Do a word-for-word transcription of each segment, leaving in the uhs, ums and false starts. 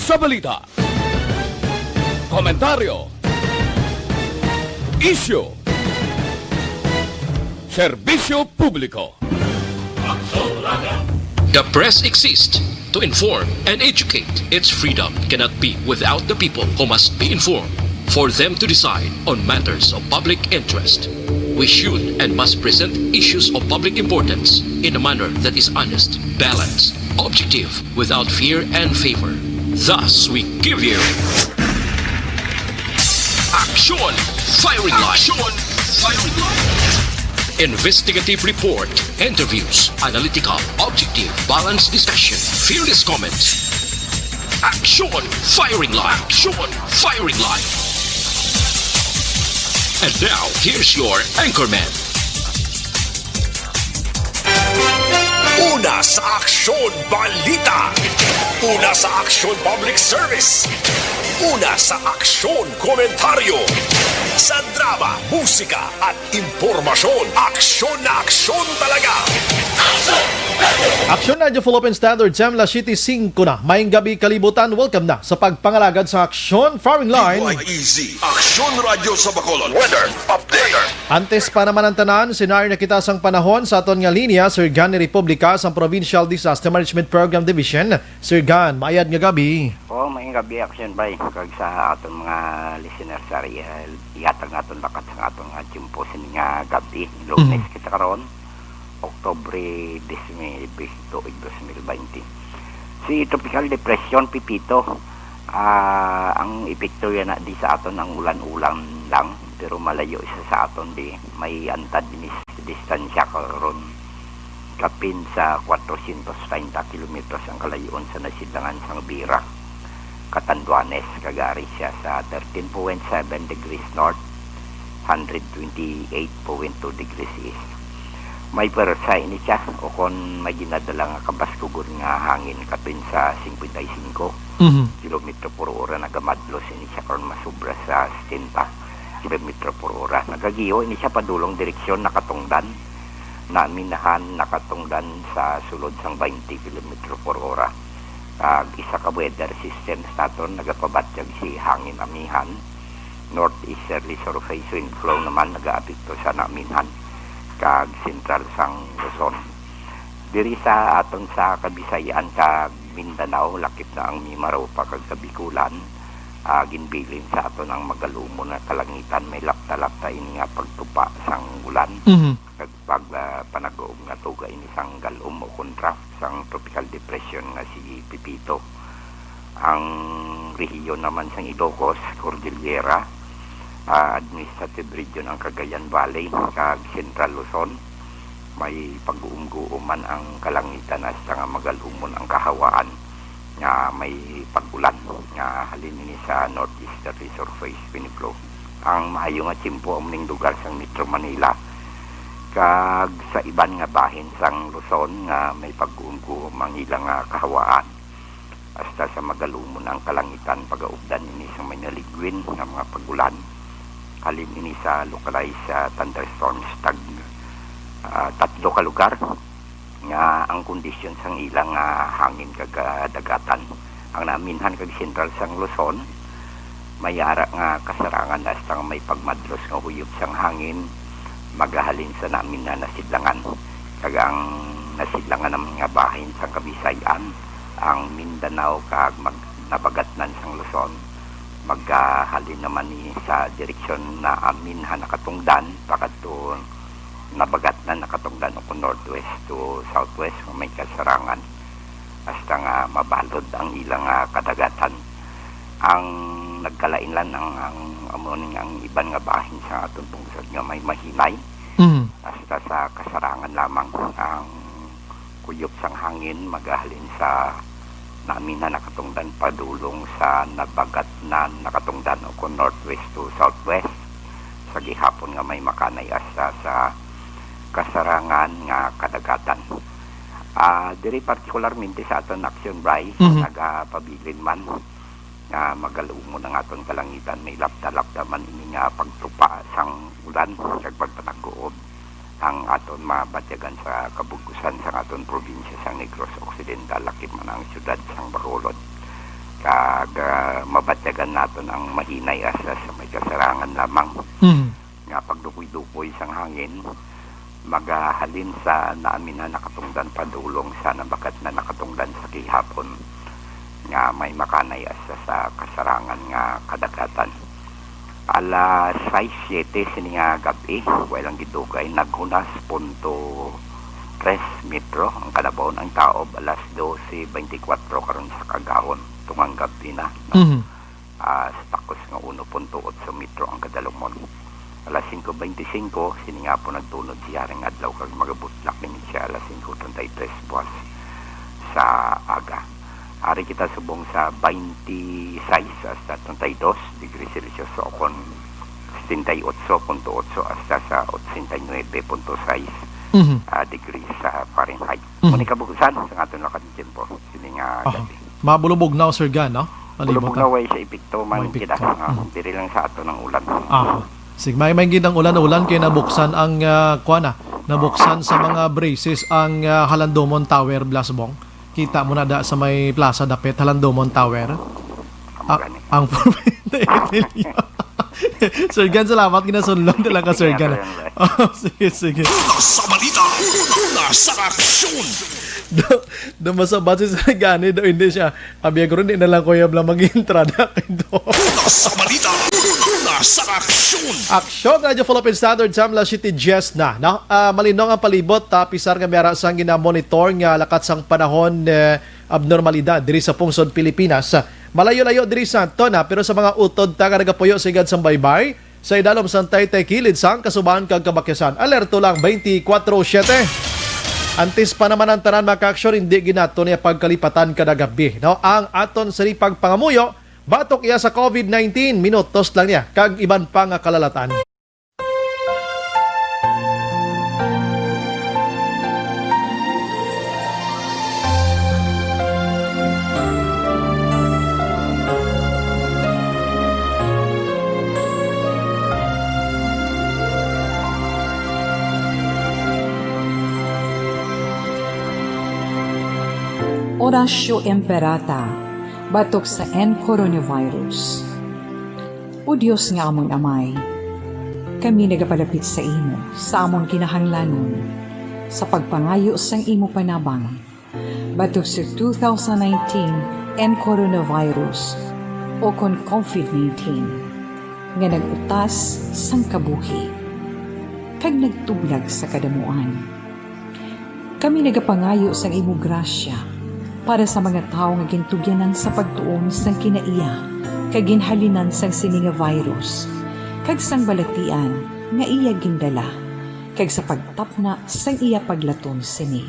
Sa balita, komentaryo, isyu, serbisyo publiko. The press exists to inform and educate. Its freedom cannot be without the people, who must be informed for them to decide on matters of public interest. We should and must present issues of public importance in a manner that is honest, balanced, objective, without fear and favor. Thus, we give you Action Firing Line. Action Firing Line. Investigative report, interviews, analytical, objective, balanced discussion, fearless comments. Action Firing Line. Action Firing Line. And now, here's your anchorman. Una sa Aksyon Balita. Una sa Aksyon Public Service. Una sa Aksyon Komentaryo. Sa drama, musika at impormasyon, aksyon na aksyon talaga. Aksyon Radyo Philippine Standard, Jam La City singko na. Maayong gabi, kalibutan. Welcome na sa pagpangalagad sa Aksyon Firing Line. Easy. Aksyon Radyo sa Bacolod. Weather update. Antes pa naman ang tanan, sinari na kita sang panahon sa aton nga linya, Sir Gan ni Republika sang Provincial Disaster Management Program Division. Sir Gan, maayad nga gabi. Oo, maayong gabi, Action Bay. Kag sa aton mga listeners, sari, eh, ihatag naton lakat sa aton nga tiyempo sini nga gabi. Lunes kita karon, Oktubre diecinuebe, tuig dos mil baynte. Si Tropical Depression Pepito, ah, ang epekto yana di sa aton ang ulan-ulan lang, pero malayo siya sa aton di may antad ni distansya karon. Kapin sa kwatrocientos treinta kilometros ang kalayo-on sa nasidlangan sang Virac, Catanduanes, kag ari siya sa thirteen point seven degrees north, hundred twenty-eight point two degrees east. May pwersa ini siya, o kon may ginadala nga kabaskugon nga hangin kapin sa singkwenta y singko Mhm. kilometro por ora, nagamadlos ini siya karon masubra sa setenta kilometro por ora. Nagagiho ini siya padulong direksyon nakatungdan, naminahan nakatungdan sa sulod sang baynte kilometro por ora. Kag isa ka weather system sa aton nagapabatyag si hangin amihan, northeasterly surface wind flow naman nagaapekto sa naminhan kag sentral sang Luzon. Diri sa aton sa Kabisayan kag Mindanao, lakip na ang Mimaropa kag Kabikulan, ah, ginbilin sa aton ang magalumon nga kalangitan, may lapta-lapta ini nga pagtupa sang ulan. Mhm. Kag pag, ah, panag-uog nga tuga ini sang gal-om o kon trough sang tropical depression nga si Pepito. Ang rehiyon naman sang Ilocos, Cordillera, ah, Administrative Region ang Cagayan Valley, kag Central Luzon, may pag-uom-guom man ang kalangitan hasta nga magalumon ang kahawaan nga may pag-ulan nga halin ini sa northeasterly surface wind flow. Ang maayo nga tiyempo amo ning lugar sang Metro Manila kag sa iban nga bahin sang Luzon nga may pag-uom-guom ang ila nga kahawaan. Hasta sa magalumon ang kalangitan, pagaugdan ini sang may naligwin nga mga pag-ulan. Halin ini sa localized, ah, thunderstorms tag, ah, tatlo ka lugar nga ang kondisyon sang ilang, ah, hangin kag, ah, dagatan. Ang naminhan kag sentral sang Luzon, may ara nga kasarangan hasta nga may pagmadlos nga huyop sang hangin magahalin sa naminhan na sidlangan. Kag ang nasidlangan naman nga bahin sang Kabisayan, ang Mindanao kag mag-, nabagatnan sang Luzon, magahalin naman ni sa direksyon na amin ha nakatungdan pakadto nabagatnan nakatungdan o kon northwest to southwest nga may kasarangan hasta nga mabalod ang ilang, ah, kadagatan. Ang nagkalainlan ang, ang amo ning ang iban nga bahin sa aton pungsod nga may mahinay Mhm. hasta sa kasarangan lamang ang kuyop sang hangin magahalin sa namin na nakatungdan padulong sa nabagatnan nakatungdan o kon northwest to southwest sa gihapon nga may makanay hasta sa kasarangan nga kadagatan. Ah, diri partikularmente sa aton aksyon, Bray, Mhm. nagapabilin man nga magalumon ang aton kalangitan, may lapta-lapta man ini nga pagtupa sang ulan kag pagpanag-uod ang aton mabatyagan sa kabug-usan sang aton probinsya sang Negros Occidental, lakip man ang siyudad sang Bacolod, kag Pabatyagan naton ang mahinay, asa sa may kasarangan lamang Mhm. nga pagdupoy-dupoy sang hangin, magahalin sa naamin na nakatungdan padulong sa nabakat na nakatungdan sa gihapon nga may makanay asa sa kasarangan nga kadagatan. Alas sais siyete sini nga gab-i, way lang gidugay, naghunas punto tres metro ang kalabaw. Ang taob, alas dose beintikwatro karon sa kaagahon, tungang gab-i na, no? Mhm. Ah, sa takos nga uno punto otso metro ang kadalumon. Alas singko beintisinko, sini nga po nagtunod siya ring adlaw kag magabutlak ini siya alas singko treinta y tres buwas sa aga. Ari kita subong sa twenty-six hasta treinta y dos degree Celsius, o kon setenta y ocho punto ocho hasta sa ochenta y nuebe punto sais, Mhm. ah, degrees sa Fahrenheit. Mhm. Muni kabugusan sa aton lakad ng tiyempo, sini nga Aha. gab-i. Mabulubog na, Sir Gan, no? Malibot Bulubog na. na way sa epekto man May epekto. kita. Ah, Mhm. diri lang sa ato ng ulan. Aha. Sige, may, may gid ang ulan-ulan kay nabuksan ang, ah, kuwan na, nabuksan sa mga braces ang, ah, Halandomon Tower, Blasbong. Kita mo na da sa may plaza dapit, Halandomon Tower. Amo Ah, gani. ang Sir Gan, salamat. Ginasunlog na lang ka, Sir Sige, Gan, ah. Sir Gan. Oh, sige, sige. Una sa balita, una sa aksyon. Do, do masabat si Sir Gan, eh, do hindi siya. Abi, guro, hindi na lang, Kuya Bla, mag-entrada kay do. Una sa balita, una sa aksyon. Aksyon, Radyo Philippine Standard Time, alas siyete diyes na, no? Ah, malinong ang palibot, ah, pisar nga may ara sang ginamonitor nga lakat sang panahon, eh, abnormalidad diri sa pungsod Pilipinas. Malayo-layo diri sa aton, ha, pero sa mga utod ta nga nagapuyo sa higad sang baybay, sa idalom sang taytay kilid sang kasubahan kag kabakyasan, alerto lang twenty-four seven. Antes pa naman ang tanan, mga ka-aksyon, hindi gid naton iya pagkalipatan kada gab-i, no? Ang aton sini pagpangamuyo batok iya sa covid nineteen, minutos lang niya kag iban pa nga kalalatan. Horatio Imperata, batok sa N coronavirus. O Dios nga amon Amay, kami nagapalapit sa imo sa amon kinahanglanon, sa pagpangayo sang imo panabang batok sa two thousand nineteen N coronavirus, o kon covid nineteen, nga nag-utas sang kabuhi kag nagtublag sa kadamuan. Kami nagapangayo sang imo grasya para sa mga tawo nga gintugyanan sa pagtuon sang kinaiya kag ginhalinan sang sini nga virus kag sang balatian nga iya gindala, kag sa pagtapna sang iya paglaton sini.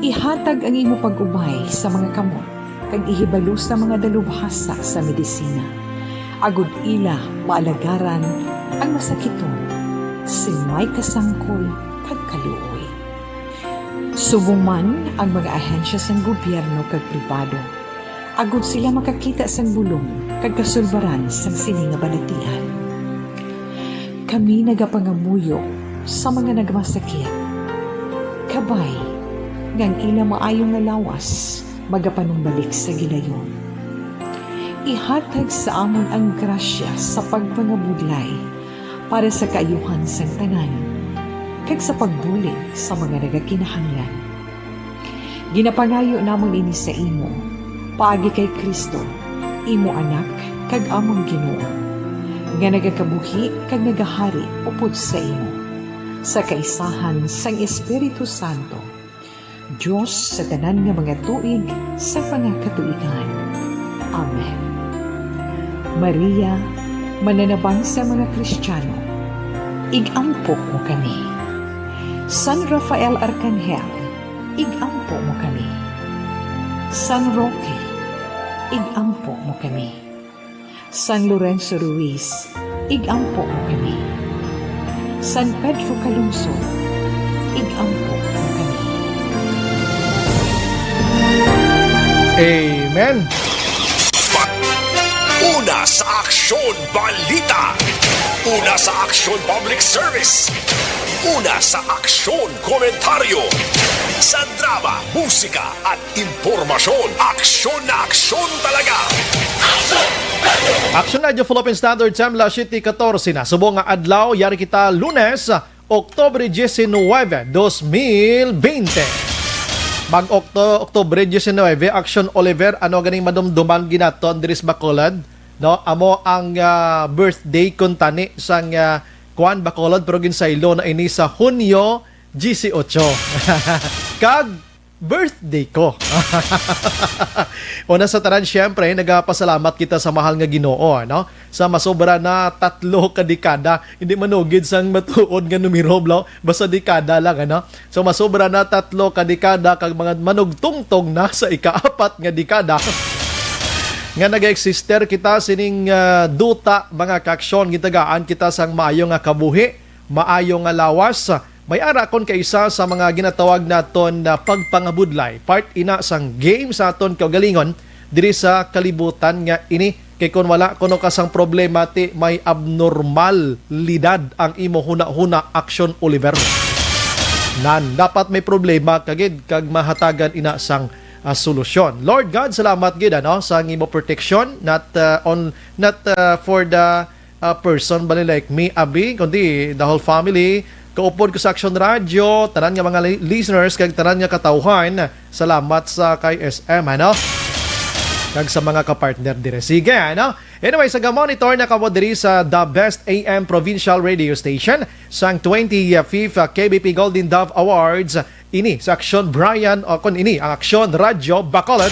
Ihatag ang imo pag-ubay sa mga kamot kag ihibalo sa mga dalubhasa sa medisina, agod ila maalagaran ang masakiton sing may kasangkol kag kaluoy. Subong man ang mga ahensya sang gobyerno kag pribado, agod sila makakita sang bulong kag kasulbaran sang sini nga balatian. Kami nagapangamuyo sa mga nagmasakit, kabay nga ang ila maayo nga lawas magapanumbalik sa gilayon. Ihatag sa amon ang grasya sa pagpangabudlay para sa kaayuhan sang tanan, kag sa pagbulig sa mga nagakinahanglan. Ginapangayo namon ini sa imo, paagi kay Cristo, imo Anak kag amon Ginoo, nga nagakabuhi kag nagahari upod sa imo, sa kaisahan sang Espiritu Santo, Dios sa tanan nga mga tuig sa mga katuigan. Amen. Maria, mananabang sa mga Kristiyano, ig-ampo mo kami. San Rafael Arkanghel, ig-ampo mo kami. San Roque, ig-ampo mo kami. San Lorenzo Ruiz, ig-ampo mo kami. San Pedro Calungsod, ig-ampo mo kami. Amen. Una sa Aksyon Balita. Una sa Aksyon Public Service. Una sa Aksyon Komentaryo. Sa drama, musika, at impormasyon. Aksyon na aksyon talaga. Aksyon Action Radio Philippine Standard Time, las siete katorse na. Subong nga adlaw, yari kita Lunes, Oktubre diecinueve, dos mil veinte. Mag Okto-, Oktubre diecinueve, Action Oliver, ano ganing madumduman ginaton diri sa Bacolod? No, amo ang, ah, birthday kuntani sang, ah, kuan, Bacolod, pero ginsaylo na ini sa Hunyo dieciocho. Kag birthday ko. Una sa tanan, siyempre, nagapasalamat kita sa mahal nga Ginoo, ano? Sa masobra na tatlo ka dekada, hindi manugid sang matuod nga numero, bro. Basta dekada lang, ano? So, masobra na tatlo ka dekada kag mga manugtungtong na sa ikaapat nga dekada nga nag-exister kita sining, ah, duta, mga kaaksyon, gitagaan kita sang maayo nga kabuhi, maayo nga lawas. May ara kon kaisa sa mga ginatawag naton na pagpangabudlay, part ina sang game sa aton kaugalingon diri sa kalibutan nga ini. Kay kon wala kuno ka sang problema, ti may abnormalidad ang imo hunahuna, Action Oliver. Nan, dapat may problema ka gid kag mahatagan ina sang, ah, solusyon. Lord God, salamat gid, ano, sa imo protection, not, ah, on, not, ah, for the, ah, person bali like me, abi, kundi the whole family. Kaupod ko sa Action Radio, tanan nga mga li-, listeners, kag tanan nga katawhan. Salamat sa kay S M, ano? Kag sa mga kapartner dire. Sige, ano? Anyway, sa ga-monitor na kamo diri sa The Best A M Provincial Radio Station sang twenty-fifth K B P Golden Dove Awards, ini sa Aksyon Brian, o kon ini ang Aksyon Radyo Bacolod.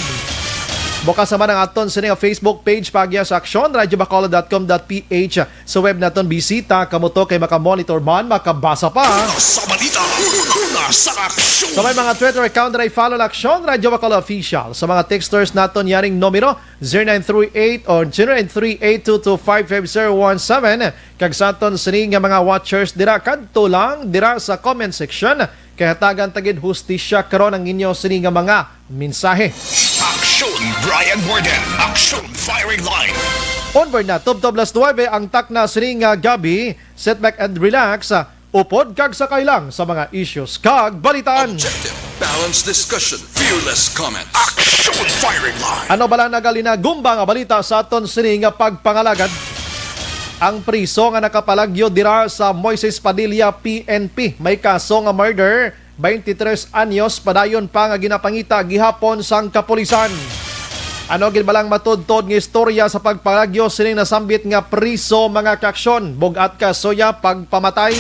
Bukas naman ang aton sini nga Facebook page, pagya sa aksyon radyo bacolod dot com dot P H. Sa web naton, bisita kamo to kay makamonitor man, makabasa pa. Una sa balita, una sa aksyon. Sa may mga Twitter account, diri follow lang Aksyon Radyo Bacolod Official. Sa mga texters naton, yaring numero, zero nine three eight or zero nine three eight two two five five zero one seven. Kag sa aton sini nga mga watchers dira, kadto lang dira sa comment section. Kay hatagan ta gid hustisya karon ang inyo sini nga mga mensahe. Aksyon Brian Warden, Aksyon Firing Line. Onward na, tubtob las nuebe ang takna sini nga gabi. Sit back and relax. Upod kag sakay lang sa mga issues kag balitaan. Objective, balanced discussion, fearless comment. Aksyon Firing Line. Ano bala nagalinagumbang nga balita sa aton sini nga pagpangalagad? Ang priso nga nakapalagyo dira sa Moises Padilla P N P may kaso nga murder, twenty-three anyos, padayon pa nga ginapangita gihapon sang kapulisan. Ano gid balang matudtod nga istorya sa pagpalagyo sining nasambit nga priso, mga kaaksyon? Bug-at ka suya pagpamatay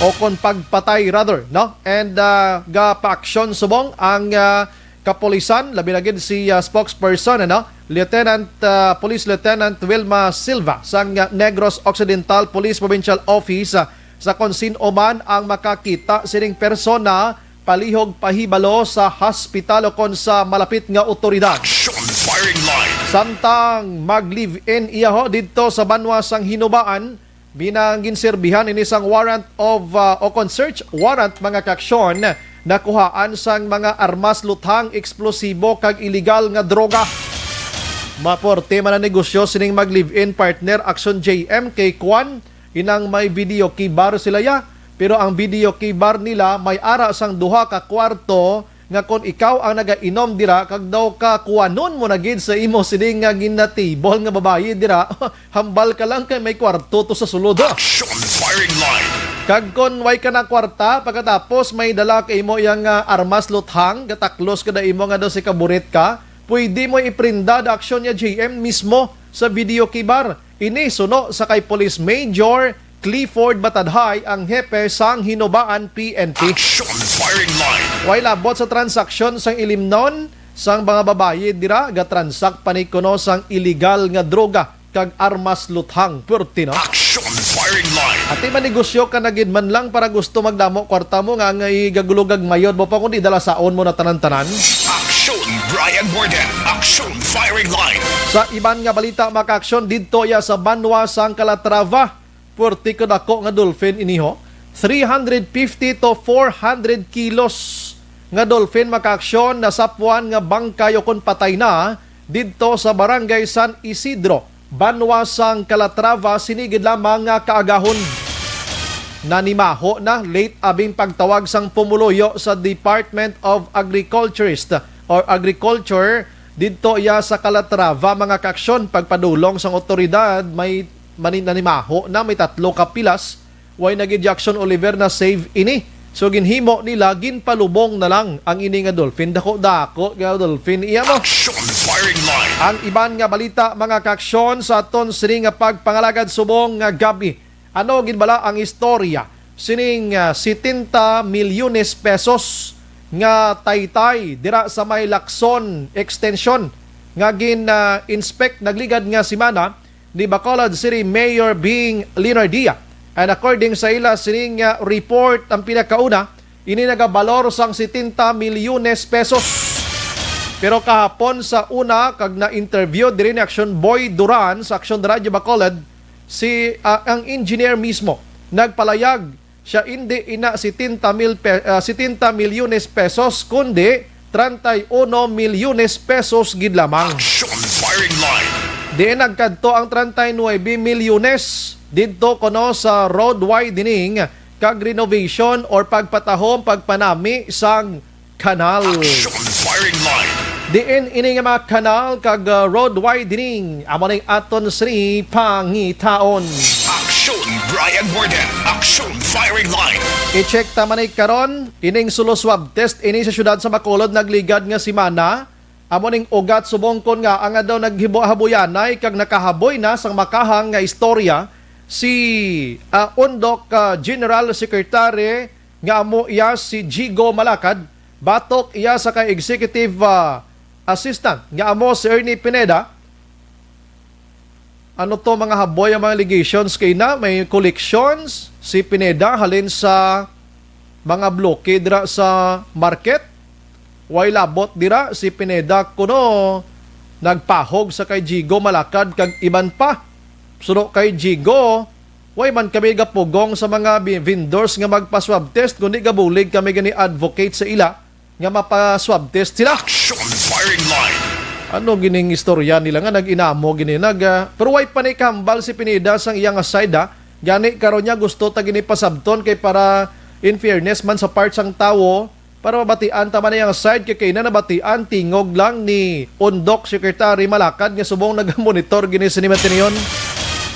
o kon pagpatay rather, no? And, ah, gapaaksyon subong ang, ah, kapulisan, labi na gid si, ah, spokesperson, ano, Lieutenant, ah, Police Lieutenant Wilma Silva sang, ah, Negros Occidental Police Provincial Office, ah, sa kon sin-o man ang makakita sining persona, palihog pahibalo sa hospital o kon sa malapit nga otoridad. Action Firing Line. Samtang mag-live-in iya ho didto sa banwa sang Hinubaan, binang ginserbihan ini sang warrant of, ah, o kon search warrant, mga kaaksyon, nakuhaan sang mga armas, luthang, eksplosibo kag iligal nga droga. Maporte man ang negosyo sining mag-live-in partner, Action J M, kay kwan, inang may video key bar sila ya, pero ang video key bar nila may ara sang duha ka kwarto nga kon ikaw ang nagainom dira kag daw ka kuwanon mo na gid sa imo sining nga ginatibol nga babayi dira, hambal ka lang kay may kwarto to sa sulod, ha. Action Firing Line. Kag kon way ka na kwarta, pagkatapos may dala ka imo yang, ah, armas, luthang, gataklos ka da imo nga daw si kaburit ka, pwede mo iprenda da aksyon niya J M mismo sa video key bar. Ini suno sa kay Police Major Clifford Batadhay, ang hepe sang Hinubaan P N P. Action Firing Line. Way labot sa transaksyon sang ilimnon sang mga babayi dira, gatransak pa ni kuno sang iligal nga droga kag armas, luthang, perti, no? Action Firing Line. Ati manegosyo ka na gid man lang para gusto magdamo kwarta mo nga ang igagulugag mayod mo pa kundi dala saon mo na tanan-tanan. Action Brian Warden. Action Firing Line. Sa iban nga balita, mga kaaksyon, didto ya sa banwa sang Calatrava, puwerte ka dako nga dolphin ini ho. Three hundred fifty to four hundred kilos nga dolphin, mga kaaksyon, nasapwan nga bangkay o kon patay na didto sa Barangay San Isidro, banwa sang Calatrava, sini gid lamang nga kaagahon. Nanimaho na, late abing pagtawag sang pumuluyo sa Department of Agriculturist or Agriculture didto iya sa Calatrava, mga kaaksyon. Pagpadulong sang otoridad, may mani-, nanimaho na may tatlo ka pilas. Way na gid, Jackson Oliver, na save ini. So, ginhimo nila, ginpalubong na lang ang ini nga dolphin. Dako-dako nga dolphin iya mo. Action firing line. Ang iban nga balita, mga kaaksyon, sa aton sini nga pagpangalagad subong nga gab-i. Ano gid bala ang istorya sining, ah, setenta milyones pesos nga taytay dira sa may Lacson Extension nga gin, ah, inspect nagligad nga semana ni Bacolod City Mayor Bing Leonardia? And according sa ila sining, ah, report, ang pinakauna, ini nagabalor sang setenta milyones pesos. Pero kahapon sa una, kag na-interview diri ni Action Boy Duran sa Action Radio Bacolod, si, ah, ang engineer mismo nagpalayag siya, hindi ina setenta mil pe-, ah, setenta milyones pesos, kundi treinta y uno milyones pesos gid lamang. Action firing line. Diin nagkadto ang treinta y nuebe milyones didto kuno sa road widening kag renovation or pagpatahom, pagpanami sang kanal. Action firing line. Diin ini nga mga kanal kag, uh, road widening amo ning aton sini pangitaon. Action Brian Warden. Action firing line. I-check ta man ni karon, ining sulo swab test ini sa siyudad sa Bacolod nagligad nga semana. Amo ning ugat subong kon nga ang daw naghibo-, habuyanay kag nakahaboy na sang makahang nga istorya si, ah, Undok, ah, General Secretary nga amo iya si Jigo Malakad, batok iya sa kay executive, ah, assistant nga amo si Ernie Pineda. Ano to, mga haboy ang mga allegations kay na may collections si Pineda halin sa mga bloke dira sa market. Way labot dira si Pineda kuno nagpahog sa kay Jigo Malakad kag iban pa. Suno kay Jigo, way man kami gapugong sa mga bi-, vendors nga magpa-swab test, kundi gabulig kami gani advocate sa ila nga mapa-swab test sila. Action firing line. Ano gining istorya nila nga nag-inamo gini nag, ah, pero way pa ni kahambal si Pineda sang iya nga side, ah. Gani karon niya gusto ta gini pasabton kay para in fairness man sa part sang tawo, para mabatian ta man ang side kay kay na nabatian tingog lang ni Undok Secretary Malakad nga subong nagamonitor gini sini matinion.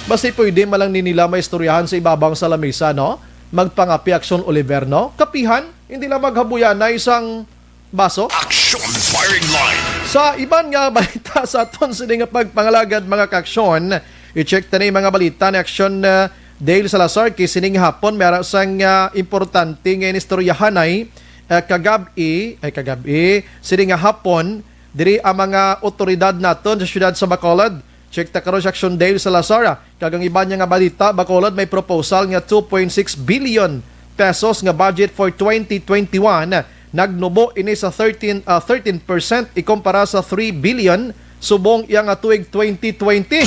Basi pwede man lang ni nila maistoryahan sa ibabang sa lamisa, no? Magpangapi Action Oliver, no? Kapihan, hindi lang maghabuyanay sang baso. Action firing line. Sa iban nga balita sa aton sini nga pagpangalagad, mga kaaksyon, i-check ta ni mga balita ni Action, uh, Dale Salazar kay sining hapon may ara sang, uh, importante nga inistoryahanay, uh, kagab-i, ay kagab-i, sini nga hapon, diri ang mga otoridad naton sa siyudad sa Bacolod. Check ta karon si Action Dale Salazar, ah. Kag ang iban niya nga balita, Bacolod may proposal nga two point six billion pesos nga budget for twenty twenty-one. Nagnubo ini sa thirteen, ah, thirteen percent ikumpara sa three billion subong iya nga tuig twenty twenty.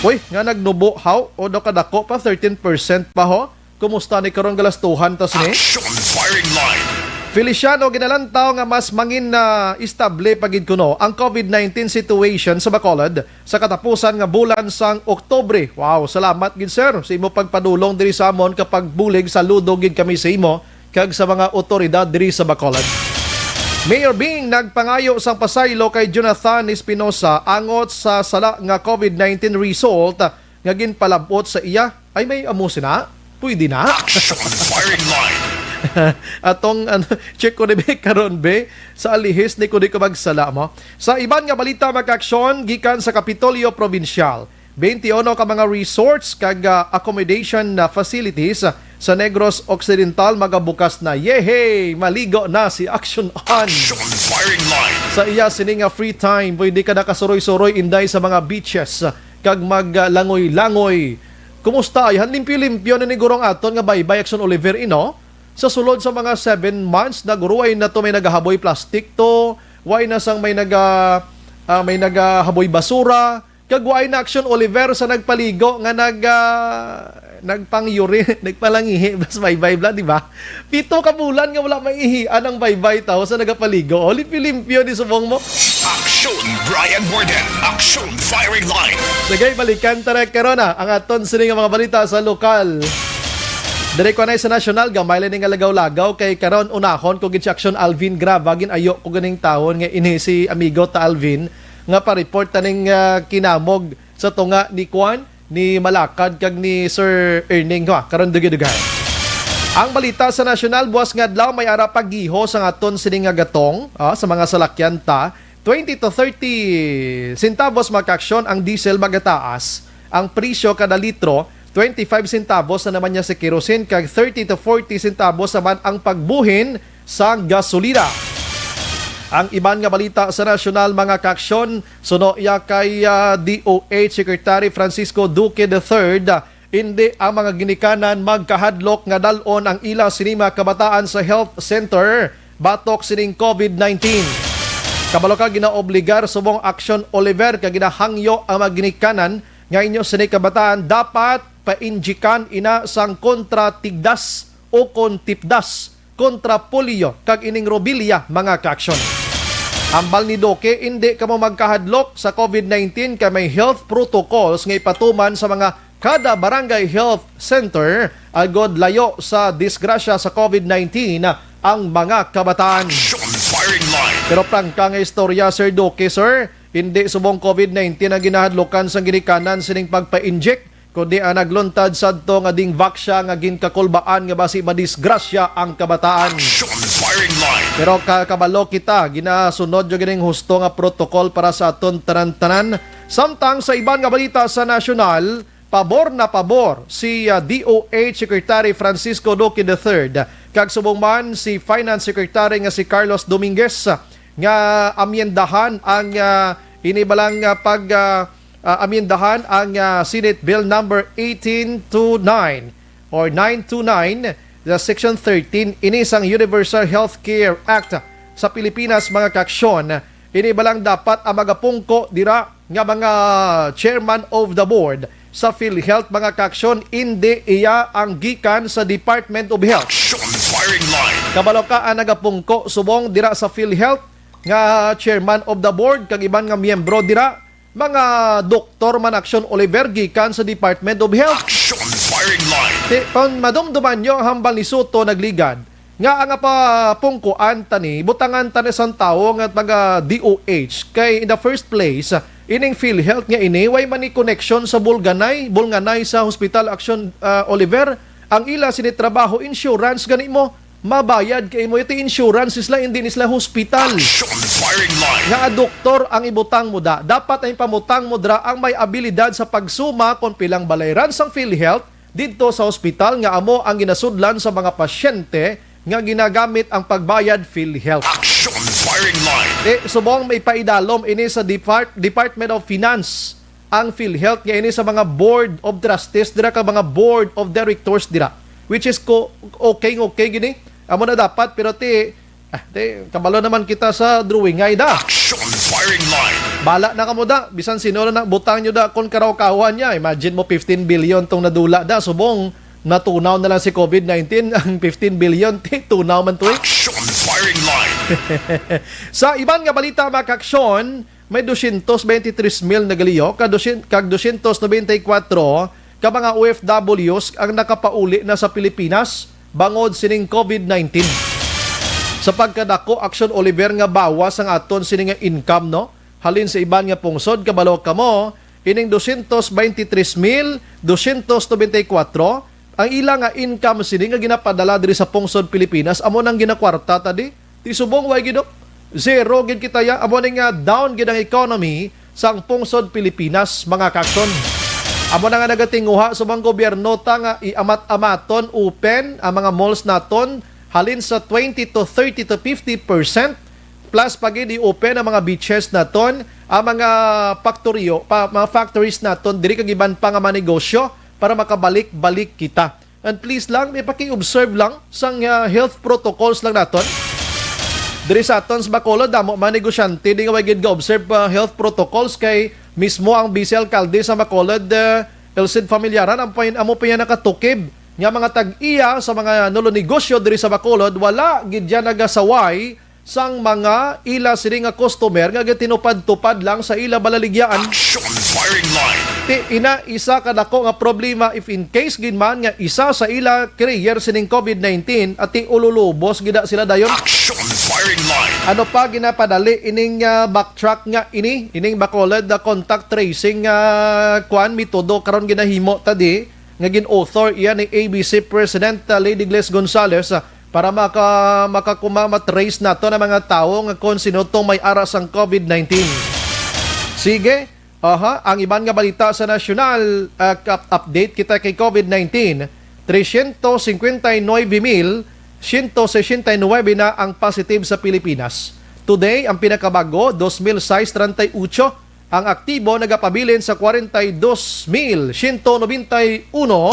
Uy, nga nagnubo, how? O daw kadako pa, thirteen percent pa, ho? Kumusta ni karon galastuhan ta sini? Action firing line. Feliciano, ginalantaw nga mas mangin na estable pa gid kuno ang covid nineteen situation sa Bacolod sa katapusan nga bulan sang Oktubre. Wow, salamat gid, sir, sa imo pagpadulong diri sa amon, kapag bulig, saludo gid kami sa imo kag sa mga otoridad diri sa Bacolod. Mayor Bing nagpangayo sang pasaylo kay Jonathan Espinosa angot sa sala nga covid nineteen result nga ginpalab-ot sa iya. Ay, may amo sina? Pwede na? Action firing line. Atong, ano, check ko ni, be, karon, be, sa alihis ni ko di ko magsala mo. Sa iban nga balita, mga kaaksyon, gikan sa Kapitolyo Provincial, twenty-one ka mga resorts kag, ah, accommodation na facilities sa Negros Occidental magabukas na. Yehey! Maligo na si Action On. Action firing line. Sa iya sini nga free time, pwede ka nakasuroy-suroy, inday, sa mga beaches kag maglangoy-langoy. Kumusta, ayhan? Limpyo-limpyo na ni guro ang aton nga baybay, Action Oliver, ino? Sa sulod sa mga seven months na, guro, way na to may nagahaboy plastic to, way na sang may naga-, ah, may nagahaboy basura, kag way na, Action Oliver, sa nagpaligo nga nag-, ah, nagpang-urine, nagpalangihi, bas baybay bla, di ba? Pito ka bulan nga wala maihian ang baybay, tawo sa nagapaligo. O, limpyo-limpyo ni subong mo. Action Brian Warden. Action firing line. Sige, balikan ta na karon, ah, ang aton sini nga mga balita sa lokal. Diri ko anay sa nasyonal, gamay lang ni nga lagaw-lagaw kay karon unahon ko gid si Aksyon Alvin Graba, gin-ayo ko ganing tawon nga ini si amigo ta Alvin nga pa-report taning ah, kinamog sa tunga ni Kwan, ni Malakad kag ni Sir Erning, ha. Karon dugay-dugay. Ang balita sa nasyonal, buwas nga adlaw may ara pagiho sa aton sini nga gatong, ah, sa mga salakyan ta, twenty to thirty centavos makaaksyon ang diesel magataas. Ang presyo kada litro, twenty-five centavos na naman niya sa kerosene kag thirty to forty centavos naman ang pagbuhin sa gasolina. Ang iban nga balita sa nasyonal, mga kaaksyon, suno iya kay ah, D O H Secretary Francisco Duque the third, hindi ang mga ginikanan magkahadlok nga dal-on ang ila sini mga kabataan sa health center batok sining covid nineteen. Kabalo ka, ginaobligar subong Action Oliver kag ginahangyo ang mga ginikanan nga inyo sini kabataan dapat painjikan ina sang kontra tigdas o kon tipdas kontra polio kag ining rubilya, mga kaaksyon. Ambal ni Duque, indi kamo magkahadlok sa covid nineteen kay may health protocols nga ipatuman sa mga kada barangay health center agod layo sa disgrasya sa covid nineteen ang mga kabataan. Action firing line. Pero prangka nga istorya, Sir Duque, sir, hindi subong covid nineteen ang ginahadlukan sang ginikanan sining pagpa-inject, kundi ang nagluntad sadto nga dingvaxia nga ginkakulbaan nga basi madisgrasya ang kabataan. Action firing line. Pero ka-, kabalo kita, ginasunod gyud gining husto nga protocol para sa aton tanan-tanan. Samtang sa iban nga balita sa nasyonal, pabor na pabor si ah, D O H Secretary Francisco Duque the third kag subong man si Finance Secretary nga si Carlos Dominguez nga amyendahan ang ah, ini balang ah, pag ah, ah, amyendahan ang ah, Senate Bill number eighteen two nine or nine two nine, the section thirteen ini sang Universal Health Care Act sa Pilipinas, mga kaaksyon. Ini balang dapat ang magapungko dira nga mga chairman of the board sa PhilHealth, mga kaaksyon, indi iya ang gikan sa Department of Health. Action firing line. Kabalo ka, ang nagapungko subong dira sa PhilHealth nga chairman of the board kag iban nga miyembro dira, mga doktor man, Action Oliver, gikan sa Department of Health. Action firing line. Ti, kon madumduman nyo ang hambal ni Soto nagligad, nga ang papungkuan tani, butangan tani sang tawo nga taga D O H. Kay in the first place, ining PhilHealth nga ini, way man ni connection sa bulganay, bulnganay sa Hospital, Action ah, Oliver. Ang ila sini trabaho, insurance gani mo. Mabayad kay mo iti insurance sila, hindi ni sila hospital. Action firing line. Nga doktor ang ibutang mo da. Dapat ang pamutang mo dra ang may abilidad sa pagsuma kon pilang balayran sang PhilHealth didto sa hospital nga amo ang ginasudlan sa mga pasyente nga ginagamit ang pagbayad PhilHealth. Action firing line. Eh, subong may paidalom ini sa Depart-, Department of Finance ang PhilHealth nga ini sa mga board of trustees dira ka mga board of directors dira, which is ko okay, okay gini. Amo na dapat, pero ti ah, ti kabalo naman kita sa drawing ay da. Action firing line. Bala na kamo da, bisan sino na butang nyo da kon karawkawan niya. Imagine mo, fifteen billion tong nadula da, subong natunaw na lang si covid nineteen, ang fifteen billion, ti tunaw man to eh. Action firing line. Sa iban nga balita, mga kaaksyon, may dosyentos beintitrés mil nagaliyo ka dosyen-, kag dosyentos nobenta y kuwatro ka mga O F Ws ang nakapauli na sa Pilipinas bangod sining covid nineteen. Sa pagkadako, Action Oliver, nga bawas ang aton sini nga income, no? Halin sa iban nga pungsod, kabalo kamo, ining dosyentos beintitrés mil dosyentos nobenta y kuwatro, ang ila nga income sini nga ginapadala diri sa pungsod Pilipinas, amo nang ginakwarta ta di. Ti subong way gid, oh. Zero gid kita ya. Amo ni nga down gid ang economy sang pungsod Pilipinas, mga kaaksyon. Amo na nga nagatinguha sa mga gobyerno ta nga iamat-amaton open ang mga malls naton halin sa twenty to thirty to fifty percent, plus pa gid i-open ang mga beaches naton, ang mga faktoryo, pa, mga factories naton diri kag iban pa nga mga negosyo para makabalik-balik kita. And please lang, may paki-observe lang sang ah, health protocols lang naton. Diri sa aton sa Bacolod, damo mga negosyante di nga way gid ga-observe pa health protocols kay mismo ang vice alkalde sa Bacolod, ah, Elcid Familiaran, ang pa, amo pa yan nakatukib nga mga tag-iya sa mga nulo negosyo diri sa Bacolod, wala gid yan nagasaway sang mga ila sini nga customer nga gatinupad-tupad lang sa ila balaligyaan. Action firing line. Ti ina isa ka dako nga problema if in case gid man nga isa sa ila carrier sining covid nineteen, ati ululubos gid na sila dayon. Action firing line. Ano pa ginapadali ining, ah, backtrack nga ini, ining Bacolod na contact tracing, ah, kwan, metodo karon ginahimo ta di nga gin-author iya ni A B C President, ah, Lady Gles Gonzales, ah, para maka-, makakuma matrace nato na mga tawo nga kung sino tong may ara sang covid nineteen. Sige, aha, ang iban nga balita sa nasyonal, ah, kap-, update kita kay covid nineteen. Trescientos cincuenta y nueve mil ciento sesenta y nueve na ang positive sa Pilipinas. Today, ang pinakabago, dos mil sais treinta y ocho. Ang aktibo nagapabilin sa kwarenta y dos mil siyento nobenta y uno,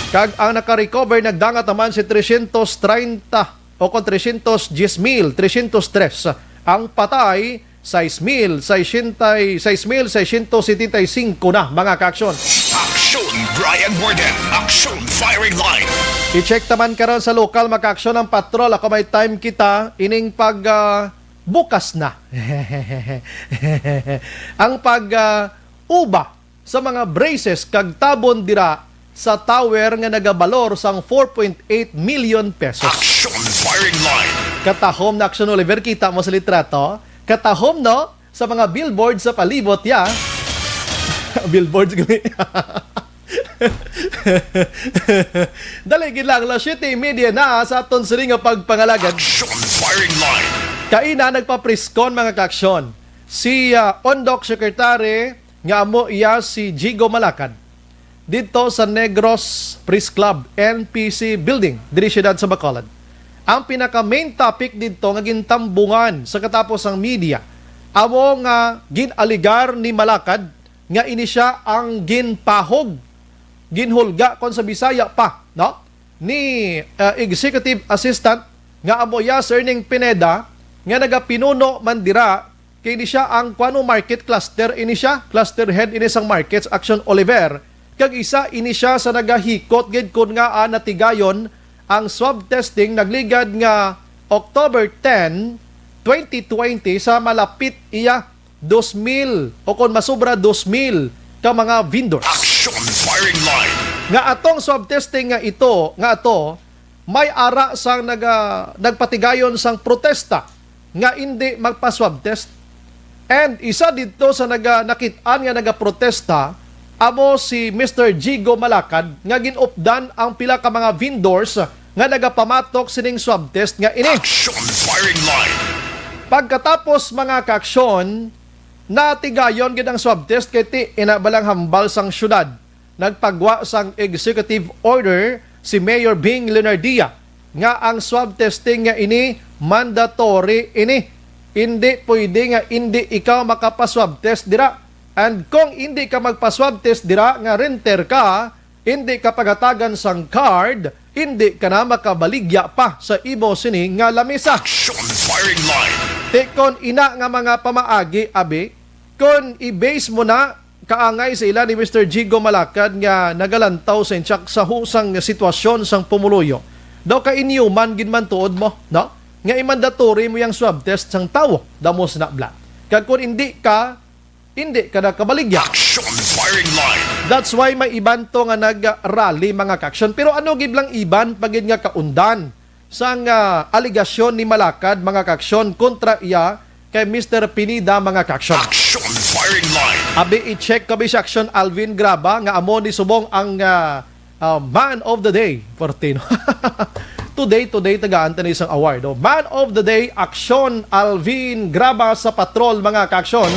kag ang naka-recover nagdangat naman si trescientos treinta o kon trescientos diyes mil trescientos tres. Ang patay, sais mil sesenta, sais mil seiscientos setenta y cinco na, mga kaaksyon. Action Brian Warden, Action Firing Line. I-check taman karon sa lokal, mga kaaksyon, ang patrol. Ako may time kita, ining pag, ah, bukas na. Ang pag, ah, uba sa mga braces kag tabon dira sa tower nga nagabalor sang four point eight million pesos. Action Firing Line. Katahom na, Action Oliver, kita mo sa litrato. Katahom, no? Sa mga billboard sa palibot, ya. Billboards gani. Dali gid lang, alas siyete y media na sa aton sini nga pagpangalagad. Action Firing Line. Kaina nagpapriskon, mga kaaksyon, si, ah, Ondoc Secretary nga amo iya si Jigo Malacad didto sa Negros Press Club, N P C Building, diri siyudad sa Bacolod. Ang pinaka main topic didto nga gintambungan sa katapos ang media amo nga gin-aligar ni Malacad nga ini sia ang ginpahog, ginhulga kon sa Bisaya pa, no? Ni, uh, Executive Assistant nga amo iya, Sir Ning Pineda, nga nagapinuno man dira, kay ini sia ang kuano, market cluster ini sia, cluster head ini sang markets, Action Oliver, kag isa ini sia sa nagahikot gid kon ngaa natigayon ang swab testing nagligad nga October ten, twenty twenty sa malapit iya dos mil o kon masobra dos mil ka mga vendors. Action Firing Line. Nga atong swab testing nga ito, nga ato, may ara sang naga-, nagpatigayon sang protesta nga indi magpa-swab test. And isa didto sa naga-, nakit-an nga nagaprotesta amo si Mister Jigo Malacad nga gin-updan ang pila ka mga vendors nga nagapamatok sining swab test nga ini. Action Firing Line. Pagkatapos, mga kaaksyon, natigayon gid ang swab test kay ti ina balang hambal sang syudad nagpagwa sang executive order si Mayor Bing Leonardia nga ang swab testing nga ini mandatory ini. Indi pwede nga indi ikaw makapaswab test dira. And kung indi ka magpaswab test dira nga renter ka, indi ka pagatagan sang card, indi ka na makabaligya pa sa imo sini nga lamisa. Action Firing Line. Ti kon ina nga mga pamaagi, abi, kon i-base mo na kaangay sa ila ni Mister Jigo Malacad nga nagalantaw sa intsak sa husang nga sitwasyon sang pumuluyo, daw ka inyuman gid man tuod mo, no? Nga i-mandatory mo yang swab test sang tawo, damos na bla. Kag kung indi ka, indi ka na kabaligya. Action Firing Line. That's why may iban to nga nag-rally, mga kaaksyon. Pero ano gid lang iban pa gid nga kaundan sang, ah, alegasyon ni Malacad, mga kaaksyon, kontra iya kay Mister Pineda, mga kaaksyon? Action Firing Line. Abi, i-check ko bi si Action Alvin Graba nga amo ni subong ang, ah, ah, Man of the Day, Fortino. Today, today, tagaan ta ni isang award, oh. Man of the Day, Action Alvin Graba sa Patrol, mga kaaksyon.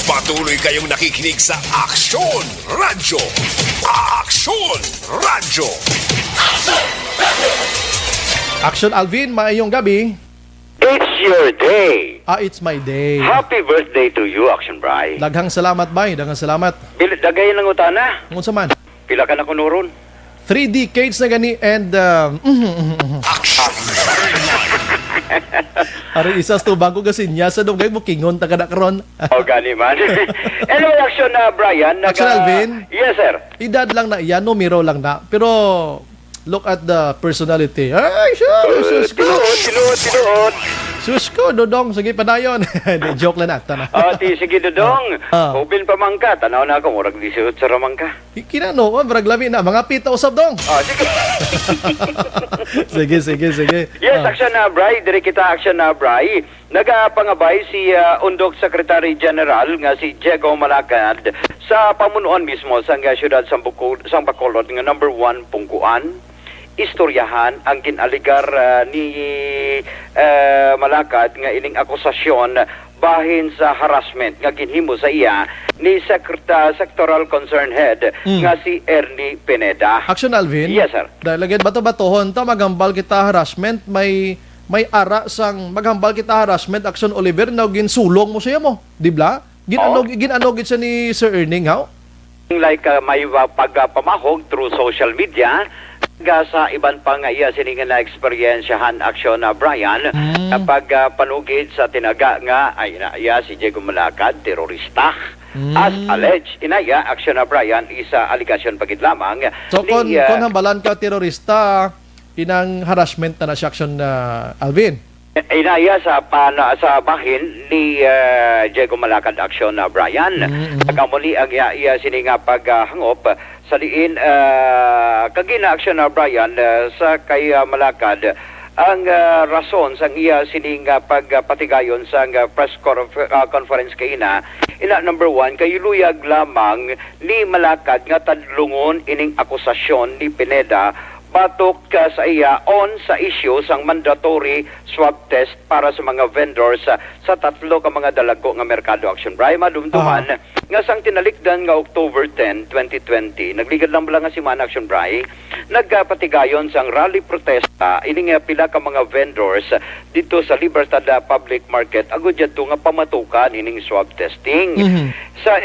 Patuloy kayong nakikinig sa Action Radyo. Action Radyo. Action Alvin, maayong gabi. It's your day. Ah, it's my day. Happy birthday to you, Action Bry. Daghang salamat, bay. Daghang salamat. Bil-, dagay lang utana. Unsa man? Pila ka na kuno ron? Three decades na gani and, uh, mhm, mhm, mhm. Action. Aron isa sa tubang ko gasinya sa dugay mo kingon ta kada karon. O, gani man. Anyway, Action na, Brian. Action, naga- Alvin? Yes, sir. Edad lang na iya, numero lang na. Pero Look at the personality. Ay, siya, sus ko. Tinuod, tinuod, tinuod. Sus ko, Dodong. Sige, padayon. Hindi, joke lang nato na. Ah, ti, sige, Dodong. Ah. Hubin pa man ka. Tanaw na ako, murag disiotso ra man ka. Ki-, kinano, oh, murag lami na. Mga pito usab, Dong. Ah, sige. Sige, sige, sige. Yes, Ah. Action na, Bri. Diri kita, Action na, Bri. Nagapangabay si, ah, Undok Secretary General nga si Diego Malacad sa pamunuan mismo sang, ah, siyudad sang Bukod, sang Bacolod nga number one pungkuan. Istoryahan ang gin-alegar, ah, ni, ah, Malacad nga ining akusasyon bahin sa harassment nga ginhimo sa iya ni Secreta-, Sectoral Concern Head Mm. nga si Ernie Pineda. Action, Alvin? Yes, sir. Dahil lagi bato-batohon ta, maghambal kita harassment, may may ara sang maghambal kita harassment action, Oliver, na ginsulong mo siya mo, di ba? Gin-ano, Oh. gin-ano gid siya ni Sir Erning, haw? Like, uh, may, uh, pagpamahog through social media, ga sa iban pa nga iya sini nga na-eksperyensyahan action, uh, Brian, Mm. kapag, uh, panugid sa tinaga nga, ay, na, iya si Diego Malacad, terorista, Mm. as alleged. Inaya, action, uh, Brian, isa allegation pa gid lamang So, ni, kon, uh, kon hambalan ka terorista, inang harassment na na siya action, uh, Alvin? Inaya sa pana-, sa bahin ni, ah, Diego Malacad action na Brian. Mm, mm. Ag amo ni ang iya, iya sini nga paghangop sa diin, ah, kagina action na Brian, ah, sa kay, ah, Malacad ang, ah, rason sang iya sini nga pagpatigayon sa, ah, press conf-, ah, conference kaina. Ina number one, kay luyag lamang ni Malacad nga tadlungon ining akusasyon ni Pineda batok, ah, sa iya on sa issue sang mandatory swab test para sa mga vendors, ah, sa tatlo ka mga dalago nga merkado, Action Bri. Madumduman Aha. nga sang tinalikdan nga October ten, twenty twenty, nagligad lang bala nga semana, Action Bri, nagapatigayon sang rally protesta ini nga pila ka mga vendors dito sa Libertad, ah, Public Market agud yadto nga pamatukan ining swab testing. Mhm. Sa,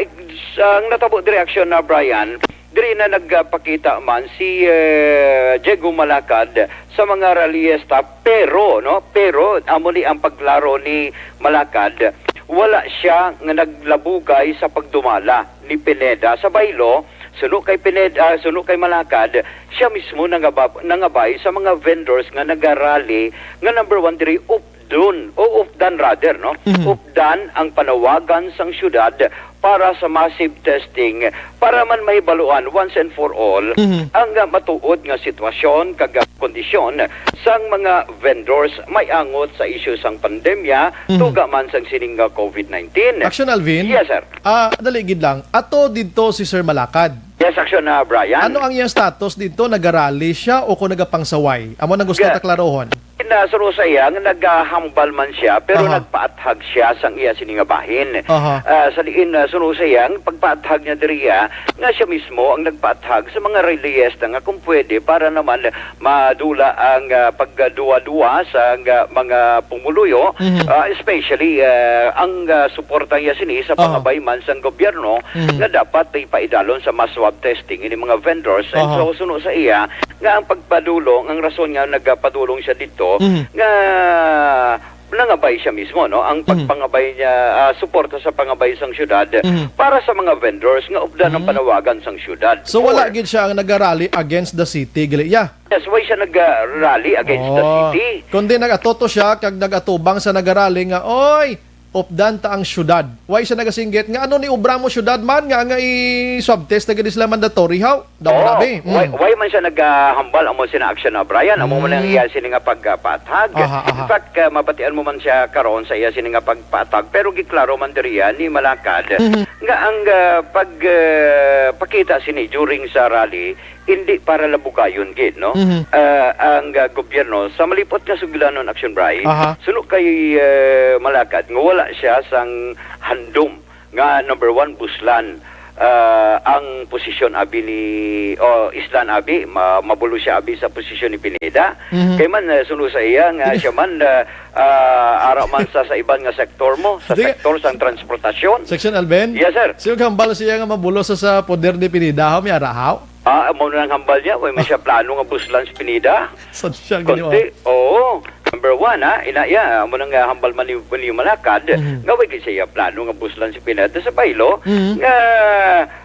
sa ang natabo diri, Action na, Brian, diri na nagpakita man si, eh, Diego Malacad sa mga rallyista, pero, no, pero amo ni ang pagklaro ni Malacad, wala siya nga naglabugay sa pagdumala ni Pineda. Sa baylo, suno kay Pineda, suno kay Malacad, siya mismo nangaba-, nangabay sa mga vendors nga nagarally nga number one diri, updon, o updan rather, no? Mhm. Updan ang panawagan sang syudad para sa massive testing para man mahibaluan once and for all Mhm. ang, ah, matuod nga sitwasyon kag, ah, kondisyon sang mga vendors may angot sa isyu sang pandemya, Mhm. tuga man sang sining, ah, covid nineteen. Action, Alvin? Yes, sir. Ah, dali gid lang. Ato didto si Sir Malacad. Yes, Action na, Brian. Ano ang iyang status didto? Nagarally siya o kung nagapangsaway? Amo nang gusto Ga- ta klarohon. Na suno sa iya nga nagahambal man siya, pero Aha. nagpaathag siya sang iya sini nga bahin. Aha. Ah, sa diin, ah, suno sa iya, ang pagpaathag niya diri, ah, nga siya mismo ang nagpaathag sa mga rallyista nga kung pwede para naman madula ang, ah, pagduwa-duwa sa, ah, mga pumuluyo, Mhm. ah, especially, ah, ang, ah, suporta niya sini sa Aha. pangabay man sang gobyerno Mhm. nga dapat ipaidalon sa mass swab testing ini mga vendors. And Aha. so, suno sa iya, nga ang pagpadulong, ang rason nga nagapadulong siya didto, Mhm. nga nangabay siya mismo, no? Ang Mhm. pagpangabay niya, ah, suporta sa pangabay sang syudad Mhm. para sa mga vendors nga updan ang Mhm. panawagan sang syudad. So, wala Or gid siya ang nagarally against the city, gali, ya? Yes, why siya nagarally against the Oh. city? Kundi nagatuto siya kag nagatubang sa nagarally nga, "Oy, updan ta ang syudad." Why siya nagasinggit nga, "Ano ni obra mo syudad man nga, nga i-swab test na gid sila mandatory, haw?" Daw Oo. grabe. Mm. Why, why man siya nagahambal amo sina action na, Brian? Amo man ang Mm. iya sini nga pagpaathag. Aha, aha. In fact, ah, mabatian mo man siya karon sa iya sini nga pagpaathag. Pero giklaro man diri, ah, ni Malacad Mhm. nga ang, ah, pag, ah, pakita sini during sa rally, hindi para labugayon gid, no? Mhm. Ah, ang, ah, gobyerno sa malipot nga sugilanon, Action Bri, Aha. suno kay, ah, Malacad nga wala siya sang handom nga number one, buslan, ah, ang posisyon abi ni, o islan abi, ma-, mabulo siya abi sa posisyon ni Pineda. Mhm. Kay man, ah, suno sa iya nga Sige. siya man, ah, ah, ara man sa, sa iban nga sektor mo, sa Sige. sektor sang transportasyon. Section Alvin? Yes, sir. Sige, hambal siya nga mabulo sa, sa poder ni Pineda, haw, may ara, haw? Ah, amo na ang hambal niya. Wala man siya plano nga buslan si Pineda. Sa siya Konti. giniwa. Oo. Number one, ha? Ina, ya, amo nang, ah, hambal man ni, ni Malacad, Mhm. nga wala gid siya plano nga buslan si Pineda sa baylo, Mhm. nga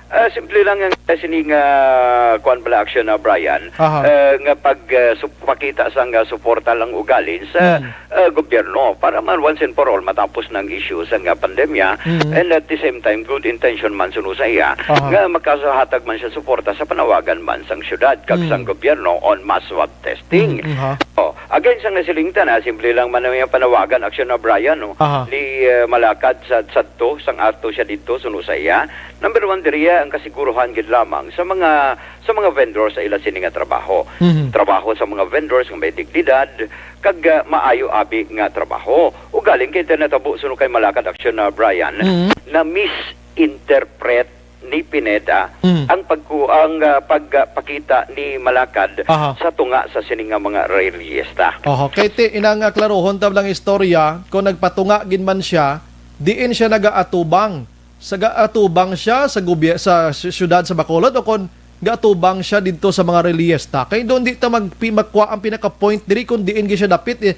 Ah, simple lang ang, ah, sining, ah, kuwan pala, aksyon na, Brian, Aha. ah, nga pag, ah, sup-, pakita sang, ah, suporta lang ugalin sa, Mm. ah, gobyerno para man once and for all matapos ng issue sa nga pandemya, Mm. and at the same time, good intention man suno sa iya, Aha. nga makahatag man siya suporta sa panawagan man sang syudad kag Mm. sang gobyerno on mass swab testing. Mm, mm, ha. Oh, again, sang nasiling ta na, simple lang man ang iyang panawagan, aksyon na, Brian, no? Aha. Ni, ah, Malakad sa, sadto, sang ato siya dito, suno sa iya. Number one diriya ang kasiguruhan gid lamang sa mga, sa mga vendor sa ila sini nga trabaho. Mhm. Trabaho sa mga vendors nga may dignidad kag, ah, maayo abi nga trabaho. Ugaling kay natabo suno kay Malakad, aksyon na, Brian, Mhm. na misinterpret ni Pineda Mhm. ang pagku-, ang, ah, pagpakita ni Malakad Aha. sa tunga sa sini nga mga relyesta. Oho, kay ti, inang, ah, klarohon ta lang istorya, kung nagpatunga gid man siya, diin siya nagaatubang? Sa gaatubang siya sa gubye-, sa sy-, syudad sa Bacolod, o kon gaatubang siya didto sa mga relyesta? Kay doon di ta magpi-, makuha ang pinaka-point diri kung diin gyud siya dapit, eh,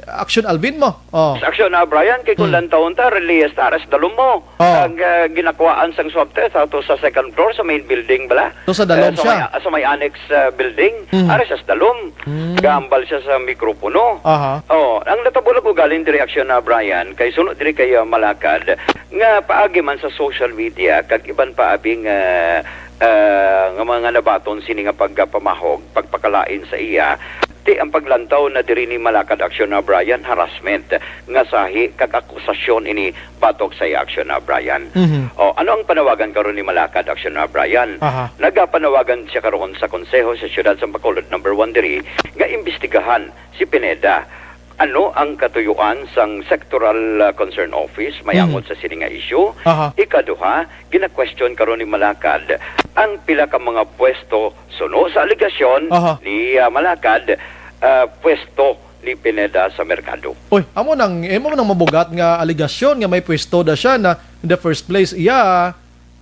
Action Alvin mo. Oh. Sa aksyon na, Brian, kay kung Hmm. lantawon ta, relyesta, aras dalom mo. Oh. Ang, ah, ginakuhaan sang swab test ato sa second floor sa main building bala. So, sa dalom Eh, sa siya? may, sa may annex, ah, building, Mhm. aras sa dalom. Hmm. Gambal siya sa mikropono. Aha. Oh, ang natabo lang ugaling diri, aksyon na, Brian, kay suno diri kay, ah, Malakad, nga paagi man sa social media, kag iban pa abing, ah, ah, nga mga nabaton sini nga pagpamahog, pagpakalain sa iya, ti ang paglantaw na diri ni Malakad, aksyon na, Brian, harassment nga sahi kag akusasyon ini batok sa iya, aksyon na, Brian. Mhm. O, ano ang panawagan karon ni Malakad, aksyon na, Brian? Aha. Nagapanawagan siya karon sa Konseho sa Siyudad sa Bacolod number one diri nga imbestigahan si Pineda. Ano ang katuyuan sang Sectoral, ah, Concern Office mayangod Mhm. sa sini nga issue? Aha. Ikaduha, gina-question karon ni Malakad ang pila ka mga pwesto suno sa alegasyon Aha. ni, ah, Malakad, ah, pwesto ni Pineda sa merkado. Uy, amo nang, amo nang mabugat nga alegasyon nga may pwesto da siya na in the first place, iya,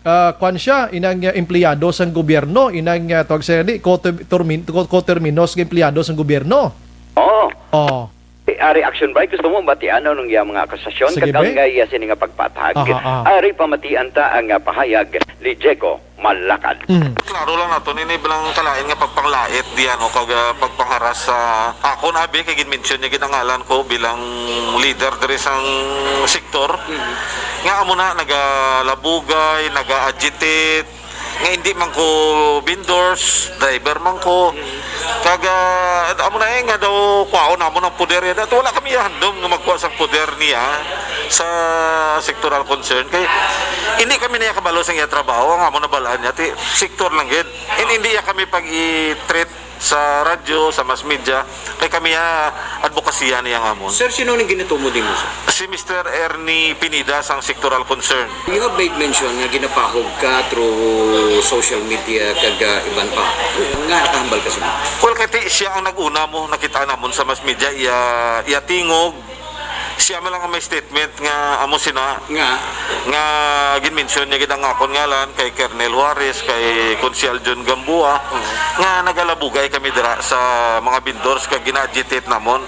ah, kwan siya, inang, ah, empleyado sang gobyerno, inang, ah, tawag siya ni, koter-, termin-, ko-, koterminos nga empleyado sang gobyerno. Oo. Oh. Eh, ari, action ba? Gusto mo batian anong iya mga akusasyon? Sige, Kag ang be. Nga iya sini nga pagpatag. Aha, aha. Ari, pamatian ta ang, ah, pahayag ni Diego Malakad. Mhm. Klaro lang nato, ini bilang kalain nga pagpanglait diyan o kag, ah, pagpangharas sa akon, abi, kay ginmention niya gid ang ngalan ko bilang leader diri sang sektor. Mhm. Nga amo na, nagalabugay, naga-agitate, nga hindi man ko vendors, driver man ko. Kag, ah, amo na, eh, nga daw kwaon namon ang poder, eh. Dato wala kami handom nga magkuha sa poder niya sa sectoral concern. Kay hindi kami niya kabalo sa iya trabaho, ang amo nabalaan niya, ti, sektor lang gid. And hindi niya kami pag-i-treat sa radyo, sa mass media, kay kami, ah, advokasya niya nga amon. Sir, sino ning ginatumod nimo, sir? Si Mister Ernie Pineda sang Sectoral Concern. You have made mention nga ginapahog ka through social media kag, ah, iban pa. Nga nakahambal ka sini? Well, kay ti-, siya ang nag-una mo, nakita namon sa mass media, iya, iya tingog, siya man lang ang may statement nga amo sina Nga? nga ginmention niya gid ang akon ngalan kay Colonel Juarez, kay Konsehal John Gamboa, Oo. nga nagalabugay kami dira sa mga vendors kag gina-agitate namon.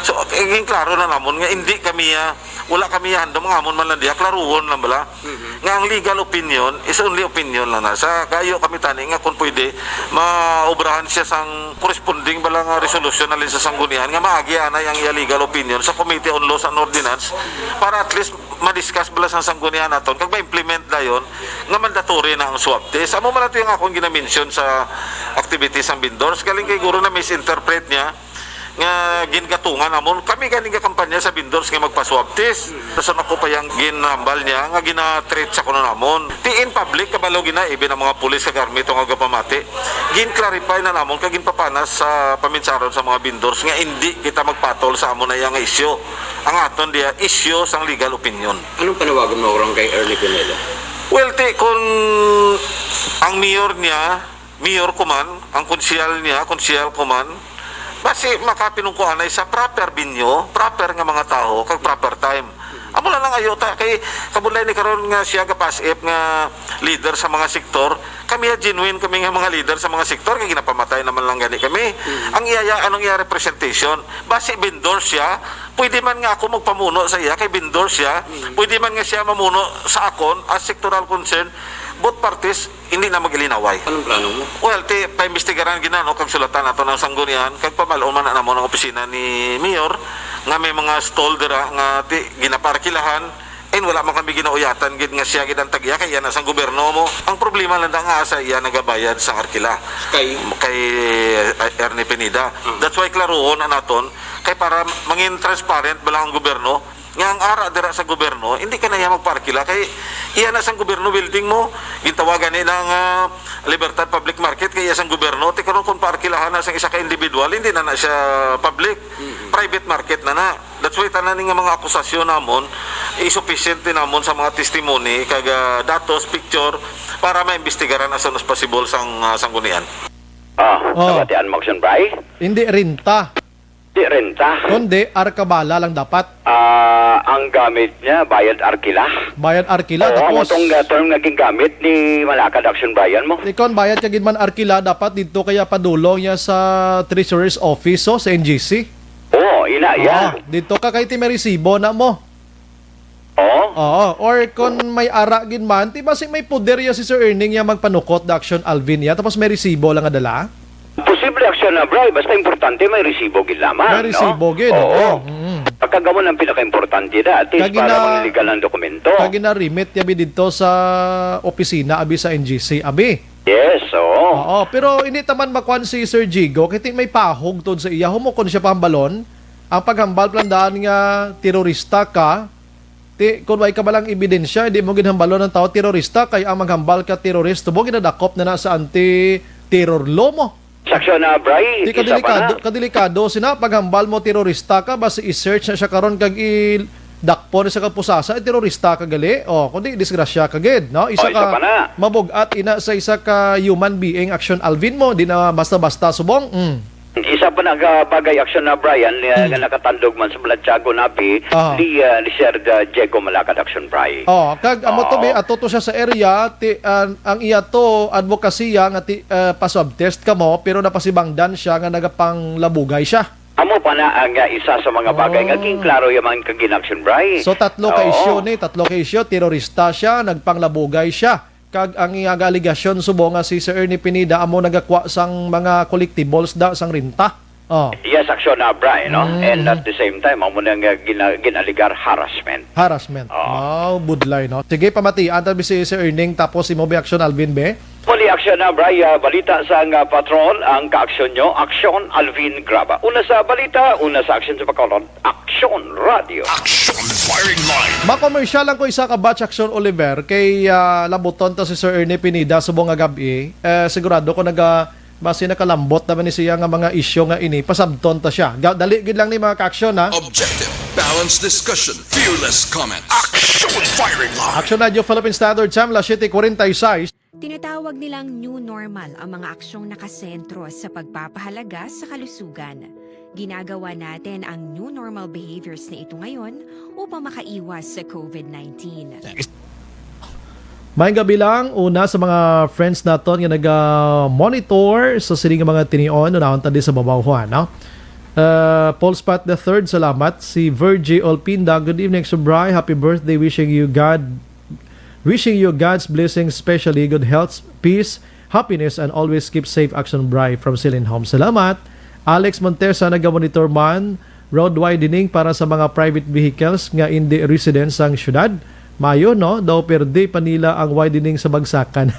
So, eh, ginklaro na namon nga hindi kami, ah, wala kami handom nga amon man lang diha, klaruhon lang bala. Mhm. Nga ang legal opinion is only opinion lang na. Sa kayo kami tani nga kung pwede, maobrahan siya sang corresponding bala nga resolution halin sa sanggunian nga maagi anay ang iya legal opinion sa Committee on Laws and Ordinance para at least ma-discuss bala sa sanggunian naton kag ma-implement dayon nga mandatory na ang swab test. Amo man ato yung akong ginamention sa activities sang vendors. Galing kay guro na misinterpret niya nga gingatungan namon. Kami gani gakampanya sa vendors nga magpa-swab test. Sa ako pa yang ginambal niya nga gina-treat sa kuno namon. Ti in public, kabalo gina, even ang mga pulis kag army to nga gapamati. Gin-clarify na namon kag ginpapanas sa paminsaron sa mga vendors nga indi kita magpatol sa amo na iya nga isyu. Ang aton diya isyu sang legal opinion. Anong panawagan mo orang kay Ernie Pineda? Well, ti, kung ang mayor niya, mayor ko man, ang konsehal niya, konsehal ko man, basi makapinungkuanay sa proper venue, proper nga mga tawo, kag proper time. Amo na lang ayo ta, kay kabudlay ni karon nga siya gapas-ip nga leader sa mga sektor, Kami ya, genuine kami nga mga leader sa mga sektor, kay ginapamatay naman lang gani kami. Ang iya ya, anong iya representation? Basi vendor siya, pwede man nga ako magpamuno sa iya, kay vendor siya, pwede man nga siya mamuno sa akon as sectoral concern, both parties, hindi na magilinaway. Anong plano mo? Well, ti, paimbestigaran gina, no, kag sulatan nato ng sanggunian, kag pamalo man na namo ng opisina ni Mayor, nga may mga stall dira nga ti, ginaparkilahan, and wala man kami ginauyatan gid nga siya gid ang tag-iya, kay iya na sang gobyerno mo. Ang problema lang da nga sa iya nagabayad sang arkila. Kay? Kay, uh, Ernie Pineda. That's why klaruhon na naton, kay para mangin transparent bala ang gobyerno, nga ang ara dira sa gobyerno, hindi ka na iya magpaarkila, kay iya na sang gobyerno building mo, gintawagan ni ng, ah, Libertad Public Market, kay iya sang gobyerno, ti karon kung paarkilahan na sang isa ka individual, hindi na na siya public, private market na na. That's why tanan ni nga mga akusasyon namon, isufficient din namon sa mga testimony, kag, ah, datos, picture, para maimbestigaran as soon as possible sang, ah, sanggunian. Ah, Oh. Nabatian mo, Action Bray? Hindi renta. Di renta. Kundi arkabala lang dapat. Ah, ang gamit niya, bayad arkila. Bayad arkila, Oo, tapos amo tong, uh, term nga gingamit ni Malakad Action Brian mo. Ikaw, bayad ka gid man arkila, dapat dito kaya padulong niya sa Treasurer's Office, oh, sa N G C. Oo, ina, yeah. Oo, dito ka kay ti may resibo na mo. Oo. Oo, or kung may ara gid man, ti basi may poder ya si Sir Erning ya magpanukot da Action Alvin ya, tapos may resibo lang nga dala? Posible, Action na, Bray, basta importante may resibo gid lamang, May no? resibo gid, Oo. oo. Mm. Pagkagamo ang pinakaimportante da, at least Kag para ina-, manligal ang dokumento. Kag gina-remit ya bi didto sa opisina abi sa N G C abi. Yes, oo. Oo, pero hindi taman makuan si Sir Jigo, kay ti may pahog tod sa iya, humukon siya pahambalon. Ang paghambal, plandaan nga terorista ka, ti, kung way ka balang ebidensya, hindi mo ginhambalon ang tao terorista, kay ang maghambal ka terorista mo, ginadakop na na sa anti-terror law mo. Saksyon na, Bray, Ti, isa pa kadelikado, na. kadelikado, sina, paghambal mo terorista ka, basi i-search na siya karon kag i-dakpon sa kapusasa, eh, terorista ka gali. O, kundi disgrasya ka gid, no? Isa O, isa ka pa na. mabugat ina sa isa ka human being, Action Alvin mo, di na basta-basta subong. Mm. Isa pa na ka bagay, Action na, Brian, eh, Hmm. nga nakatandog man sa Balachago Napi, Ah. ni, ah, ni Sir, ah, Diego Malakad, Action Bray. Oh, kag amo to, Oo. bi, ato to siya sa area, ti, ah, ang iya to, advokasya nga ti, ah, pa-swab test kamo, pero napasibangdan siya nga nagapanglabugay siya. Amo pa na ang, ah, isa sa mga bagay nga Oh. ginklaro yaman kag gin-, Action Bray. So, tatlo ka Oo. isyu ni, tatlo ka isyu, terorista siya, nagpanglabugay siya. Kag ang iya nga alegasyon subong nga si Sir Ernie Pineda amo nagakwa sang mga collectibles da sang renta. Oh. Yes, Action na, Bray, no? Mm. And at the same time, amo na nga gina-, gin-alegar harassment. Harassment. Oo. Wow, budlay, no? Sige, pamatian ta bi si Sir Erning, tapos imo bi, Action Alvin, be? Muli, Action na, Bray, ah, balita sa nga patrol, ang kaaksyon nyo, Action Alvin Graba. Una sa balita, una sa aksyon sa Bacolod, Action Radio. Action Firing Line. Makomersyal lang ko isa ka batch, Action Oliver, kay, ah, labuton ta si Sir Ernie Pineda subong nga gab-i. Eh, sigurado ko naga, basi nakalambot naman ni siya nga mga isyu nga ini. Pasabton ta siya. Ga-, dali gid lang ni mga ka-aksyon, ha? Objective, balanced discussion, fearless comments. Action Firing Line. Action Radio Philippine Standard Time, alas siyete kuwarenta y seis. Tinatawag nilang new normal ang mga aksyong nakasentro sa pagpapahalaga sa kalusugan. Ginagawa natin ang new normal behaviors na ito ngayon upang makaiwas sa COVID nineteen. May gabi lang, una sa mga friends naton nga naga-monitor sa sini nga mga tinion, unahon ta di sa babawhan, no? Uh, Paul Spot the third, salamat. Si Virgie Olpinda, good evening, Subray. Happy birthday. Wishing you God Wishing you God's blessings, especially good health, peace, happiness, and always keep safe, Action Bray from Silin Home. Salamat. Alex Montesa, nagamonitor man, road widening para sa mga private vehicles nga indi resident sang syudad. Mayo, no? Daw perde pa nila ang widening sa bagsakan.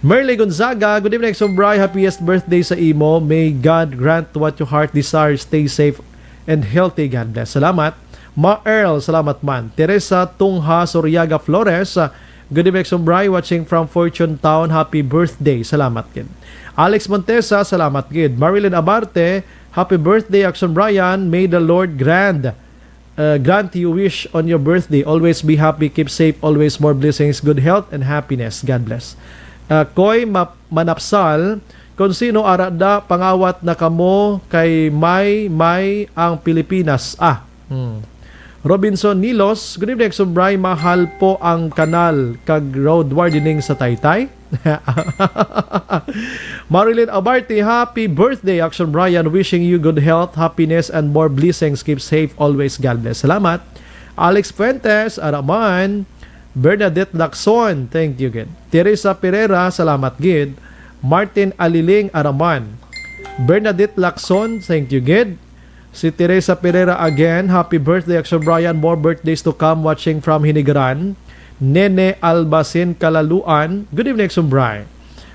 Merly Gonzaga, good evening, Action Bray. Happiest birthday sa imo. May God grant what your heart desires. Stay safe and healthy. God bless. Salamat. Ma Earl, salamat man. Teresa Tungha Soriaga Flores, ah, good evening, Action Bray, watching from Fortune Town. Happy birthday. Salamat gid. Alex Montesa, salamat gid. Marilyn Abarte, happy birthday, Action Brian. May the Lord grant, uh, grant you wish on your birthday. Always be happy, keep safe, always more blessings, good health, and happiness. God bless. Uh, Koy Map-, Manapsal, kung sino ara da, pangawat na kamo kay may, may ang Pilipinas. Ah, Hmm. Robinson Nilos, good evening, Subray. Mahal po ang kanal kag road widening sa Taytay. Marilyn Abarte, happy birthday, Action Brian. Wishing you good health, happiness, and more blessings. Keep safe always. God bless. Salamat. Alex Fuentes, araman. Bernadette Lacson, thank you gid. Teresa Pereira, salamat gid. Martin Aliling, araman. Bernadette Lacson, thank you gid. Si Teresa Pereira again, happy birthday, Action Brian. More birthdays to come, watching from Hinigaran. Nene Albasin Kalaluan, good evening, Action Brian.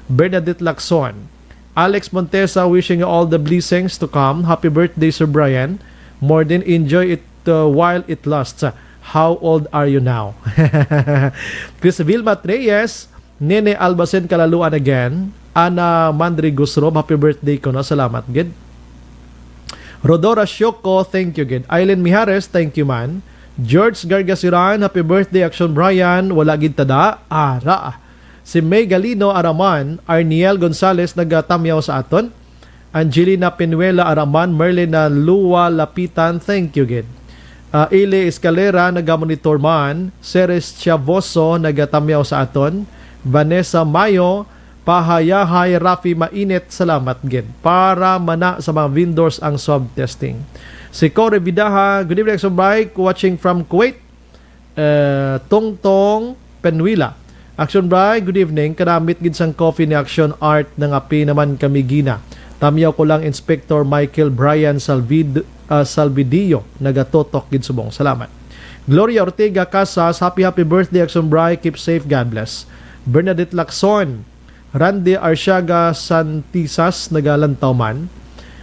Bernadette Lacson. Alex Montesa, wishing you all the blessings to come. Happy birthday, Sir Brian. More din, enjoy it uh, while it lasts. How old are you now? Chris Vilma Reyes, Nene Albasin Kalaluan again. Ana Mandri Gusrob, happy birthday ko na. Salamat gid. Rodora Shoko, thank you gid. Aileen Mijares, thank you man. George Gargasiran, happy birthday, Action Brian. Wala gid tada. Ara. Si May Galino Araman, Arniel Gonzalez nagatamyaw sa aton. Angelina Pinuela Araman, Merlina Lua Lapitan, thank you gid. Ah, Ili Escalera nagamonitor man, Ceres Chavoso nagatamyaw sa aton, Vanessa Mayo, Pahayahay Rafi Mainit, salamat gid. Para mana sa mga vendors ang swab testing. Si Cory Vidaha, good evening, Action Brian, watching from Kuwait. Eh, Tongtong Penuila. Action Brian, good evening. Kanamit gid sang coffee ni Action Art, nangape naman kami gina. Tamyaw ko lang, Inspector Michael Brian Salvid-, ah, Salvidio, nagatutok gid subong. Salamat. Gloria Ortega Casas, happy, happy birthday, Action Brian. Keep safe, God bless. Bernadette Lacson, Randy Arsiaga Santisas, nagalantaw man.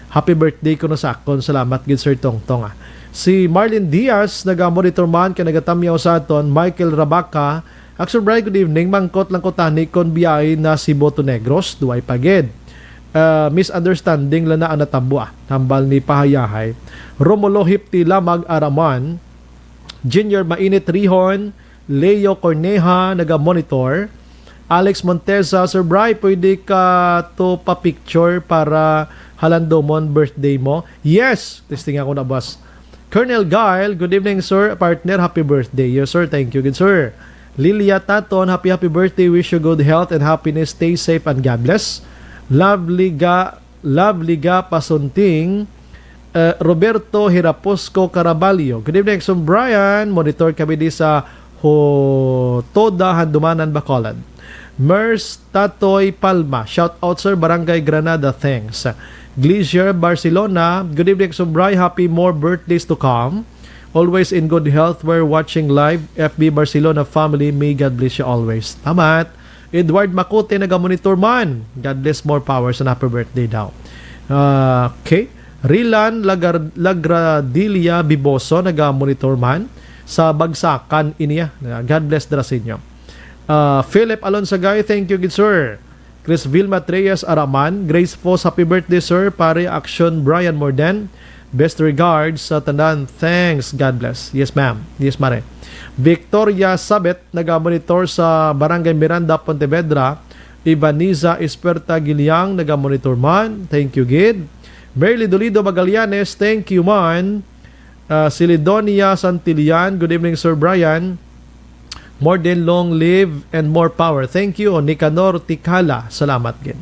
Happy birthday kuno sa akon. Salamat gid, Sir Tongtong, ah. Si Marlene Diaz, naga-monitor man kay nagatamyaw sa aton. Michael Rabaca, Action Brian, good evening. Mangkot lang ko tani kon biyahe na Cebu to Negros. Duay pa gid. Ah, misunderstanding lang na ang natabo, ah. Hambal ni Pahayahay. Romulo Hipti Lamag Araman, Junior Mainit Rihon, Leo Corneja, naga-monitor. Alex Montesa, Sir Bry, pwede ka to pa-picture para halandomon birthday mo? Yes! Testing ako na, boss. Colonel Guile, good evening, sir. Partner, happy birthday. Yes, sir. Thank you, good sir. Lilia Taton, happy, happy birthday. Wish you good health and happiness. Stay safe and God bless. Lovely ga Love Liga Pasunting, eh, Roberto Hiraposco Caraballo. Good evening, Exxon Brian. Monitor kami di sa Hotoda, Handumanan, Bacolod. Mers Tatoy Palma. Shout out, sir. Barangay Granada. Thanks. Glacier Barcelona. Good evening, Exxon Brian. Happy more birthdays to come. Always in good health. We're watching live. F B Barcelona family. May God bless you always. Tamat. Edward Macute, naga-monitor man. God bless, more power sa happy birthday daw. Ah, okay. Rilan Lagar-, Lagradilla Biboso, naga-monitor man sa Bagsakan, Inia. Ah, God bless dira sa inyo. Ah, Philip Alonsagay, thank you, good sir. Chris Vilma Treyes Araman, Grace Fos, happy birthday, sir. Pare Action, Brian Morden. Best regards sa tanan. Thanks. God bless. Yes, ma'am. Yes, mare. Victoria Sabet, naga-monitor sa Barangay Miranda, Pontevedra. Ivaniza Esperta Giliang, naga-monitor man. Thank you, gid. Merly Dolido Magallanes, thank you man. Ah, si Lidonia Santillan, good evening, Sir Brian. More than long live and more power. Thank you, Nicanor Tikala. Salamat gid.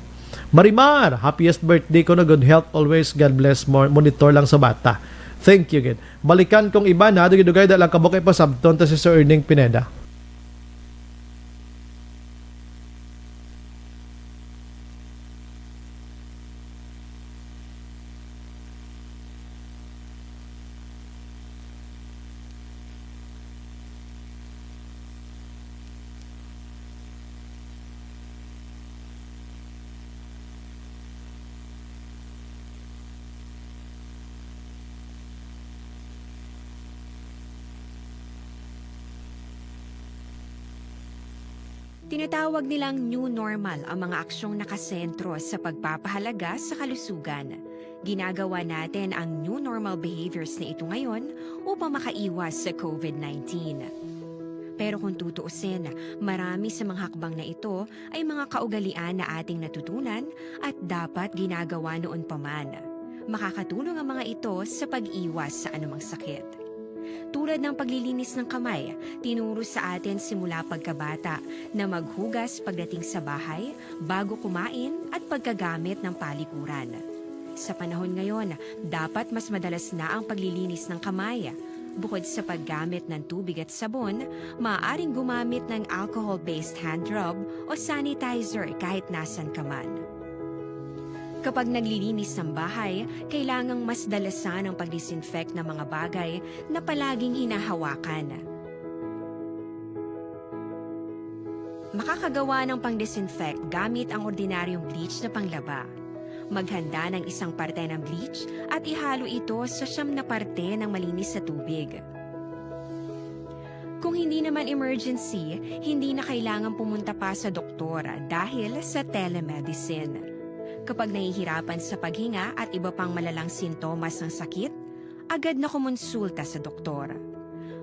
Marimar, happiest birthday ko na. Good health always. God bless. Mo-, monitor lang sa bata. Thank you gid. Balikan kong iba na, dugay-dugay da lang kabukay pa sabton ta si Sir Erning Pineda. Tinatawag nilang new normal ang mga aksyong nakasentro sa pagpapahalaga sa kalusugan. Ginagawa natin ang new normal behaviors na ito ngayon upang makaiwas sa covid nineteen. Pero kung tutuusin, marami sa mga hakbang na ito ay mga kaugalian na ating natutunan at dapat ginagawa noon pa man. Makakatulong ang mga ito sa pag-iwas sa anumang sakit. Tulad ng paglilinis ng kamay, tinuro sa atin simula pagkabata na maghugas pagdating sa bahay, bago kumain, at pagkagamit ng palikuran. Sa panahon ngayon, dapat mas madalas na ang paglilinis ng kamay. Bukod sa paggamit ng tubig at sabon, maaaring gumamit ng alcohol-based hand rub o sanitizer kahit nasan ka man. Kapag naglilinis ng bahay, kailangang mas dalasan ang pag-disinfect ng mga bagay na palaging hinahawakan. Makakagawa ng pang-disinfect gamit ang ordinaryong bleach na panglaba. Maghanda ng isang parte ng bleach at ihalo ito sa siyam na parte ng malinis na tubig. Kung hindi naman emergency, hindi na kailangan pumunta pa sa doktor dahil sa telemedicine. Kapag nahihirapan sa paghinga at iba pang malalang sintomas ng sakit, agad na kumonsulta sa doktor.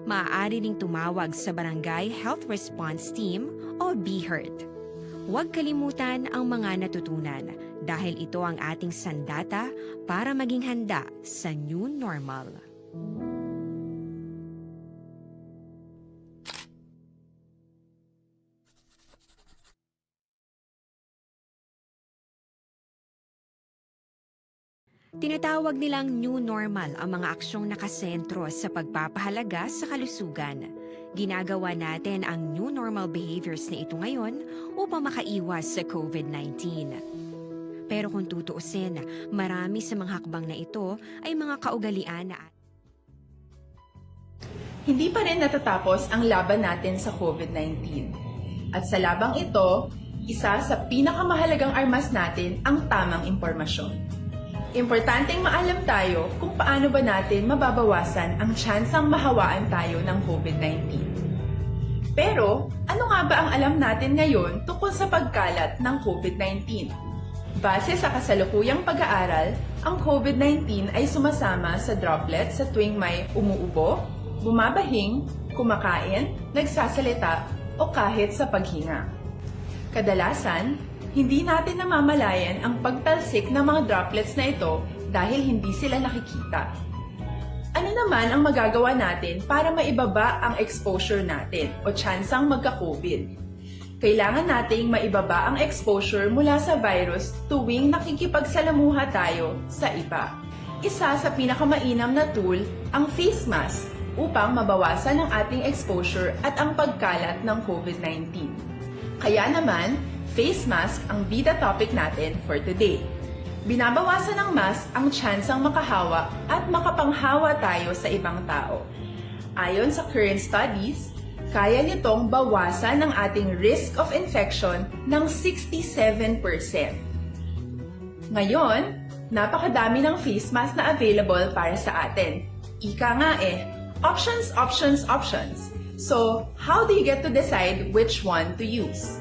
Maaari ring tumawag sa Barangay Health Response Team o BHERT. Huwag kalimutan ang mga natutunan dahil ito ang ating sandata para maging handa sa new normal. Tinatawag nilang new normal ang mga aksyong nakasentro sa pagpapahalaga sa kalusugan. Ginagawa natin ang new normal behaviors na ito ngayon upang makaiwas sa COVID nineteen. Pero kung tutuusin, marami sa mga hakbang na ito ay mga kaugalian na Hindi pa rin natatapos ang laban natin sa COVID nineteen. At sa labang ito, isa sa pinakamahalagang armas natin ang tamang impormasyon. Importanteng maalam tayo kung paano ba natin mababawasan ang tsansang mahawaan tayo ng COVID nineteen. Pero, ano nga ba ang alam natin ngayon tungkol sa pagkalat ng COVID nineteen? Base sa kasalukuyang pag-aaral, ang COVID nineteen ay sumasama sa droplet sa tuwing may umuubo, bumabahing, kumakain, nagsasalita, o kahit sa paghinga. Kadalasan, hindi natin namamalayan ang pagtalsik ng mga droplets na ito dahil hindi sila nakikita. Ano naman ang magagawa natin para maibaba ang exposure natin o tsansang magka-COVID? Kailangan nating maibaba ang exposure mula sa virus tuwing nakikipagsalamuha tayo sa iba. Isa sa pinakamainam na tool ang face mask upang mabawasan ang ating exposure at ang pagkalat ng COVID nineteen. Kaya naman, face mask ang bida topic natin for today. Binabawasan ng mask ang tsansang makahawa at makapanghawa tayo sa ibang tao. Ayon sa current studies, kaya nitong bawasan ang ating risk of infection ng sixty-seven percent. Ngayon, napakadami ng face mask na available para sa atin. Ika nga eh, options, options, options. So, how do you get to decide which one to use?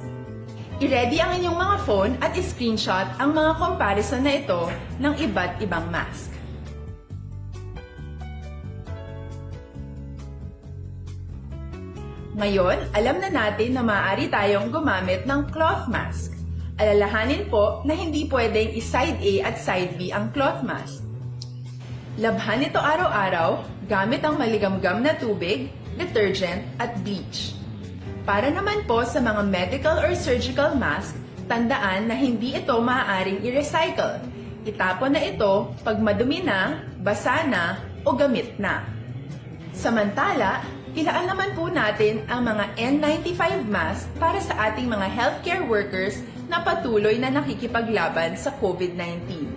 I-ready ang inyong mga phone at i-screenshot ang mga comparison na ito ng iba't ibang mask. Ngayon, alam na natin na maaari tayong gumamit ng cloth mask. Alalahanin po na hindi pwedeng i-side A at side B ang cloth mask. Labhan ito araw-araw gamit ang maligamgam na tubig, detergent, at bleach. Para naman po sa mga medical or surgical mask, tandaan na hindi ito maaaring i-recycle. Itapon na ito pag madumi na, basa na, o gamit na. Samantala, ilaan naman po natin ang mga N ninety-five mask para sa ating mga healthcare workers na patuloy na nakikipaglaban sa COVID nineteen.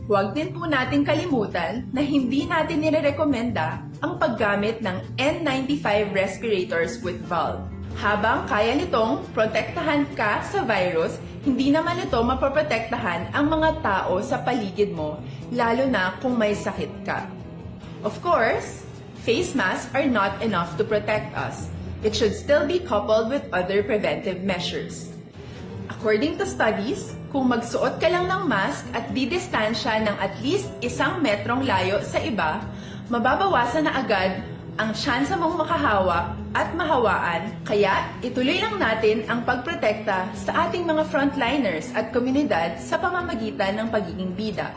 Huwag din po nating kalimutan na hindi natin nirerekomenda ang paggamit ng N ninety-five respirators with valve. Habang kaya nitong protektahan ka sa virus, hindi naman ito mapoprotektahan ang mga tao sa paligid mo, lalo na kung may sakit ka. Of course, face masks are not enough to protect us. It should still be coupled with other preventive measures. According to studies, kung magsuot ka lang ng mask at didistansya ng at least isang metrong layo sa iba, mababawasan na agad ang tsansa mong makahawa at mahawaan, kaya ituloy lang natin ang pagprotekta sa ating mga frontliners at komunidad sa pamamagitan ng pagiging bida.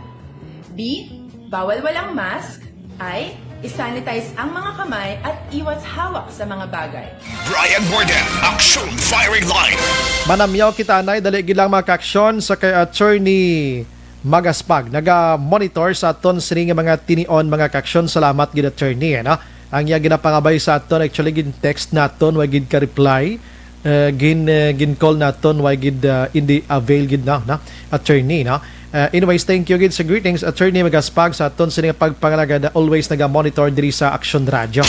B, bawal walang mask. I, I-sanitize ang mga kamay at iwas hawak sa mga bagay. Brian Morgan, Aksyon Firing Line. Manamyaw kita, anay, dali gid lang, mga kaaksyon, sa kay Attorney Magaspag. Naga-monitor sa aton sini nga mga tinion, mga kaaksyon. Salamat gid, Attorney, ano? Ang iya ginapangabay sa aton, actually, gin-text naton, wa gid ka-reply. Eh, gin, eh, gin-call naton, wa gid, ah, in the avail gid na, na, Attorney, no? Uh, anyways, thank you gid sa greetings, Attorney Magaspag, sa aton sini nga pagpangalagad, na always naga-monitor diri sa Aksyon Radio.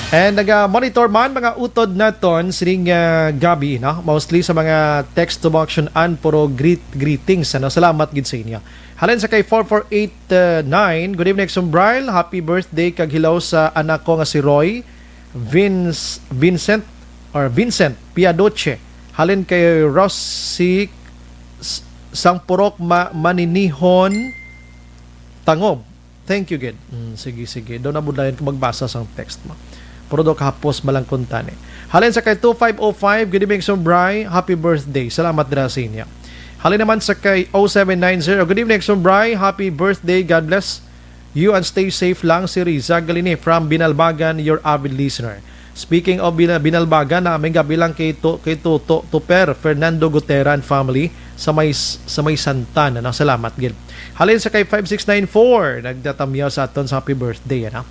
And naga-monitor man mga utod naton sining, uh, gabi, no? Mostly sa mga text to mo, Aksyon An, puro greet, greetings, ano? Salamat gid sa inyo. Halin sa kay four four eight nine, "Good evening, Aksyon Brian. Happy birthday kag hello sa anak ko nga si Roy, Vince, Vincent, or Vincent Piadoche. Halin kay Rosie S-, Sangpurok Ma-, Maninihon Tangob." Thank you, gid. Mm, sige, sige. Daw nabudlayan ko magbasa sang text mo. Pero daw kahapos ba lang kuntani. Halin sa kay two five oh five, "Good evening, Aksyon Brian. Happy birthday." Salamat dira sa inyo. Halin naman sa kay oh seven nine zero, "Good evening, Aksyon Brian. Happy birthday. God bless you and stay safe lang." Si Riza Galini from Binalbagan, your avid listener. Speaking of Bina-, Binalbagan, na may gabi lang kay To-, kay Toto Tuper, Fernando Gutera and family sa may, sa may Santan, ano? Salamat gid. Halin sa kay five six nine four, nagtatamyaw sa aton sa happy birthday, ano?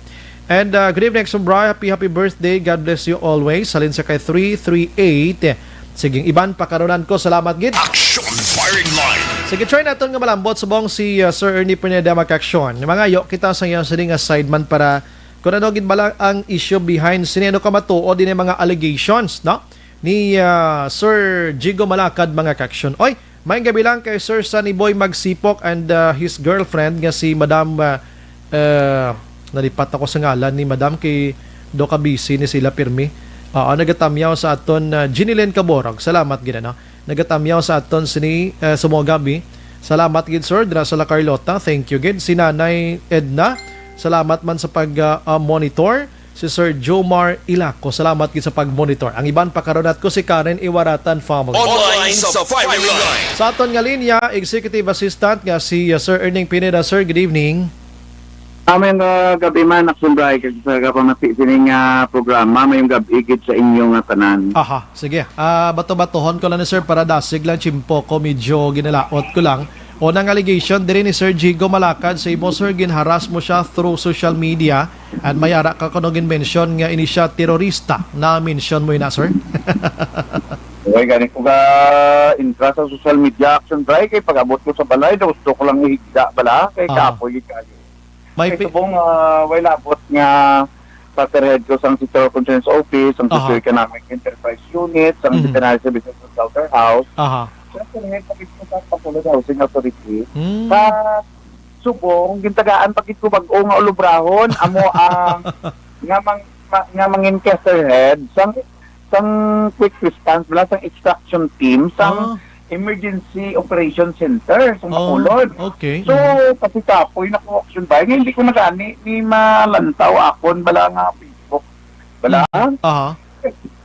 And, uh, "Good evening, Aksyon Brian. Happy, happy birthday. God bless you always." Halin sa kay three three eight. Sige, iban pa karunan ko. Salamat gid. Action Firing Line. Sige, try naton nga malambot subong si, uh, Sir Ernie Pineda, mga kaaksyon. Mangayo kita sa iya sini nga sideman para kung ano gid bala ang issue behind sini, ano ka matuod ini mga allegations, no? Ni, ah, Sir Jigo Malakad, mga kaaksyon. Oy, may gabi lang kay Sir Sunny Boy Magsipok and, ah, his girlfriend nga si Madam, ah, ah, nalipat ako sa ngalan ni Madam kay do ka busy ni sila pirmi. Oo, nagatamyaw sa aton, ah, Ginilyn Caborog. Salamat gid, ano? Nagatamyaw sa aton sini, eh, sa mga gabi. Salamat gid, sir, dira sa La Carlota. Thank you gid. Si Nanay Edna, salamat man sa pag, ah, ah, monitor. Si Sir Jomar Ilaco, salamat gid sa pag-monitor. Ang iban pa karon at ko si Karen Iwaratan family. Online sa Firing Line. Sa aton nga linya, Executive Assistant nga si, uh, Sir Erning Pineda. Sir, good evening. Amen, uh, gabi man, Aksyon Brian, kag sa kapamati sining, uh, programa, mayong gab-i gid sa inyo nga tanan. Aha, sige. Ah, bato-batohon ko lang ni sir para dasig lang tiyempo ko, medyo ginalaot ko lang. Unang allegation diri ni Sir Jigo Malakad sa imo, sir, ginharas mo siya through social media, and may ara ka kuno gin-mention nga ini siya terorista. Na-mention mo ina, sir? Uy, gani ko ga intra sa social media, Aksyon Brian, kay pag-abot ko sa balay, daw gusto ko lang ihigda bala, kay Ah. kapoy gid kayo. May Kay fi- subong, ah, way labot nga fatherhead ko sang Sector of Concerns Office, sang Aha. Socio-Economic Enterprise Unit, sang Mhm. Veterinary Services and Slaughterhouse. Aha. Siyempre, may pakit ko sa Bacolod Housing Authority. Hmm. Sa subong, gintagaan pakit ko bag-o nga ulubrahon, amo ang nga mang-, ma-, nga mangin fatherhead sang, sang quick response, wala sang extraction team, sang Ah. Emergency Operation Center sa Oh, Bacolod. Okay. So, Mm. kapoy-kapoy na ko, Aksyon Brian. Nga hindi ko na gani ni malantaw akon bala nga Facebook. Bala? Mm. Aha.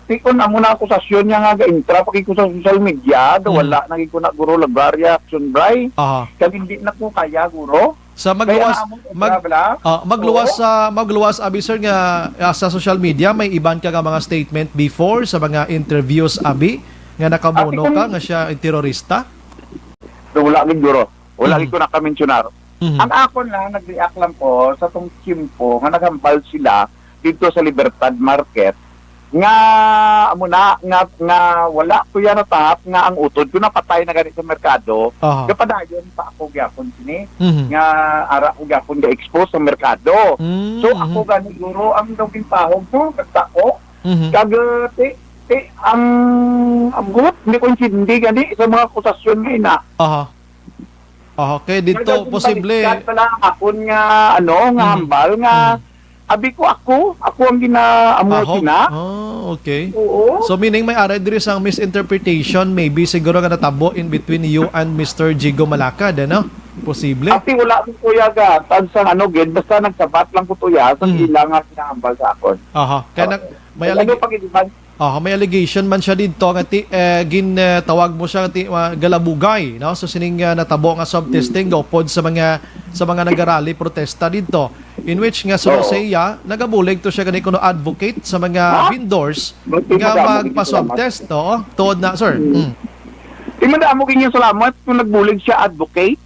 Tikon amo na akusasyon niya nga ga-intra pa gid ko sa social media, do Mm. wala na gid ko na guro labarya, Aksyon Brian. Aha. Kag hindi na ko kaya, guro. Sa Kaya magluwas, na amo, mag-, sobra bala. Ah, magluwas Oo. sa, magluwas, abi, sir, nga, ah, sa social media, may iban ka nga mga statement before sa mga interviews, abi, nga nakamuno Ate, ka kung nga siya ay terorista? So, wala gid, guro. Wala Mhm. gid ko nakamensionar. Mhm. Ang akon lang, nag-react lang ko sa tong tiyempo nga naghambal sila dito sa Libertad Market nga, amo na, nga, nga wala ko yan natahap nga ang utod ko napatay na gani sa merkado. Aha. Gapadayon pa ako gyapon sini Mhm. nga ara ko gyapon ga-expose sa merkado. Mm, So, ako mhm. gani, guro, ang daw gintahog ko, nagtako. Mhm. Kag, uh, ti, ti, ang, ang buot, hindi ko intindi gani sa mga akusasyon nga ina. Aha. Aha, kay dito, Kaya posible. Baliktad pala ang akon nga, ano, nga Mhm. hambal nga, Mhm. abi ko, ako, ako ang gina-, amo Tahog? sina. Ah, okay. Oo. So, meaning may ara diri sang misinterpretation, maybe siguro nga natabo in between you and Mister Jigo Malakad, ano? Posible. Ati, wala ko, kuya, ga, tag sang ano, gid, basta nagsabat lang ko, tuya, sa Mhm. ila nga ginahambal sa akon. Aha. Kaya Oo. nag-, may Ano alleg-, pag-iban? Aha, may allegation man siya didto nga ti-, eh, gin, eh, tawag mo siya nga ti-, ah, galabugay, no? So, sining, ah, natabo nga swab testing, gaupod sa mga, sa mga nagarally protesta didto. In which nga suno Oo. sa iya, nagabulig to siya gani kuno advocate sa mga Ha? vendors Buti nga madamo gid magpa-swab salamat. test, oo, tuod na, sir. Mm. Mm. Di madamo gid yung salamat kung nagbulig siya advocate.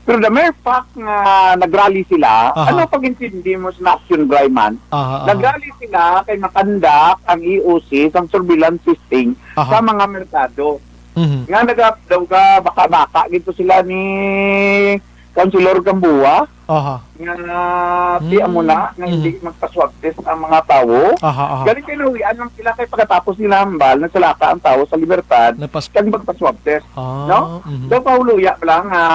Pero the mere fact nga nagrally sila, Aha. ano pag-intindi mo sa Action Bryman? Aha, aha. Nagrally sila kay makandak ang E O C sang surveillance testing Aha. sa mga merkado. Mhm. Nga naga-, daw ka baka-baka gito sila ni Councilor Gamboa Aha. nga Hmm, ti amo na nga mhm. hindi magpa-swab test ang mga tawo. Aha, aha. Galing kay nahuwian lang sila kay pagkatapos nila hambal, nagsalaka ang tawo sa libertad Napas- kag magpa-swab test, Ah, no? mhm. Daw pahuluya lang nga,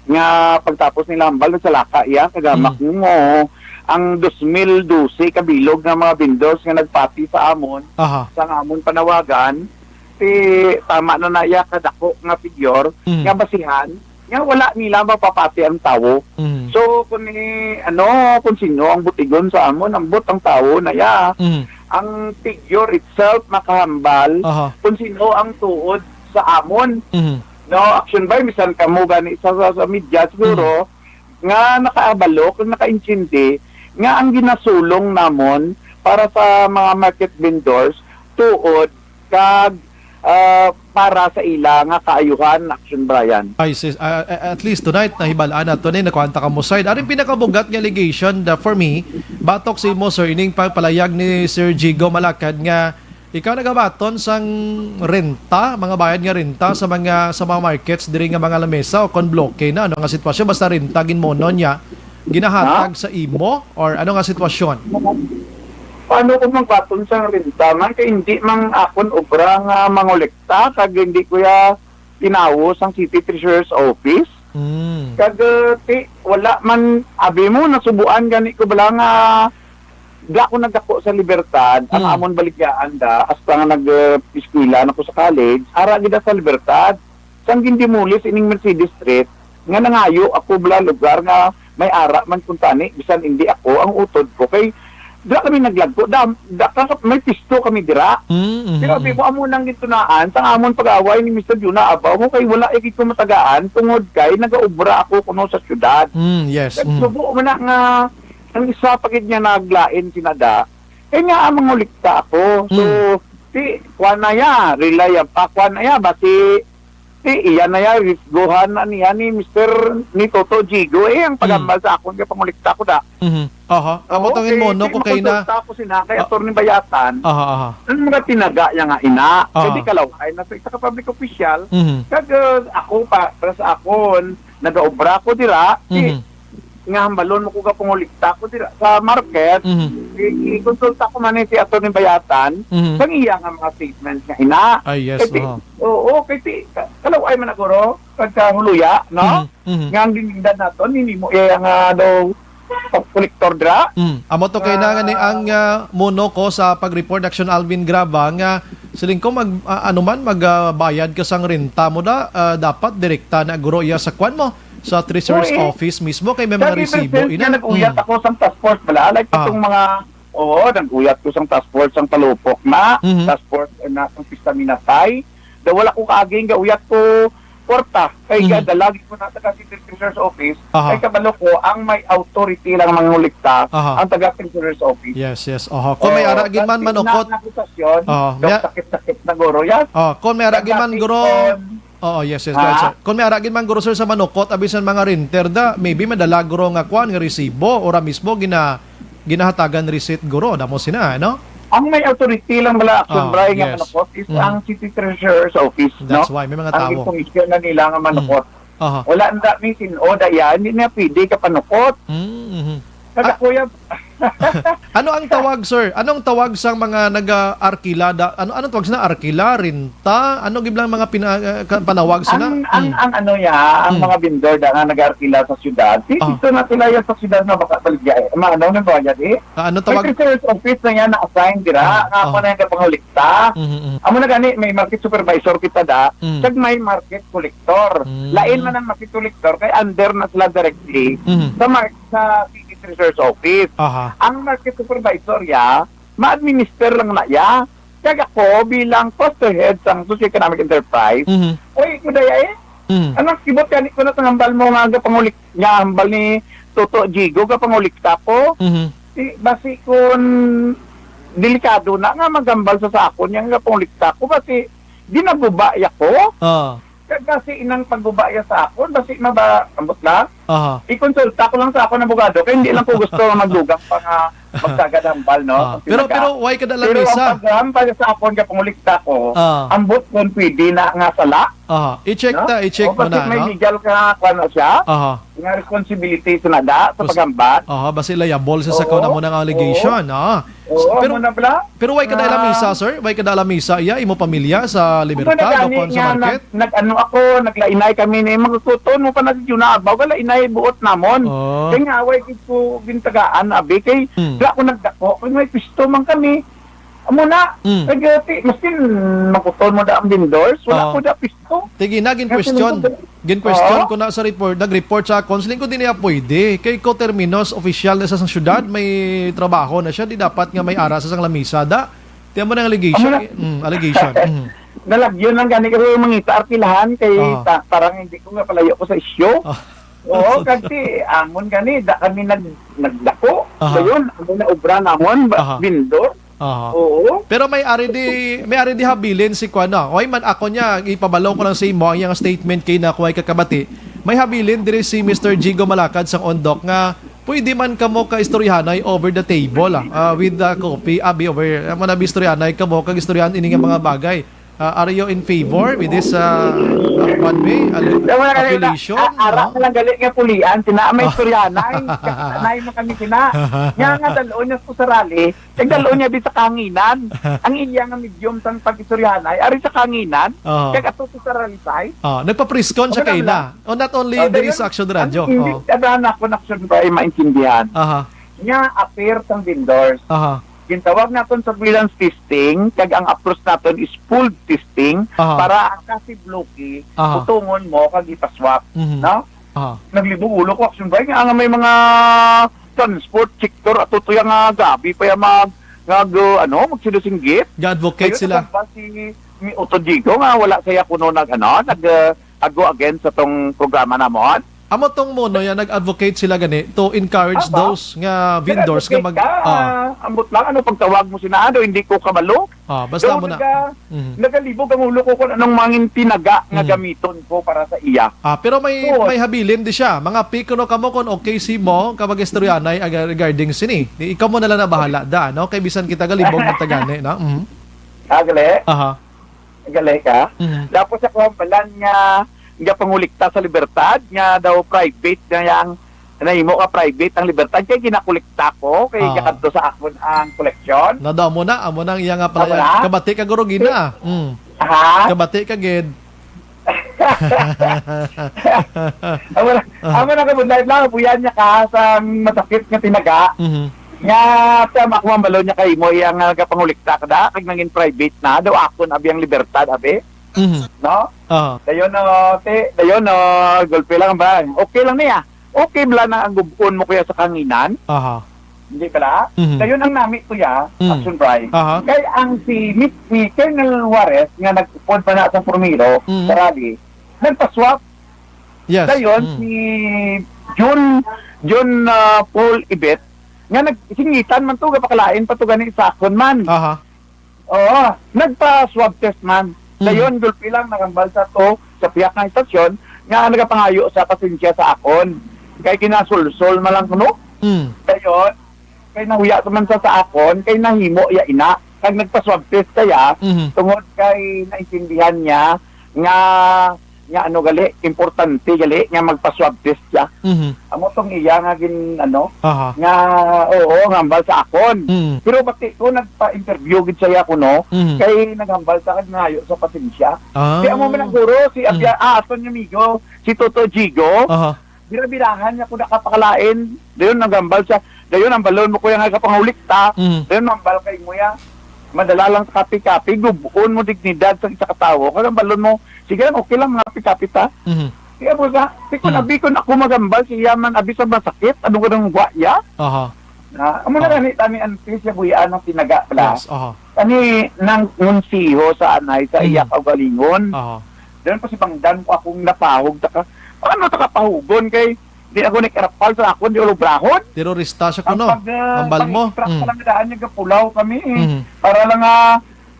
nga pagtapos nila hambal, nagsalaka iya, kagamak Mm. mo ang dos mil dose kabilog nga mga vendors nga nagpati sa amon, Aha. sa amon panawagan, ti tama na na iya kadako nga figure Mm. nga basihan nga wala nila mapapati ang tawo. Mm. So, kung ni, ano, kung sino ang butigon sa amon, ambot ang tawo na iya. Mm. Ang figure itself makahambal Aha. kung sino ang tuod sa amon. Mm. No, Action Bay, bisan kamo gani sa, sa, sa media, siguro, Mm. nga nakaabalo, kung nakaintindi, nga ang ginasulong namon para sa mga market vendors, tuod kag, ah, para sa ila nga kaayuhan, Action Brian. Ay, sis, ah, ah, at least tonight, nahibal-an nato ni, nakuha ta kamo side. Aring pinakabugat nga allegation, the, for me, batok sa imo, sir, ining pagpalayag ni Sir Jigo Malakad nga ikaw nagabaton sang renta, mga bayad nga renta sa mga, sa mga markets diri nga mga lamesa o kon bloke na, ano nga sitwasyon, basta renta ginmono niya, ginahatag Ha? sa imo, or ano nga sitwasyon? Paano ko magbaton sang renta man kay hindi mang akon obra nga mangolekta kag hindi ko ya tinawo sang City Treasurer's Office? Mm. Kag, uh, ti, wala man, abi mo, nasubuan gani ko bala nga da ko nagdako sa Libertad, ang Mm. amon baligyaan da, hasta nga nag, uh, eskwela na ko sa college, ara gid da sa Libertad. Sang gindemolis ining Mercedes Street, nga nangayo ako bala lugar nga may ara man kuntani, bisan hindi ako ang utod ko. Kay, da kami naglagko, da, da, ka- may pisto kami dira. Mm, mhm, Pero abi mhm. mo, amo nang gintunaan, sang amon pag-away ni Mister Juna, abaw mo kay wala gid ko matagaan, tungod kay nagaobra ako kuno sa syudad. Mm, yes. Kag mm. subo man na nga, ang isa pa gid niya naglain sinada, kay nga ang mangulikta ako. So, Mm. si, kuan na ya, relay ang pa, kuan na ya, basi, si, iya na ya, risgohan na niya ni Mister, ni Toto Jigo, eh, ang Mm. pagambal sa akon kay pangulikta ko da. Mhm. Aha. Amo Oo, tong kay, inmono kay ko kay na makasulta ako sina, kay Ah. Attorney Bayatan. Aha, aha. Ang mga tinaga niya nga ina, Aha. kay di kalaw-ay na sa isa ka public official, Mhm. kag, uh, ako pa, para sa akon, nagaobra ko dira, si, Mhm. nga hambalon mo ko ka pangulikta ko dira sa market, Mhm. i-, i-consulta ko man ni si Attorney Bayatan, Mhm. sang iya nga mga statements nga ina. Ay, yes, Kay ti-, aha. oo, kay ti-, ka-, kalaw-ay man na guro, pagkahuluya, no? Mhm, mhm. Nga ang dinigdan naton, hindi mo iya nga daw kolektor dira. Mm. Amo to kay na nga ni Ah. ang, ah, muno ko sa pag-report, Action Alvin Graba, nga siling ko mag, ah, ano man, mag, ah, bayad ka sang renta mo da, ah, dapat direkta na guro iya sa kwan mo, sa treasurer's Oo, eh. office mismo, kay may mga Kag ever resibo, since ina. nga nag-uyat Mm. ako sang task force, bala, like Ah. itong mga, oo, nag-uyat ko sang task force, sang Talupok na, Mhm. task force, eh, na, sang Pista Minatay. Daw wala ko kaaging gauyat ko kwarta. Kay Mhm. gadala gid ko na taga City Treasurer's Office, Aha. kay kabalo ko, ang may authority lang mangulikta, Aha. ang taga Treasurer's Office. Yes, yes. Oho. Kung may Oh, ara gid man kasi manukot. na, na akusasyon, Oh, daw may sakit-sakit na guro yan. Oh, kung may ara gid man Kaya guro. kung Oo, yes, yes. Ha? Go ahead, sir. Kung may ara gid man guro, sir, sa manukot, abi sa mga renter da, maybe madala guro nga kwan, nga resibo, ora mismo gina-, ginahatagan receipt guro, damo sina, no? Ang may authority lang bala, Action Ah, Bray, nga yes. manukot is Mm. ang City Treasurer's Office, That's no? why, may mga Ang tawo. information na nila nga manukot. Mm. Aha. Wala na mi sin-o, daya, hindi na pwede ka panukot. Mm, mhm. Kada Ah. kuya. Ano ang tawag, sir? Anong tawag sa mga nag-aarkila? Da-, ano, anong tawag sila? Arkila, renta? Ano giblang mga pina-, ah, ka-, panawag sila? Ang, ang, Mm. ang ano ya, ang Mm. mga vendor da nga nag-aarkila sa syudad, di, Ah. dito na sila yan sa syudad na baka baligya eh. Ma-, ano, nagbayad eh. Ah, ano May tawag? Treasurer's office na yan na-assign dira, Ah, nga ako ah. na yung kapangulikta. Mhm, mhm. Amo na gani, may market supervisor kita da, Mhm. kag may market collector. Mhm. Lain man ang market collector, kay under na sila directly Mhm. sa mar-, sa City Treasurer's Office. Aha. Ang market supervisor ya, ma-administer lang na ya. Kag ako, bilang foster head sang socio-economic enterprise, Mhm. uy, ko daya eh. Mhm. Ang nakibot gani ko na sa hambal mo nga gapangulik-, nga hambal ni Toto Jigo, gapangulikta ko. Mhm. Di, basi kun delikado na nga maghambal sa sa akon, yang gapangulikta ko, basi ginaguba ya ko. Ah. Kag basi inang pagguba ya sa akon, basi maba-, ambot lang. Aha. Ikonsulta ko lang sa akon abogado, kay hindi lang ko gusto nga magdugang pa nga magsagad hambal, no? Ah, Kung pero, sinaga. Pero why ka dala Pero ang misa? paghambal sa akon, gapangulikta ko, Ah. ambot kung pwede na nga sala. Aha. I-check No? ta, i-check O, mo basi na, may no? legal ka, kuwan na siya. Aha. Nga responsibility sa nada, sa Bas-, paghambal. aha, basi liable sa Oo. sakaw na mo ng allegation, Oo. ah. Oo, Pero, mo na bala. pero why ka dala Ah. misa, sir? Why ka dala misa, iya, imo pamilya sa Amo na Libertad o gani kon sa nga market? nag-, nag-ano ako, naglainay kami ni, magkuton mo pa na si Juna Abaw, kalainay buot namon. Oh. Kay nga, away gid ko gintagaan, abi, kay Hmm. wala ko nagdako, kay may pisto man kami. Amo na, Hmm. kay gati, maskin makuton mo da ang vendors, wala Oh. ko da pisto. Tigi na, gin Nga question. sinusunod. Gin question Oo. ko na sa report, nag-report sa akon, siling ko, "Di niya pwede. Kay ko terminos, opisyal na sa sang syudad, may trabaho na siya, di dapat nga may ara sa sang lamisa, da." Tiyan mo na ang allegation. Amo na. Eh, mm, allegation. Mhm. Nalagyo lang gani kasi yung mangita arkilahan kay Aha. ta-, parang hindi ko nga palayo ko sa isyu. Ah. Oo, kasi amon gani, da kami nag-, nagdako. Aha. Dayon, amo na obra namon, ba-, Aha. vendor. Aha. Oo. Pero may ari di, may ari di habilin si kuan, no? Oy man, ako niya, ipabalo ko lang sa imo ang iyang statement kay na kuway kakabati. May habilin diri si Mister Jigo Malakad sang Ondok nga pwede man kamo ka istoryahanay over the table, ah, ah, with the coffee, abi, over, amo na, istoryahanay kamo kag istoryahan ini nga mga bagay. Ah, are you in favor with this, ah, ah, one way, ah, Wala ka lang, appealation, ah, ara no? ka lang gali nga pulian, sina, may Ah. istoryahanay. Nay mo kami sina. Nga nga daloon niya sa rally, kag daloon niya di sa kanginan. Ang iya nga medium sang pag-istoryahanay, ari sa kanginan, Oo. kag ato sa rally side. Oh, nagpa-press con siya Wala kay lang. na. Oh, not only Oh, diri dayon, sa Action ang Radio. hindi Oh. ka na ako na Action Radio maintindihan. Aha. Nga appear sang vendors. Aha. Gintawag naton surveillance testing, kag ang approach naton is fold testing Aha. para ang kasibloki Aha. utungon mo kag ipaswap, Mhm. no? Aha. Naglibog ulo ko, Action Bike, nga may mga transport sector ato to yang, ah, gabi pa yung mag, nga, uh, ano, magsinusinggit. Ga-advocate Ayun, sila. nagamba si Mi Otto Digo nga wala saya kuno nag, ano, nag, uh, go against sa tong programa namon. Amo tong mo, no, yan, nag-advocate sila gani to encourage Aba, those nga vendors nga nag-advocate mag-, ka, ah. ah, ambot lang, ano pagtawag mo sina, ano, hindi ko kabalo. Ah, basta So, mo na. naga-, Mhm. nagalibog ang ulo ko kung anong mangin tinaga nga Mhm. gamiton ko para sa iya. Ah, pero may, Oo. may habilin di siya. Mga pikuno kamo kung okay si mo, ka mag-istoryanay aga-, regarding sini. Di, ikaw mo na lang na bahala, da, no? Kay bisan kita galibog ng tagani, no? Mhm. Ah, gali? Aha. Gali ka? Mhm. Tapos ako ang balan nga, nga pangulikta sa Libertad, nga daw private na yang nahimo ka private ang Libertad, kay ginakulikta ko, kay Ah. gakadto sa akon ang koleksyon. Nadamo na, amo nang iya nga pala. Amo na? Kabati ka, Guro Gina. Mm. Ha? Kabati ka, gid. Amo na, Ah. amo na, kabudlay lang, buyan niya ka sa masakit nga tinaga. Mhm. Nga, sa makuha ang balon niya kay mo, iya nga nagapangulikta ka da, kag nangin private na, daw akon, abi ang Libertad, abi. Mhm. No? Ah. Dayon, no, te, dayon, no, gulpi lang ba? Okay lang niya. Okay bala na ang gubon mo kuya sa kanginan? Aha. Hindi bala? Mhm. Dayon ang nami kuya, Mm. Action Bry. Aha. Kay ang si Mit-, si Colonel Juarez nga nag-upod pa na sa Primero, Mhm. sa rally, nagpa-swap. Yes. Dayon, Mm. si Jun, Jun, ah, Paul Ibet, nga nag-, singitan man to, gapakalain pa to gani sa akon man. Aha. Oo, nagpa-swab test man. Mm. Dayon, gulpi lang, nakambal sa to, sa pihak ng istasyon, nga nagapangayo sa pasensya sa akon. Kay ginasulsol man lang kuno. Mm. Dayon, kay nahuya man sa, sa akon, kay nahimo ya ina. Kag nagpa-swab test kaya, Mhm. tungod kay naintindihan niya nga, nga ano gali, importante gali, nga magpa-swab test siya. Mhm. Amo tong iya nga gin-, ano, Aha. nga, oo, nga hambal sa akon. Mm. Pero bati ko, nagpa-interview gid siya kuno, Mhm. kay naghambal sa kag nangayo sa pasensya. Ah. Kaya amo man ang guro, si Mm. Abya-, ah, aton nga amigo, si Toto Jigo, Aha. bira-birahan niya ko nakapakalain. Dayon, naghambal siya. Dayon, ang balon mo, kuya, nga kapangulikta. Mm. Dayon, hambal kay mo, ya. Madala lang sa kape-kape, gubon mo dignidad sa isa ka tawo. Kaya ang balon mo, sige lang, okay lang, mga kape-kape ta. Mhm. Kaya mo sa, di ko Mm. na, di ko na ako maghambal, siya man, abi sa masakit, ano ko nang wa, ya? Aha. Na, amo na Ah. gani, tani, ang pis, ya, buyaan ang tinaga pala. Yes, aha. Kani, nang ngunsiho sa anay, sa Mm. iya kaugalingon. Aha. Dayon pa si Bangdan ko akong napahog, taka, paano taka pahugon kay, Di ako nag-arapal sa akon, di ulo brahon. Terorista siya kuno. Ang pag, ah, Ambal mo. Pag-extract Mm. lang daan nga gapulaw kami, eh. Mhm. Para lang nga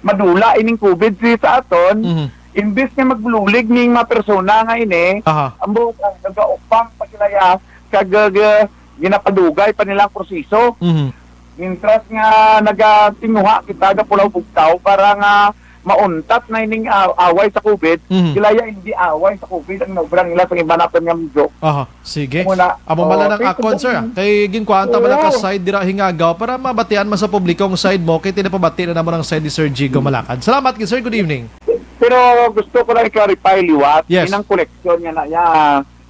madula ining covid si sa aton. Mhm. Imbis nga magbulig ning mga persona nga ini, Aha. ang buhok ang nagaupang pagkilaya, kag, ah, ginapadugay pa nila ang proseso. Mhm. Mintras nga nagatinguha kita, gapulaw bugtaw, para nga mauntat na ining, ah, away sa covid, Mhm. sila ya hindi away sa covid ang naubra nila sa iba naton nga medyo. Aha, sige. Amo na. Amo man lang ang akon, sir, ah. Kay ginkuhaan ta man ang Oo. ka-side dira hingagaw para mabatian man sa publiko ang side mo, kay tinapabati na namo ang side ni Sir Jigo Malakad. Salamat gid, sir. Good evening. Pero gusto ko lang i-clarify liwat, Yes. inang koleksyon nga na ya,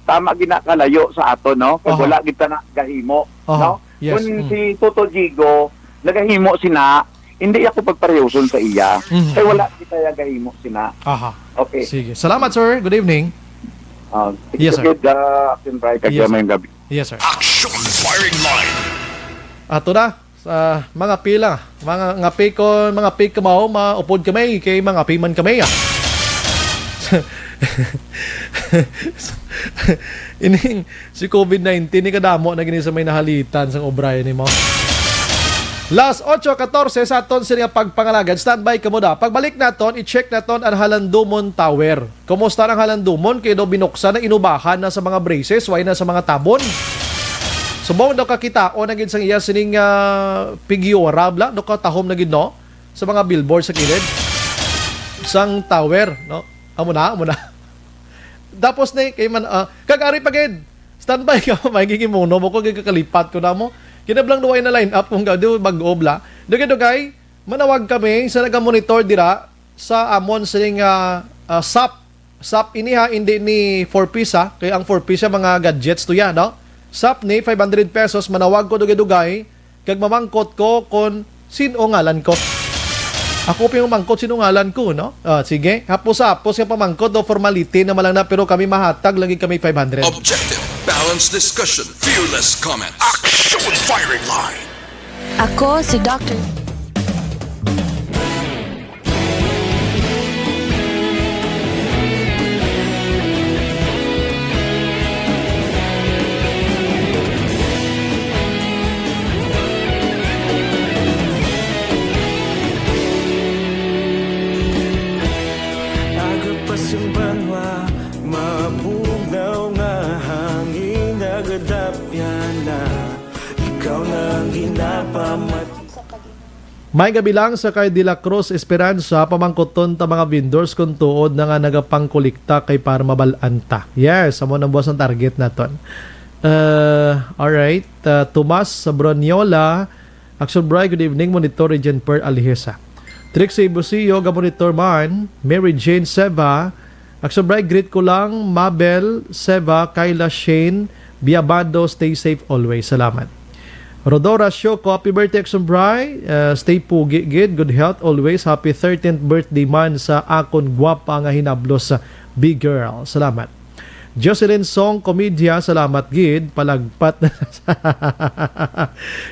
tama gid na kalayo sa aton, no? Kay Aha. wala gid ta na gahimo, Aha. no? Yes. Kung Mm. si Toto Jigo, nagahimo sina, hindi ako pagparehuson sa iya. Mhm. Kay wala kita ya gahimo sina. Aha. Okay. Sige. Salamat, sir. Good evening. Ah, sige, Yes, sir. Good, ah, Action Bright. Yes, sir. Kagiyamay nga gabi. Yes, sir. Action Firing Line. Ato na sa mga pila, mga ngapi ko, mga pi kamaw, maupod kami kay mga pi man kami, ah. Ining si covid nineteen ni kadamo na gini sa may nahalitan sang obra ini mo. Las ocho katorse sa aton sini nga pagpangalagad. Standby kamo da. Pagbalik naton, i-check naton ang Halandumon Tower. Kumusta ang Halandumon? Kay daw binuksan na, inubahan na sa mga braces, way na sa mga tabon. Subong daw kakitaon na gid sang iya sining, ah, pigyora, bla, daw katahom na gid, no? Sa mga billboard sa kilid sang tower, no? Amo na, amo na. Tapos ni, kay man, ah, kag ari pa gid. Standby ka, may gigimuno mo ko, gid kakalipat ko na mo. Kinablang duway na line up kung gado, bag-o bla. Dugay-dugay, manawag kami sa nagamonitor dira sa amon sining, ah, ah, sap. Sap ini ha, hindi ni Four Ps ha. Kay ang Four Ps siya, mga gadgets to ya, no? Sap ni, five hundred pesos, manawag ko dugay-dugay, kag mamangkot ko kon sin-o ngalan ko. Ako pa yung mamangkot sin-o ngalan ko, no? Ah, sige, hapos-hapos nga pamangkot, do formality na lang na, pero kami mahatag lagi kami five hundred. Objective, balanced discussion, fearless comment. Action Firing Line. Ako si Doctor Agapasimbanwa, mabugnaw nga hangin, nagadapyan na. Ikaw na ang ginapamat- May gabi lang sa kay De La Cruz Esperanza, pamangkuton ta mga vendors kung tuod na nga nagapangkulikta kay para mabal-an ta. Yes, amo nang buwas ang target naton. Uh, alright, uh, Tomas Sabroniola, Action Bright, good evening, Monitor Regent Per Alhesa. Trixie Busio, ga-monitor man, Mary Jane Seva, Action Bright, greet ko lang, Mabel, Seva, Kyla, Shane, Biabado, stay safe always. Salamat. Rodora Shoko, happy birthday, Action Bright. Uh, stay pugi gid, good health always. Happy thirteenth birthday man sa akon gwapa nga hinablos, big girl. Salamat. Jocelyn Song Comedia, salamat gid, palagpat na.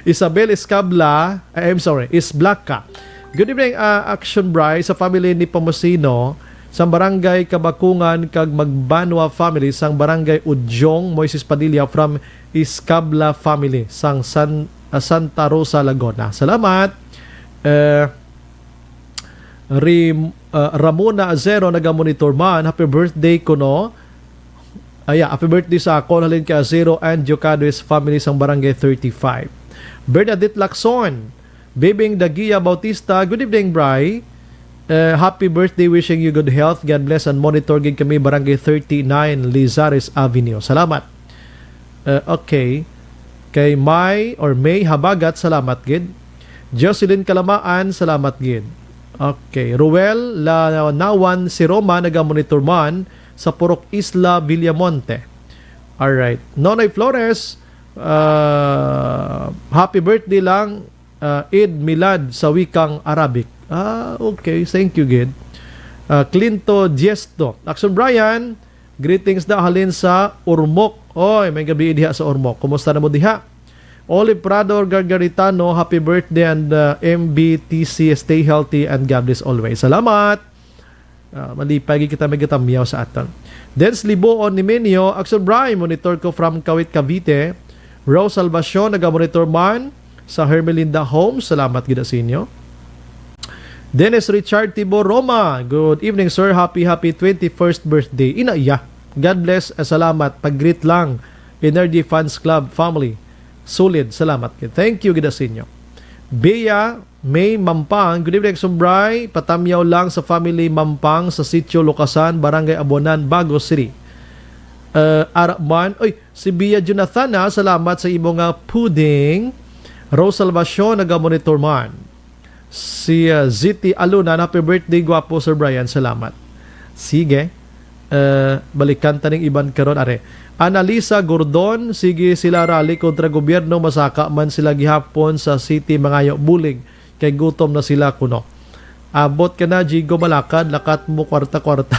Isabel Escabla, eh, I'm sorry, Isblaca. Good evening, uh, Action Bright, sa family ni Pamusino, sang Barangay Kabakungan, kag Magbanwa family sang Barangay Udyong, Moises Padilla from Iscabla family sang San, ah, Santa Rosa, Laguna. Salamat. Eh, Rim, ah, Ramona Azero naga-monitor man. Happy birthday kuno. Aya, happy birthday sa akon halin kay Azero and Diocado is family sang Barangay thirty-five. Bernadette Lacson, Bibing Dagia Bautista, good evening, Bri. Eh, happy birthday, wishing you good health, God bless, and monitor gid kami, Barangay thirty-nine, Lizares Avenue. Salamat. Eh, okay. Kay May or May Habagat, salamat gid. Jocelyn Kalamaan, salamat gid. Okay. Ruel Lanawan si Roma, naga-monitor man sa Purok Isla, Villamonte. Alright. Nonoy Flores, ah, happy birthday lang, ah, Eid Milad sa wikang Arabic. Ah, okay. Thank you, gid. Ah, Clinto Diesto. Action Brian, greetings da halin sa Ormoc. Oy, may gabi diha sa Ormoc. Kumusta na mo diha? Olive Prado Gargaritano, happy birthday and, ah, M B T C. Stay healthy and God bless always. Salamat. Ah, malipay gid kita may gatamyaw sa aton. Dens Libuon Nimenio, Action Bri, monitor ko from Kawit, Cavite. Rose Salvacion, naga-monitor man sa Hermelinda Homes. Salamat gid sa inyo. Dennis Richard Tibo Roma, good evening, sir. Happy, happy twenty-first birthday. Ina iya. God bless, ah, salamat. Pag-greet lang. Energy Fans Club family. Solid, salamat gid. Thank you gid sa inyo. Bea May Mampang, good evening, Action Bri. Patamyaw lang sa family Mampang sa Sitio Lukasan, Barangay Abuanan, Bago City. Uh, ara man, oy, si Bia Jonathan, ah, salamat sa imo nga pudding. Rose Salvacion, naga-monitor man. Si, ah, Ziti Alunan, happy birthday, gwapo, Sir Brian. Salamat. Sige. Eh, balikan ta ning iban karon, are. Analisa Gordon, sige sila rally kontra gobyerno, masaka man sila gihapon sa city, mangayo bulig, kay gutom na sila kuno. Abot ka na, Jigo, malakad, lakat mo, kwarta-kwarta.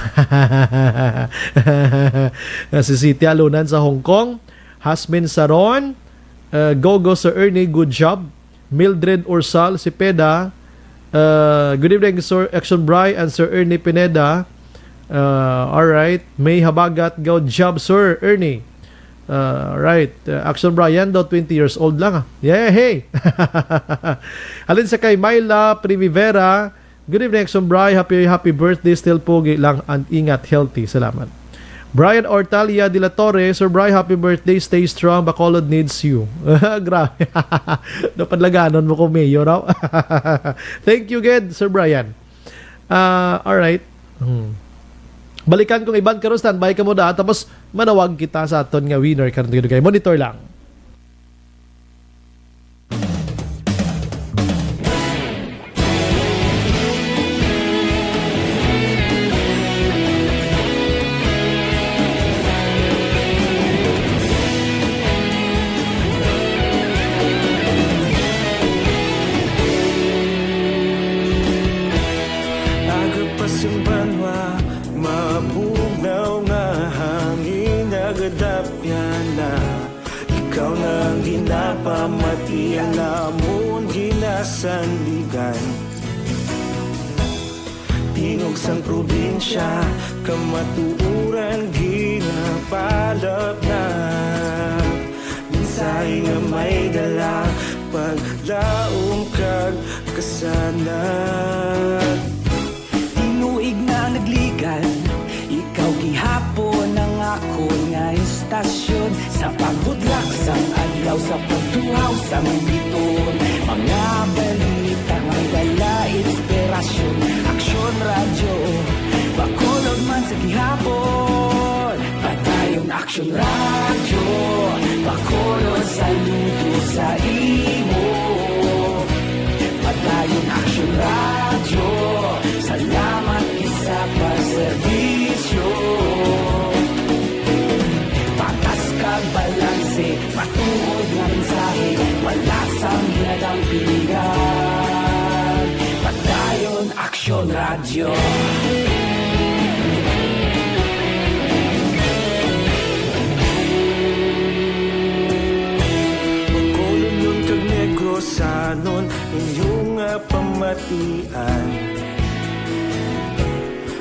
Si City Alunan sa Hong Kong, Hasmin Saron, eh, Gogo Sir Ernie, good job. Mildred Ursal Cepeda. Uh, good evening, Sir Action Bri and Sir Ernie Pineda. Uh, all right. May Habagat, good job, Sir Ernie. Uh, all right. Uh, Action Brian daw, twenty years old lang, ah. Yeah, hey. Halin sa kay Myla Primivera, good evening, Action Bri. Happy, happy birthday. Still pogi lang and ingat, healthy. Salamat. Brian Ortalia de la Torre, Sir Bri, happy birthday. Stay strong. Bacolod needs you. Grabe. Napadlaganon mo ko, Mayor, raw. Thank you, gid, Sir Brian. Ah, all right. Hmm. Balikan kong iban karon, standby ka mo da. Tapos, manawag kita sa aton nga winner karon. Monitor lang. Aga pa sing banwa, mabugnaw nga hangin nagadapyan na. Ikaw na ang ginapamatian namon ginasandigan. Tingog sang probinsya, kamatuoran ginapalapnag. Mensahe nga may dala, paglaom kag kasanag. Tinuig na nagligan, ikaw gihapon ang akon nga istasyon. Sa paghudlak sang adlaw, sa pagtuhaw sang bituon, mga balita nga dala inspirasyon. Aksyon Radyo, Bacolod man sa gihapon. Padayon Aksyon Radyo, Bacolod, saludo sa imo. Padayon Aksyon Radyo, salamat gid sa pagserbisyo. Patas kag balanse, matuod nga mensahe, wala sang ginadampingan. Padayon Aksyon Radyo. Bacolodnon kag Negrosanon, inyo nga pamatian.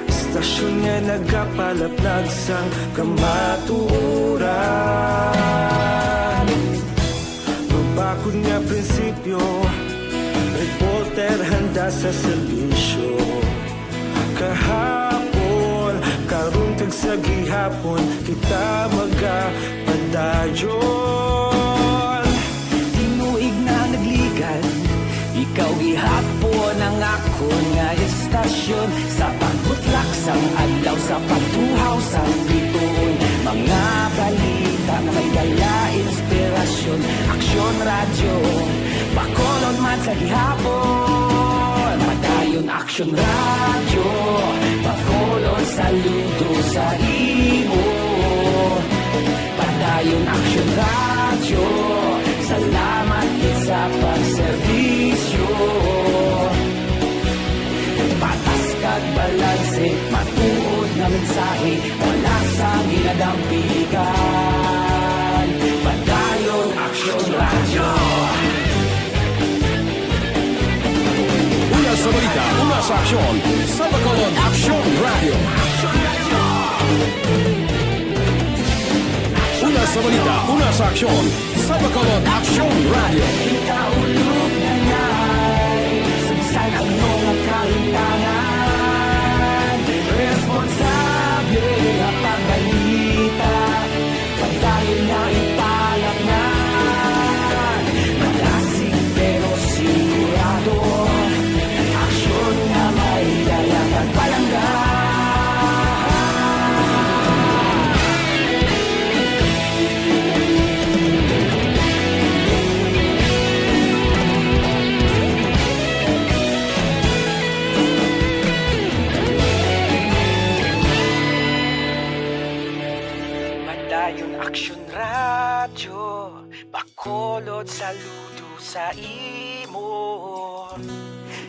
Istasyon nga nagapalapnag sang kamatuoran. Mabakod nga prinsipyo, reporter handa sa serbisyo. Kahapon, karon kag sa gihapon, kita magapadayon. Tinuig na nagligan, ikaw gihapon ang akon nga istasyon. Sa pagbutlak sang adlaw, sa pagtuhaw sang bituon, mga balita nga may dala inspirasyon. Aksyon Radyo, Bacolod man sa gihapon. Padayon Aksyon Radyo, Bacolod, saludo sa imo. Padayon Aksyon Radyo, salamat gid sa pagserbisyo. Patas kag balanse, matuod nga mensahe, wala sang ginadampigan. Padayon Aksyon Radyo. Una sa balita, una Aksyon sa Bacolod Aksyon Radio. Una sa balita, una sa aksyon sa Bacolod Aksyon Radio. Kita ulog na ngay, sabisan ang mga kahintangan. Responsable nga pagbalita, padayon nga ipalatnan. Malasig pero sigurado, aksyon nga may dala kag palangga. Padayon Aksyon Radyo, Bacolod, saludo sa imo.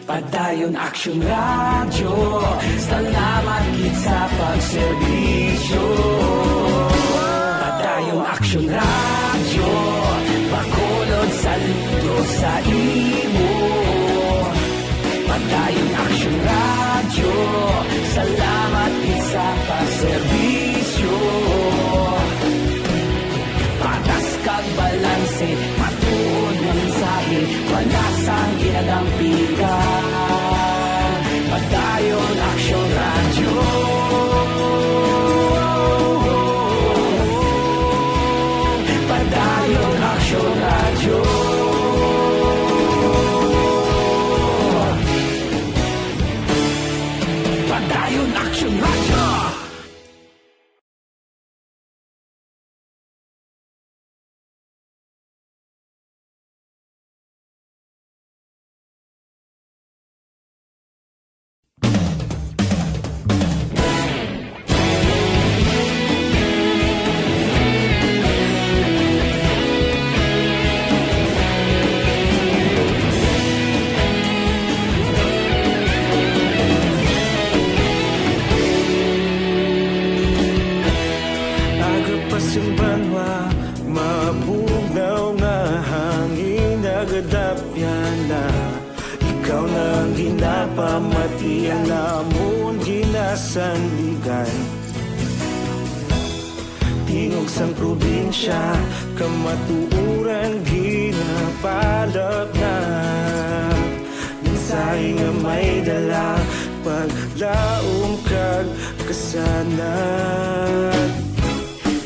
Padayon Aksyon Radyo, salamat gid sa pagserbisyo. Padayon Aksyon Radyo, Bacolod, saludo sa imo. Padayon Aksyon Radyo, salamat gid sa pagserbisyo. Patas kag balanse, matuod nga mensahe, wala sang ginadampigan. Padayon Aksyon Radyo. Padayon Aksyon Radyo. Padayon Aksyon Radyo. Aga pa sing banwa, mabugnaw nga hangin, nagadapyan na. Ikaw na ang ginapamati, ang amon ginasandigan. Tingog sang probinsya, kamatuoran ginapalapnag. Mensahe nga may dala, paglaom kag kasanag.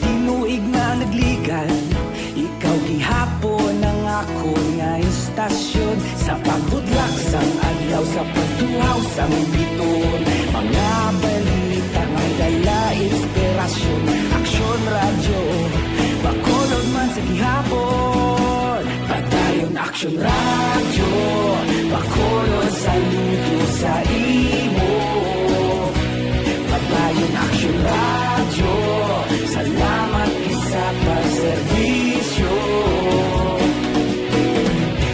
Tinuig nga nagligad, ikaw gihapon ang akon nga istasyon. Sa pagbudlak sang adlaw, sa pagtuhaw sang bituon, mga balita may dala inspirasyon. Aksyon Radyo, Bacolod man sa gihapon. Padayon Aksyon Radyo, Bacolod, saludo sa imo. Padayon Aksyon Radyo, salamat gid sa pagserbisyo.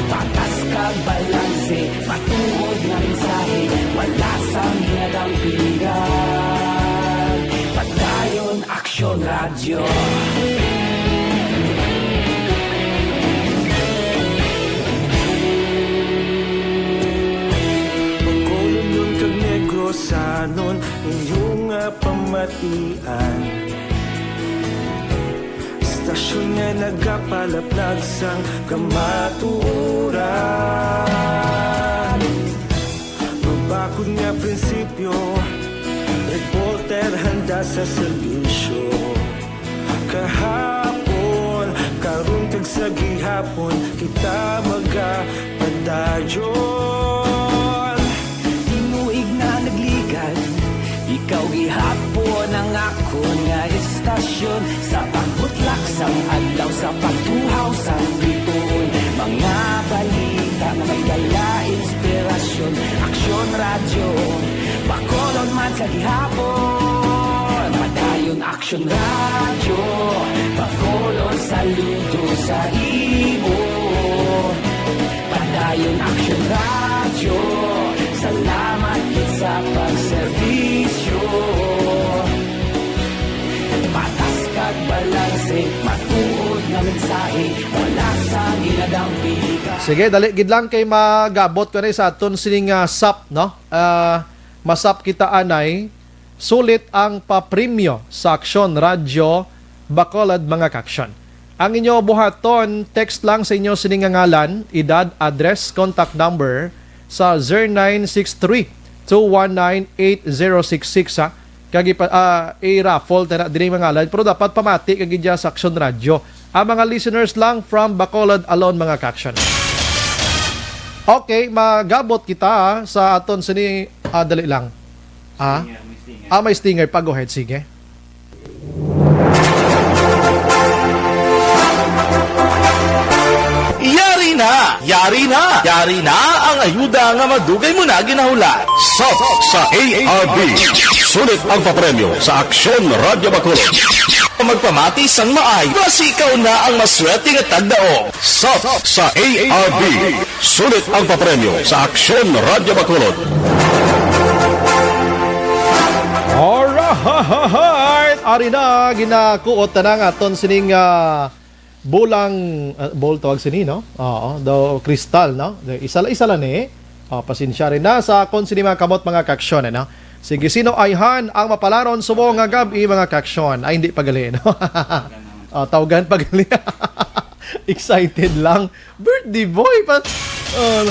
Patas kag balanse, matuod nga mensahe, wala sang ginadampigan. Padayon Aksyon Radyo. Bacolod kag Negrosanon, inyo nga pamatian. Istasyon nga nagapalaplag sang kamatuoran. Mabakod nga prinsipyo, reporter handa sa serbisyo. Kahapon, karon kag sa gihapon, kita magapadayon. Tinuig nga nagligad, ikaw gihapon ang akon nga istasyon. Sa pagbutlak sang adlaw, sa pagtuhaw sang bituon, mga balita nga may dala inspirasyon. Aksyon Radyo, Bacolod man sa gihapon. Padayon Aksyon Radyo, Bacolod, saludo sa imo. Padayon Aksyon Radyo, salamat gid sa pagserbisyo. Patas kag balanse, matuod nga Sige, dali gid lang kay magabot ko na sa aton sining, ah, sap, no? Ah, masap kita anay, sulit ang papremyo sa Aksyon Radyo Bacolod, mga ka-aksyon. Ang inyo buhaton, text lang sa inyo sining nga ngalan, edad, address, contact number sa zero nine six three two one nine eight zero six six, ha. Kag ipa-, ah, i-raffle ta na diri mga ngalan, pero dapat pamati kag gid sa Aksyon Radyo ang mga listeners lang from Bacolod alone, mga ka-aksyon. Okay, magabot kita, ah, sa aton sini, ah, dali lang. Ah? Stinger, may stinger. Ah, may stinger pa. Go ahead, sige. Yari na! Yari na! Yari na ang ayuda nga madugay mo na ginahulat. Sap sa A R B. Sulit ang papremyo sa Aksyon Radyo Bacolod. Magpamati sang maay, basi ikaw na ang maswerte nga tagdaog. Sap sa A R B. Sulit ang papremyo sa Aksyon Radyo Bacolod. Alright! Ari na, ginakuot na nga aton sining, ah, bulang, ah, bol tawag sini, no? Oo, daw kristal, no? Isa la, isa la ni. Oh, pasensya rin na sa akon sini mga kamot, mga ka-aksyon, eh, no? Sige, sino ayhan ang mapalaron subong nga gab-i, mga ka-aksyon? Ay, hindi pa gali, no? Oh, tawgan pa gali. Excited lang. Birthday boy pa. Oh,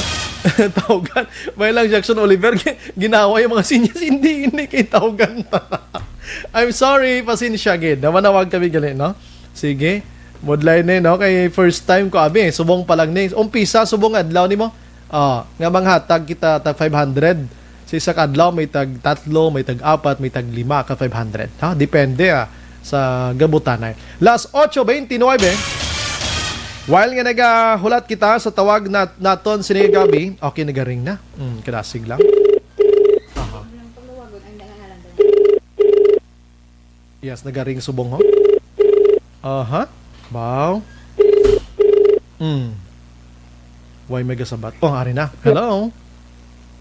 tawgan. May lang Jackson Oliver, gi-, ginawa yung mga sinyas. Hindi, hindi kay tawgan. I'm sorry, pasensya gid. Namanawag kami gali, no? Sige. Mudlay ni, no? Kay first time ko, abi, subong pa lang ni. Umpisa, subong adlaw nimo. Ah, nga manghatag kita tag five hundred. Sa isa ka adlaw, may tag tatlo, may tag apat, may tag lima ka five hundred. Ha? Depende, ah, sa gabutanay. Las ocho veintinuebe. While nga nagahulat kita sa tawag na, naton sini gabi, okay, nagaring na. Hmm, kadasig lang. Aha. Yes, nagaring subong, ho. Aha. Baw. Hmm. Why may gasabat? Oh, ari na. Hello?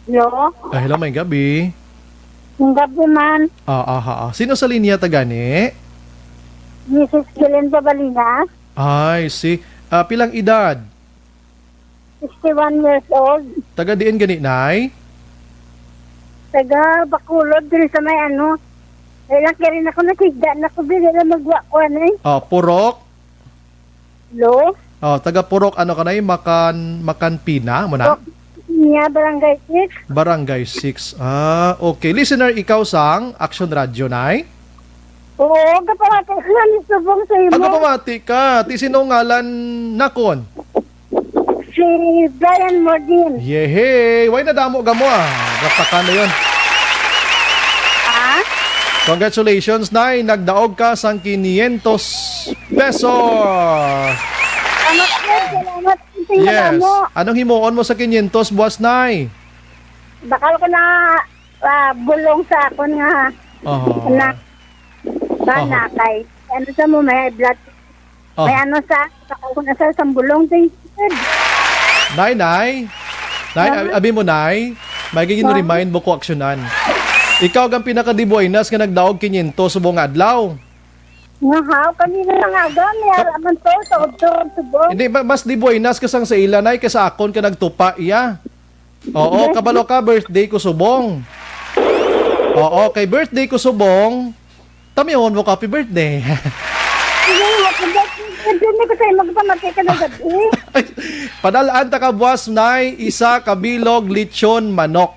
Hello? Ah, hello, may gabi. Ang gabi man. Ah, aha, ah. Sino sa linya ta gani? Missus Kelen Babalinas. Ay, si, ah, pilang edad? Sixty-one years old. Taga diin gani, Nay? Taga Bacolod, diri sa may ano. Ay, lang kaya rin ako nakigda na ko, dili lang magwa ko, ano eh. Ah, Purok? Lo? Ah, taga Purok, ano ka, Nay? Makan, Makanpina, mo na? Purok niya, Barangay six. Barangay six. Ah, okay. Listener, ikaw sang Action Radio, Nay? Oo, kapamati ko lang ni Subong sa imo. Ang kapamati ka, ti sino ngalan nakon? Si Brian Mordin. Yehey! Way nadamo gamo, ah. Gatakan na yun. Ha? Congratulations, Nay. Nagdaog ka sang quinientos pesos. Salamat, sir. Salamat. Yes. Salamat. Anong himuon mo sa quinientos buwas, Nay? Bakal ko na, ah, bulong sa akon nga Oho. anak. Bana Oho. kay, ano sa mo, may high blood. May Oho. ano sa, bakal ko na sa sambulong, thank you, sir. Nay, Nay. Nay, Salamat. ab-, abi mo, Nay. May gigin Salamat. remind mo ko aksyonan. Ikaw ang pinaka-di buenas nga nagdaog quinientos subong nga adlaw. Nga haw, kami na lang aga, may Kap- ara man to, sa udto, subong. Hindi, ma-, mas di buenas ka sang sa ila, Nay, kay sa akon ka nagtupa, iya. Oo, Yes. kabalo ka, birthday ko subong. Oo, kay birthday ko subong, tamihon mo ko, happy birthday. Sige, happy birthday. Birthday ko sa'yo, magpamati ka na gabi. Padal-an ta ka buwas, Nay, isa ka bilog lechon manok.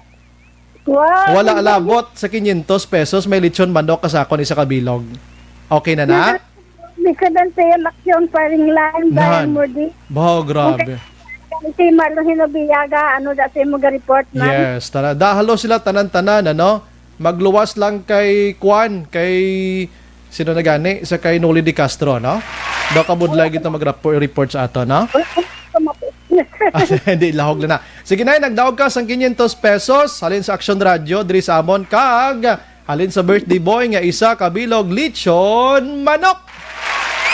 Wow, Wala ang labot sa quinientos pesos, may lechon manok ka sa akon, isa ka bilog. Okay na na? May seven P M action, firing line, Yan. Brian Murdy. Baho, grabe. Okay. Si Marlon Hinobiaga, ano da sa imo ga-report, ma'am? Yes, tara. Dahalo sila tanan-tanan, ano? Magluwas lang kay Kwan, kay sino na gani? Sa kay Noli De Castro, no? Daw kabudlay gito mag-report sa ato, no? Uy, uy, uy, uy. Ah, hindi, lahog na na. Sige na, nagdaog ka sang quinientos pesos. Halin sa Action Radio, diri sa amon, kag halin sa birthday boy nga isa ka bilog lechon manok.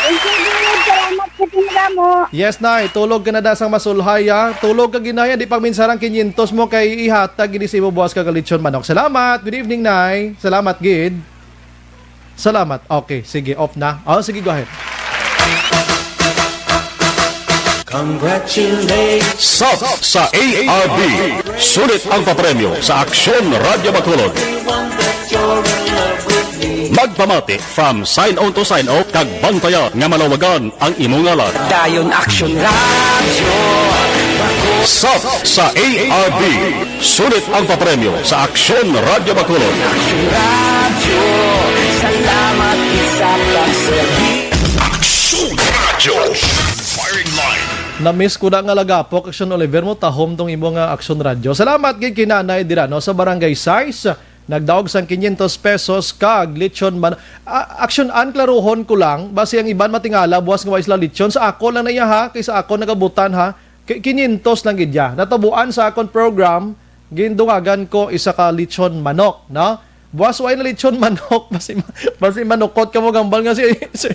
Thank you, Lord. Salamat sa tinira mo. Yes, Nay. Tulog ka na da sang masulhay, ah. Tulog ka, Ginaya. Di pagminsarang quinientos mo kay ihatag gini sa imo buwas ka lechon manok. Salamat. Good evening, Nay. Salamat, gid. Salamat. Okay, sige. Off na. Oh, sige, go ahead. Congratulations. Sap sa A R B. Sulit ang papremyo sa Aksyon Radyo Bacolod. Magpamati from sign on to sign off kag bantaya nga malawagan ang imo ngalan. Dayon Aksyon Radyo. Sap sa A R B. Sulit ang papremyo sa Aksyon Radyo Bacolod. Aksyon Radyo. Salamat sa pagserbi. Aksyon Radyo. Firing line. Na-miss ko na nga lagapok, Aksyon Oliver, mo tahom tong imo nga Aksyon Radyo. Salamat gid kay Nanay dira, no, sa Barangay Sais. Nagdaog sang quinientos pesos kag lechon man-, a-, Aksyon An, klaruhon ko lang, basi ang iban matingala, buwas nga wa sila lechon. Sa ako lang na iya, ha, kay sa ako nagabutan, ha, kay quinientos lang gid ya. Natabuan sa akon program, gindungagan ko isa ka lechon manok, no? Buwas way na lechon manok, basi, basi manukot ka mo gambal nga si, si,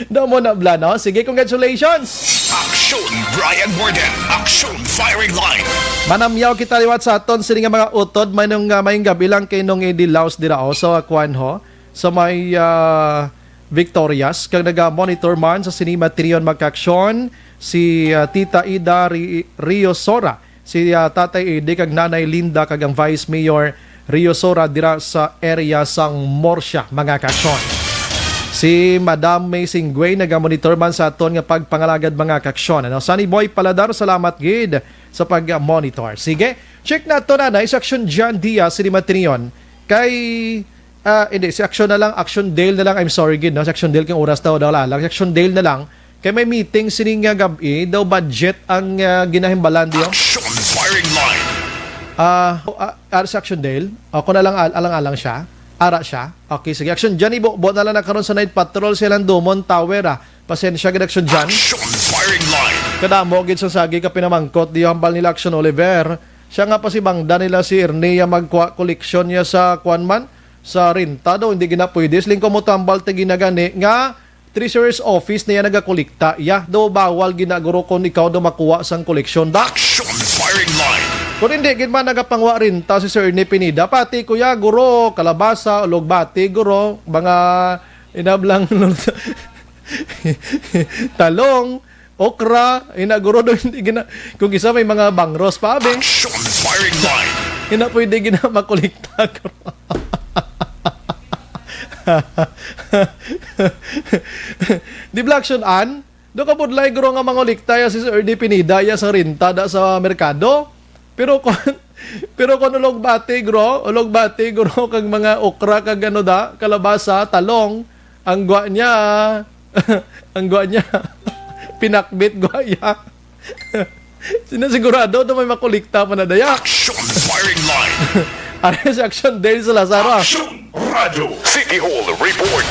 damo na bla, no? Sige, congratulations! Aksyon, Brian Warden. Aksyon, firing line. Manamyaw kita liwat sa aton sini nga mga utod, may nung, ah, may gabi lang kay nung idilaos dira, oh, sa kwan, ho, sa may, ah, Victorias, kag naga-monitor man sa sini matriyon magkaaksyon si, ah, Tita Ida Ri-, Rio Sora, si, ah, Tatay Edi kag Nanay Linda kag ang Vice Mayor Rio Sora dira sa area sang Murcia, mga kaaksyon. Si Madam May Singway naga-monitor man sa aton nga pagpangalagad, mga kaaksyon. Ano, Sunny Boy Paladar, salamat gid sa pag-monitor. Sige, check nato na, na, si Aksyon John Diaz, si Matrion. Kay, ah, hindi, si Aksyon na lang, Aksyon Dale na lang, I'm sorry gid, no? Si Aksyon Dale kay oras daw, daw lang. Si Aksyon Dale na lang, kay may meeting sini nga gab-i, daw budget ang, ah, ginahimbalan diyo. Action firing line. Ah, o, ah, ara si Action Dale? Ako na lang, al-, alang-alang siya? Ara siya? Okay, sige. Action John, ibo, bo na lang na karon sa night patrol sa ilang Dumon Tower, ah. Pasensya gid, Action John. Action firing line. Kadamo gid sa sagi ka pinamangkot diyo hambal nila Action Oliver. Siya nga pasibangda nila si Ernie nga magkuha koleksyon niya sa kuan man, sa renta daw, hindi gina pwede. Siling ko mo tambal ti ginagani nga treasurer's office niya nagakolekta. Ya, daw bawal gina guro kung ikaw daw makuha sang koleksyon da. Action firing line. Kung hindi gid man nagapanguha renta si Sir Ernie Pineda, pati kuya, guro, kalabasa, ulugbati, guro, mga inablang talong, okra, ina guro daw hindi gina, kung isa may mga bangros pa, abi. Action firing line. Ina pwede gina makolekta, guro. Di ba, Action An? Do ka budlay, guro, nga mangolekta ya si Sir Ernie Pineda ya sa renta da sa merkado. Pero kon, pero kon ulugbati, guro, ulugbati, guro, kag mga okra, kag ano da, kalabasa, talong, ang gwa niya, ang gwa niya, pinakbit gwa ya. Sinasigurado na may makolekta pa na daya. Action firing line. Ari si Action Dale sa Lazaro. Action Radyo City Hall Report.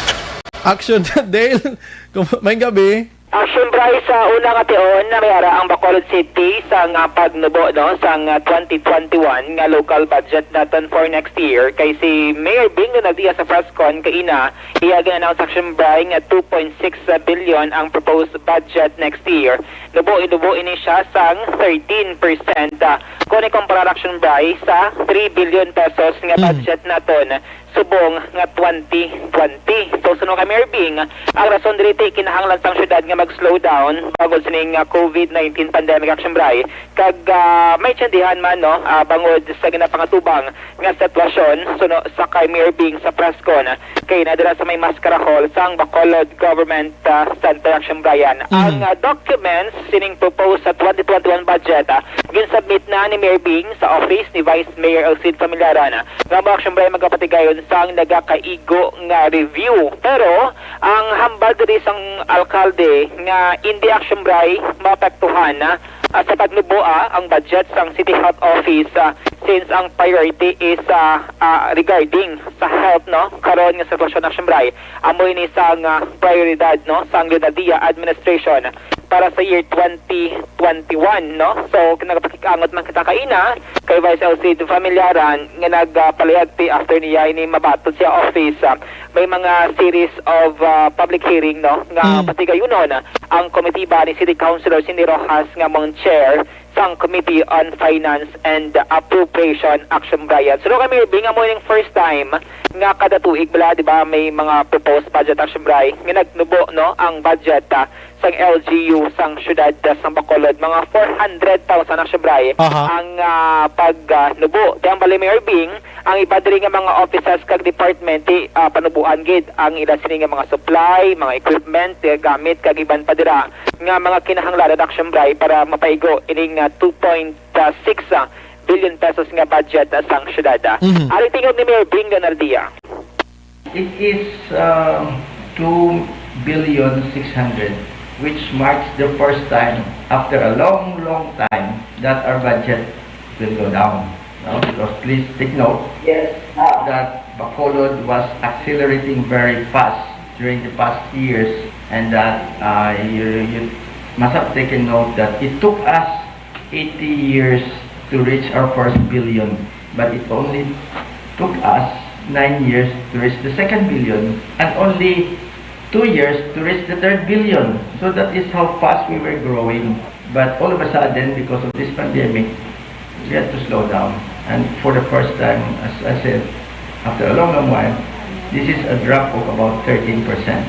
Action Dale, kum-, may gabi. Action Bryce, sa una nga tion na may ara ang Bacolod City sa nga pagnubo, no, sa nga twenty twenty-one nga local budget naton for next year. Kay si Mayor Bing Lunadia sa press con kaina, iya gin-announce, Action Bry, nga two point six billion ang proposed budget next year. Nubo, inubo ini siya sang thirteen percent. Ah, kung ikumpara, Action Bry, sa three billion pesos nga Mm. budget naton subong nga twenty twenty. So, suno kay Mayor Bing, ang rason diri ti kinahanglan sang syudad nga mag-slow down bangod sining, ah, covid nineteen pandemic, Action Bry. Kag, ah, may tyandihan man, no, ah, bangod sa ginapangatubang nga sitwasyon, suno sa kay Mayor Bing sa press con kay na dira sa may Mascara Hall sang Bacolod Government, ah, Center, Action Bry. Mm. Ang, ah, documents sining proposed sa twenty twenty-one budget, ah, ginsubmit na ni Mayor Bing sa office ni Vice Mayor Elcid Familiaran, ah, nga mo, Action Bry, magapatigayon sang nagakaigo nga review. Pero ang hambal diri sang alkalde nga indi, Action Bry, maapektuhan, ah, ah, sa pagnubo, ah, ang budget sang City Health Office, ah, since ang priority is, ah, ah, regarding sa health, no, karon nga sitwasyon, Action Bry, amo ini sang, ah, prioridad, no, sang Lunadia administration para sa year twenty twenty-one, no. So, nagapakig-angot man kita kaina kay Vice Elcid Familiaran nga nagapalihag ti after niya ini mabaton sa office, ah, may mga series of, ah, public hearing, no, nga Mm. patigayunon ang komitiba ni City Councilor Cindy Rojas nga mong chair sang Committee on Finance and Appropriation, Action Bry. So, no, kami, Bing, amo yung first time nga kada tuig bala, di ba, may mga proposed budget, Action Bry, nga nagnubo, no, ang budget, ah, sang L G U sang siyudad sang Bacolod, mga four hundred thousand, Action Bray, Aha. ang, ah, pag, ah, nubo. Ti ang Bali Mayor Bing, ang iba diri nga mga offices kag department, ti, ah, panubuan gid ang ila sini nga mga supply, mga equipment, eh, gamit kag iban pa dira nga mga kinahanglanan, Action Bray, para mapaigo ining, ah, two point six billion pesos nga budget, ah, sang siyudad. Mhm. Ari tingog ni Mayor Bing Leonardia. It is, um, two billion six hundred, which marks the first time after a long, long time that our budget will go down, no? Because please take note Yes, ah. that Bacolod was accelerating very fast during the past years, and that, uh, you, you must have taken note that it took us eighty years to reach our first billion, but it only took us nine years to reach the second billion, and only two years to reach the third billion. So that is how fast we were growing. But all of a sudden, because of this pandemic, we had to slow down. And for the first time, as I said, after a long, long while, this is a drop of about thirteen percent.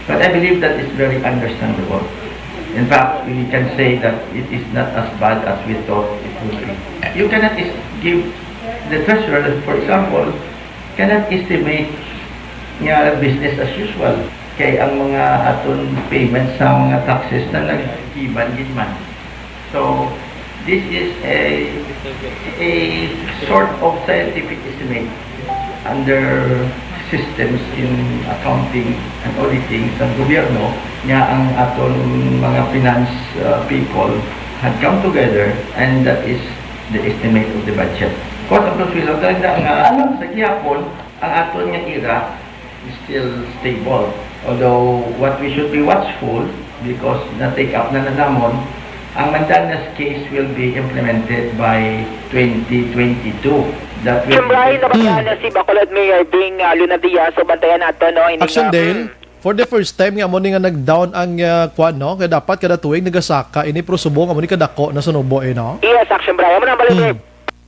But I believe that is very understandable. In fact, we can say that it is not as bad as we thought it would be. You cannot is-, give the treasurer, for example, cannot estimate nga business as usual. Kay ang mga aton payments sa mga taxes na nag-iban gid man. So, this is a, a sort of scientific estimate. Under systems in accounting and auditing sa gobyerno, nga ang aton mga finance, uh, people had come together, and that is the estimate of the budget. Kung ang Consuelo, talaga nga Ano? sa gihapon, ang aton nga ira is still stable. Although, what we should be watchful, because na-take up na na namon, ang mandanas case will be implemented by twenty twenty-two. That will Siyempre, be nabatian Hmm. na si Bacolod Mayor Bing, ah, Luna Diaz. So, bantayan nato, no? Ini Action nga, Dale, mm. for the first time nga mo ni nga nag-down ang, ah, kwan, no? Kaya dapat kada tuig nagasaka ini, pero subong amo ni kadako na sunubo, eh, no? Yes, Action Bray. Amo na ang balik, Hmm. Bray.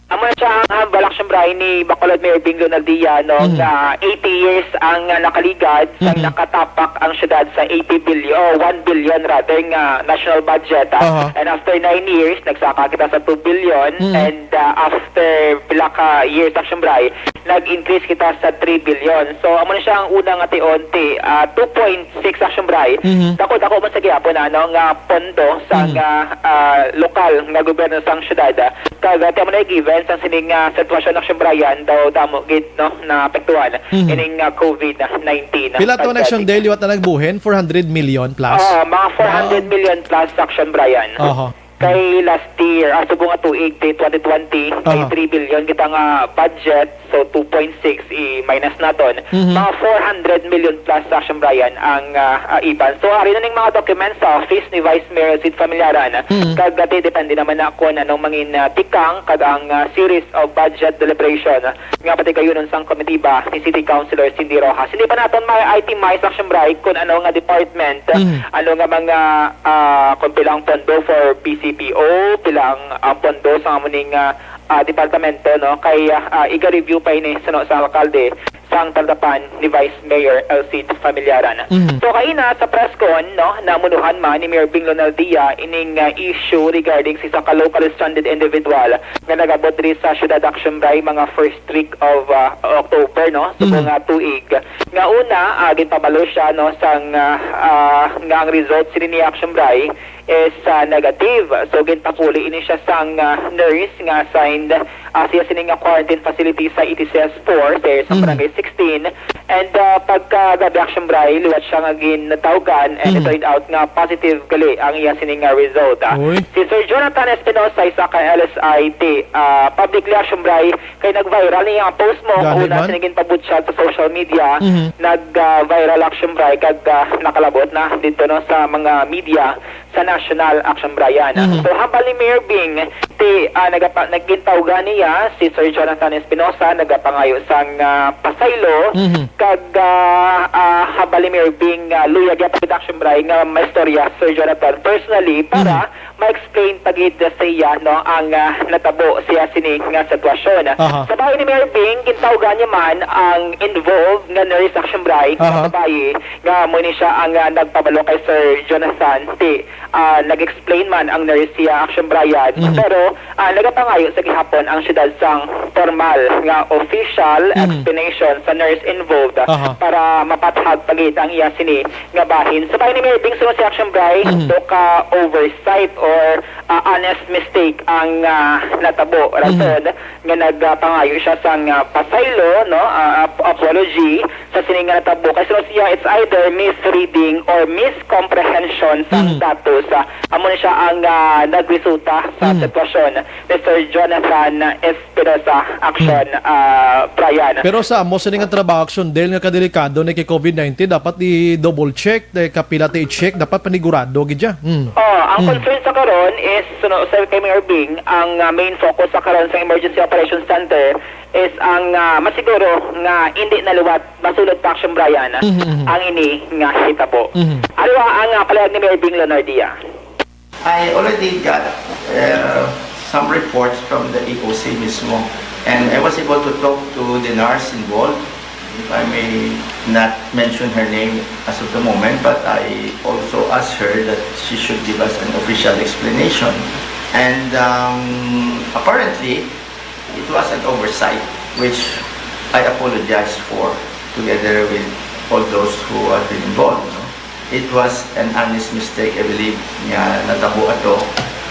Amo na siya ang hambal, Action Bray, ni Bacolod Mayor Bing Leonardia, no, Mhm. nga eighty years ang, ah, nakaligad sa Mhm. nakatapak ang syudad sa eighty billion, o one billion rather, nga national budget, ah. Aha. And after nine years, nagsaka kita sa two billion. Mhm. And, ah, after pila ka years, Action Bray, nag-increase kita sa three billion. So, amo na siya ang una nga tion, ti, ah, two point six, Action Bray. Mhm. Dako-dako man sa gihapon, ano, nga pondo sa Mhm. nga, ah, lokal nga gobyerno sang syudad, ah. Kag, ah, ti amo na given sang sining, ah, sitwasyon, Action Bray, daw damo gid, no, naapektuhan Mhm. ining, ah, covid nineteen. Pila to, Action Dale, liwat na nagbuhin? Four hundred million plus? Oo, mga Wow. four hundred million plus, Action Bray. Aha. Kay last year, ah, subong nga tuig, ti twenty twenty, may Aha. three billion kita nga budget, so two point six i-minus naton. Mhm. Mga four hundred million plus, Action Bray, ang, ah, ah, iban. So, ari na ning mga documents sa office ni Vice Mayor Sid Familiaran. Mhm. Kag, ah, ti depende naman na kung anong mangin, ah, tikang kag ang, ah, series of budget deliberation nga patigayunon sang komitiba ni City Councilor Cindy Rojas. Hindi pa naton ma-itemize, Action Bray, kung ano nga department, Mhm. ano nga mga, ah, kung pila ang pondo for P C P O, pila ang, ang pondo sa amo ning, ah, ah, departamento, no? Kay, ah, iga-review pa ini suno sa alkalde sang taldapan ni Vice Mayor Elcid Familiaran. Mhm. So, kaina sa press con, no, namunuhan man ni Mayor Bing Leonardia ining, ah, issue regarding sa isa ka locally stranded individual nga nag-abot diri sa Syudad Action Bray mga first week of, ah, October, no? So, Mhm. mga tuig. Nga una, ah, ginpabalo siya, no, sang, ah, ah, nga ang result sini ni Action Bray is, ah, negative. So, ginpakuli ini siya sang, ah, nurse nga assigned, ah, siya sini nga quarantine facility sa E T C S four, sa, sa Mhm. Barangay sixteen. And, ah, pagkagabi, Action Bray, liwat siya nga gintawgan, and it Mhm. turned out nga positive gali ang iya sini nga result, ah. Uy. Si Sir Jonathan Espinosa, isa ka L S I T, ah, publicly, Action Bray, kay nag-viral niya ang post mo, Gani una man. sini ginpabutyag sa social media, Mhm. nag, ah, viral, Action Bray, kag, ah, nakalabot na dito, no, sa mga media sa national, Action Bray. Mhm. So, hambal ni Mayor Bing, ti, ah, nagapa-, nagintawgan niya si Sir Jonathan Espinosa, nagapangayo sang, ah, pasaylo, Mhm. kag, ah, ah, hambal ni Mayor Bing, ah, luyag gyapon, Action Bray, nga maistorya, Sir Jonathan, personally, para Mhm. ma-explain pa gid sa iya, no, ang, ah, natabo siya sini nga sitwasyon. Aha. Sa bahin ni Mayor Bing, gintawgan niya man ang involved nga nurse, Action Bri, nga Aha. babayi, nga mo ni siya ang, ah, nagpabalo kay Sir Jonathan. Ti, ah, nag-explain man ang nurse siya, Action Brian, Mhm. pero, ah, nagapangayo sa gihapon ang siyudad sang formal nga official Mhm. explanation sa nurse involved Aha. para mapathag pa gid ang iya sini nga bahin. Sa bahin ni Mayor Bing, suno si Action Bri, Mhm. to ka oversight or, ah, honest mistake ang, ah, natabo. Mhm. Rason nga nagpangayo siya sang, ah, pasaylo, no, ah, ap-, apology sa sini nga natabo. Kay suno siya, it's either misreading or miscomprehension sang Mhm. datos. Ah, amo ni siya ang, ah, nagresulta sa Mhm. sitwasyon, Mister Jonathan Espinosa, Action, Mhm. ah, Brian. Pero sa amo sini nga trabaho, Action Dale, nga kadelikado ni kay covid nineteen, dapat i-double check, eh, kapila ti i-check, dapat panigurado gid siya. Mm. Oh, ang Mm. concern sa karon is, suno, Sir, kay Mayor Bing, ang, ah, main focus sa karon sa Emergency Operations Center is ang, ah, masiguro nga hindi na liwat masulod pa, Action Brian, Mhm, mhm. ang ini nga hitabo. Mhm. Ano ang, ah, palihog ni Mayor Bing Leonardia? I already got, uh, some reports from the E O C mismo, and I was able to talk to the nurse involved. If I may not mention her name as of the moment, but I also asked her that she should give us an official explanation. And, um, apparently, it was an oversight, which I apologize for, together with all those who have been involved, no? It was an honest mistake, I believe, nga natabo ato.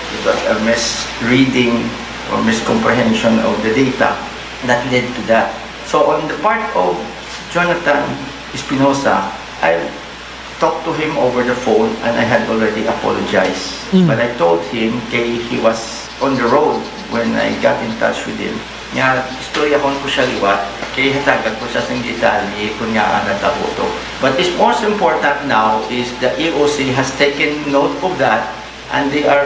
It was a misreading or miscomprehension of the data that led to that. So, on the part of Jonathan Espinosa, I talked to him over the phone and I had already apologized. Mm. But I told him kay he was on the road when I got in touch with him. Nga, istoryahon ko siya liwat, kay hatagan ko siya sing detalye kung nga ang natabo to. But is most important now is the E O C has taken note of that and they are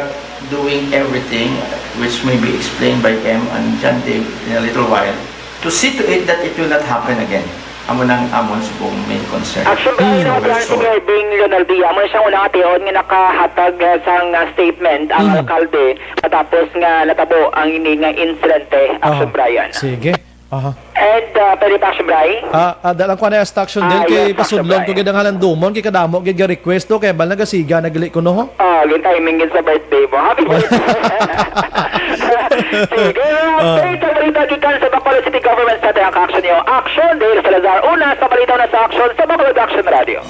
doing everything which may be explained by M and John Dave in a little while to see to it that it will not happen again. Amo nang amon subong main concern. Action Brian, Mm. Action Brian, si Mayor Bing Leonardia, amo na siyang unang ation nga nakahatag, eh, sang, ah, statement ang Mm. alkalde matapos nga natabo ang ini nga insidente. Action Aha. Brian. Sige. Aha. And, ah, pwede pa, Action Brian? Ah, ah, dalang ko na yung Action Ah, Dale kay yes, Action pasudlon ko Brian. gid ang halandumon kay kadamo gid ga request to kay bal nagasiga nagli ko no ho. Ah, good timing gid sa birthday mo. Happy birthday. Sige, Ah. update sa balita gikan sa Bacolod City Government sa Tayang Action niyo. Action, Dale Salazar. Una sa balita na sa Action sa Bacolod Action Radio.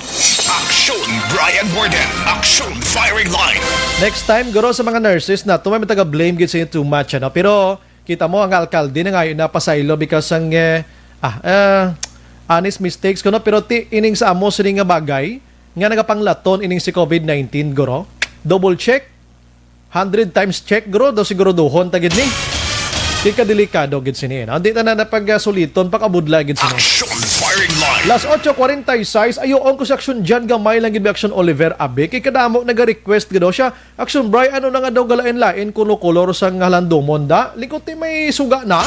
Action, Brian Warden. Action, firing line. Next time, guro, sa mga nurses na to, may taga-blame gid sa inyo too much, ano? Pero kita mo, ang alkalde na ngayon napasaylo because ang, eh, ah, eh, honest mistakes ko, no? Pero ti, ining sa amo sini nga bagay, nga nagapanglaton ining si covid nineteen, guro. Double check, hundred times check, guro, daw siguraduhon ta gid ni. Kay kadelikado gid sini, no? Di ta na napagasuliton, pakabudla gid sini. Action firing line. Las ocho cuarenta y seis, ayo, ang ko si Action John, gamay lang gid, Action Oliver, abi. Kay kadamo naga-request gid daw siya, Action Bri, ano na nga daw galain-lain kuno kolor sa nga halandumon da? Likot ti may suga na.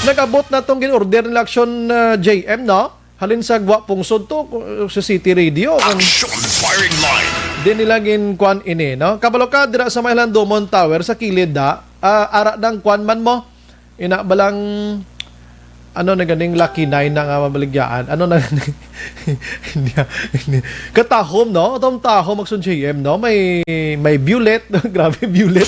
Nag-abot na tong gin-order nila Action, uh, J M, no? Halin sa Gwa Pungsod to, uh, sa City Radio. Kung Action firing line. Di nila gin-kuan ini, no? Kabalo ka, dira sa may Halandumon Tower, sa kilid da, ah, ara dang kuan man mo. Ina balang, ano na ganing Lucky Nine na nga mabaligyaan? Ano na ganing? Hindi, hindi. Katahom, no? Atong tahom, Action J M, no? May, may violet. Grabe, violet.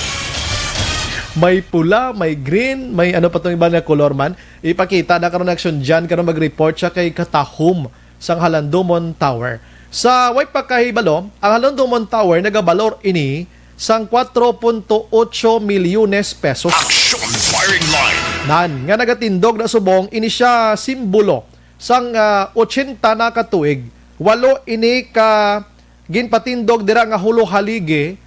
May pula, may green, may ano pa tong iba nga color man. Ipakita na karon Action Jan karon mag-report siya kay katahom sang Halandomon Tower. Sa way pa kahibalo, ang Halandomon Tower nagabalor ini sang kwatro punto otso milyones pesos. Action firing line. Nan, nga nagatindog na subong ini siya simbolo sang, ah, ochenta na ka tuig. Walo ini ka ginpatindog dira nga hulo haligi,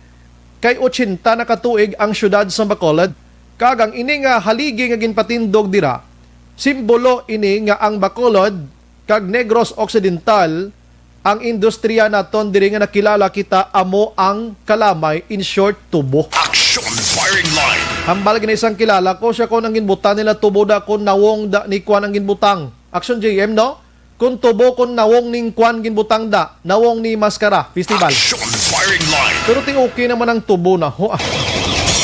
kay ochenta na ka tuig ang siyudad sa Bacolod. Kag ang ini nga haligi nga ginpatindog dira, simbolo ini nga ang Bacolod kag Negros Occidental, ang industriya naton diri nga nakilala kita amo ang kalamay, in short, tubo. Action firing line. Hambal gani sang kilala ko, siya kon ang ginbutang nila tubo da, kon nawong da ni kuan ang ginbutang. Action J M, no? Kung tubo, kung nawong ning kwan ginbutang da, nawong ni Maskara Festival. Action Firing Line. Pero ting okay naman ang tubo na, ho, ah.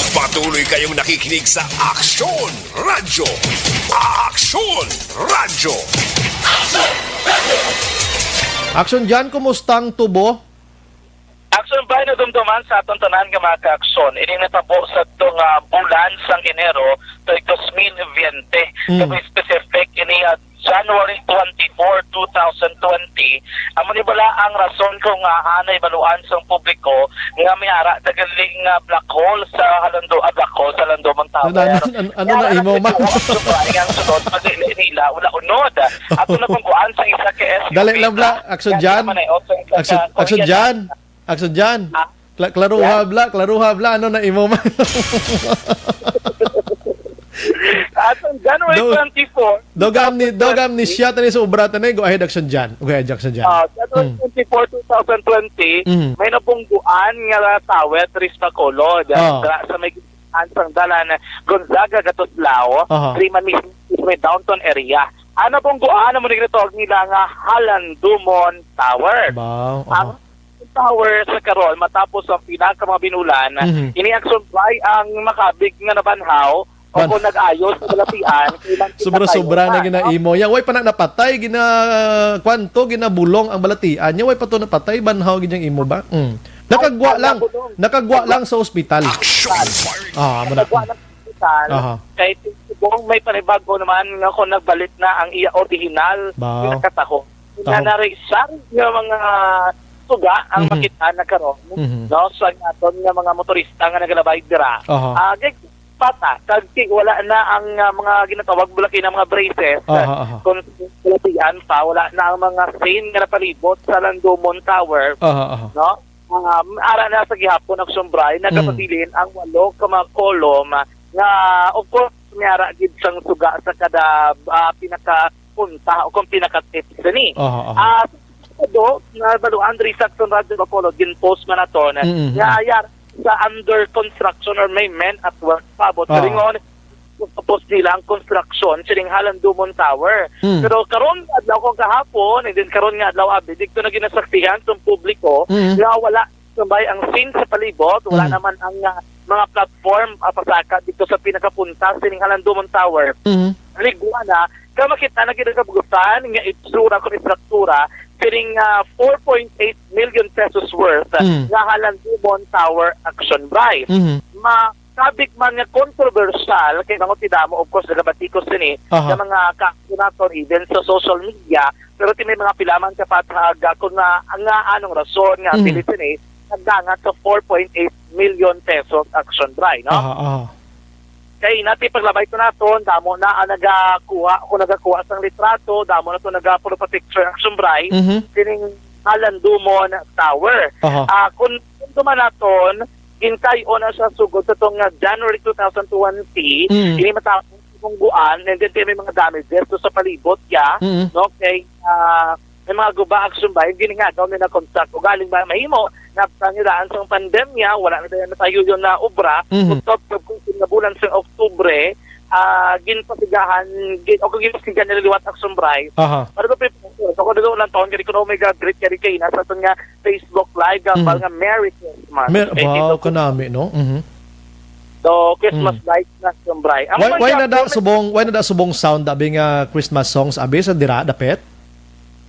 Patuloy kayong nakikinig sa Action Radyo. Action Radyo. Action Jan, kumusta ang tubo? Action Jan, nadumduman sa aton tanan nga mga ka-aksyon. Ini natabo sa to nga bulan sang Enero, tuig dos mil biyente. Mm. To be specific, ini, ah, January twenty-four, two thousand twenty. Amo ni bala ang rason kung, ah, anay baluan sang publiko nga may ara na galing nga black hole sa Halando-, ah, black hole sa Halando Mount Tower. Ano, ano, ano, ano na imo, ma'am? Ang sunod, pag nila, wala unod. Ato na kung kuan sa isa ka S U V. Dali lang, bla. Action Jan. Action, Action Jan. Action Jan. Ah? Kla-, klaruha, bla, klaruha, bla. Ano na imo, man? Atong January twenty-four, dog amni-, dog amnesia tani sa obra tani. Go ahead, Action Jan. Go ahead, Action Jan. Ah, January Mm. twenty-four, two thousand twenty, Mm. may nabungguan nga tower diri sa Bacolod. Ah. Sa, sa may gitnaan sang dalan Gonzaga Gatuslao, Aha. diri man mismo sa may downtown area. Ang nabungguan, amo ni ginatawag nila nga Halandumon Tower. Wow. Ang Aha. tower sa karon, matapos ang pila ka mga binulan, Mhm. ini ang sumpay ang makabig nga nabanhaw o Ban- kung nag-ayos sa balatian, kay man Sobra-sobra na tayo gina-imo. Yan, way pa na napatay, gina-, kwanto, ginabulong ang balatian. Yan, way pa to napatay, banhaw gid yung imo ba? Mm. Nakagwa Ay, lang, nabulong. Nakagwa lang sa ospital. Action. Ah, amo na. Nakagwa lang sa ospital. Aha. Kay subong may panibago naman nga kung nagbalit na ang iya original Ba? nga katahok. Nga Taho. Narisar nga mga suga ang Mhm. makita na karon, Mhm. no, sa aton nga mga motorista nga nagalabay dira. Aha. Ah, gig-, pata, kag ti-, wala na ang, ah, mga ginatawag bala kini nga mga braces. Aha, aha. Kung balatian pa, wala na ang mga stain nga napalibot sa Landumon Tower, Aha, aha. no? Um, ara na sa gihapon ang sumbray, Mm. nagapabilin ang walo ka mga kolom nga, of course, may ara gid sang suga sa kada, ah, pinaka punta o kung pinaka-tips sini. Aha, aha. Ah, sa do, nabaluan diri sa Action Radyo Bacolod, gin-post man naton, Mm, mm, nga mm. yar sa under construction or may men at work pa. But Aha. ringon, tapos nila ang construction sining Halandumon Tower. Mm. Pero karon nga adlaw kung kahapon, and then karon nga adlaw, abi, dito na ginasaksihan sa publiko Mm. nga wala sabay ang scene sa palibot, wala Mm. naman ang, ah, mga platform, ah, pasaka dito sa pinakapunta sining Halandumon Tower. Mm. Ligwa na, ka makita na gid ang kabugutan nga itsura kung istruktura sining, ah, four point eight million pesos worth, ah, Mm. nga Halandumon Tower Action Drive. Mm. Makabig man nga kontrobersyal, kay mga tidamo, of course, nagabatikos sini Aha. sa mga ka-, naton, even sa social media, pero ti may mga pila man ka patag, ah, kung nga, nga anong rason nga Mhm. pilit sini, nagdangat sa four point eight million pesos action drive, no? Aha, aha. Kay nati paglabay ko naton, damo na ang nagakuha, kung nagakuha sang litrato, damo na to nagapulo pa picture action drive, Mhm. sining Halandumon Tower. Aha. Ah, kung, kung duman naton, ginkayo na siya sugod sa tong, ah, January two thousand twenty, Mm. ini matapos kung guan, and then may mga damages to sa palibot, ya, Mm. no? Kay, ah, may mga guba action ba, hindi nga daw nila contact. Ugaling ba mahimo, nabtang nila ang pandemya, wala na tayo natayo yun na obra, Mhm. kung top, kung nga bulan sa Oktubre, ah, ginpasigahan, gin-, o kung ginpasigahan nila liwat action bright. Aha. Para sa people, ako na doon lang taon, kaya ko na may ga-greet, kaya kaya na sa aton nga Facebook Live, nga Mhm. nga Merry Christmas. Mer-, Kay wow, dito, kanami, no? Mhm. So, Christmas Mm. lights na, action bright. Ang Why, why mga na da action subong, why na da subong sound, abi nga Christmas songs, abi sa dira, dapit?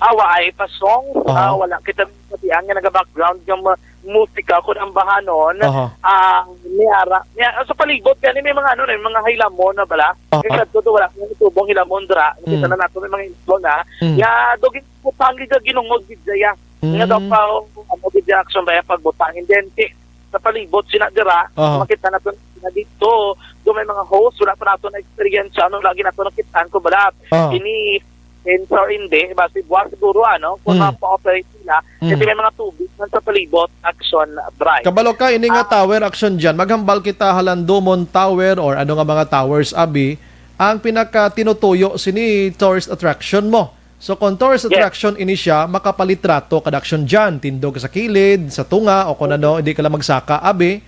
Awa ay pa songs, Aha. ah, wala kita sabihan nga naga-background nga ma-, musika kung ang bahanon, Aha. ah, may ara, may, ah, sa palibot, gani may mga ano, may mga hilamon na bala. Aha. Kaya sa to, wala nang tubong hilamon dra. Nakita Mm. na nato may mga hilamon na. Mm. Ya, do gin-, butang gid ginungod gid ya. Nga daw Mm. pa, ano, gid ya action ba ya pagbutang. And then, ti-, sa palibot, sina dira, Aha. makita nato na dito, do may mga host, wala pa nato na experience, ano, lagi nato nakitaan ko bala. Aha. Ini, sense or hindi, basi buwas siguro, ano, kung Mm. mapa-operate sila, Mm. kasi may mga tubig man sa palibot, action, bright. Kabalo ka, ini nga Ah. tower action dyan, maghambal kita Halandumon Tower or ano nga mga towers, abi, ang pinaka tinutuyo sini tourist attraction mo. So, kung tourist Yes. attraction ini siya, makapalitrato ka action dyan, tindog sa kilid, sa tunga, o kung ano, hindi ka lang magsaka, abi,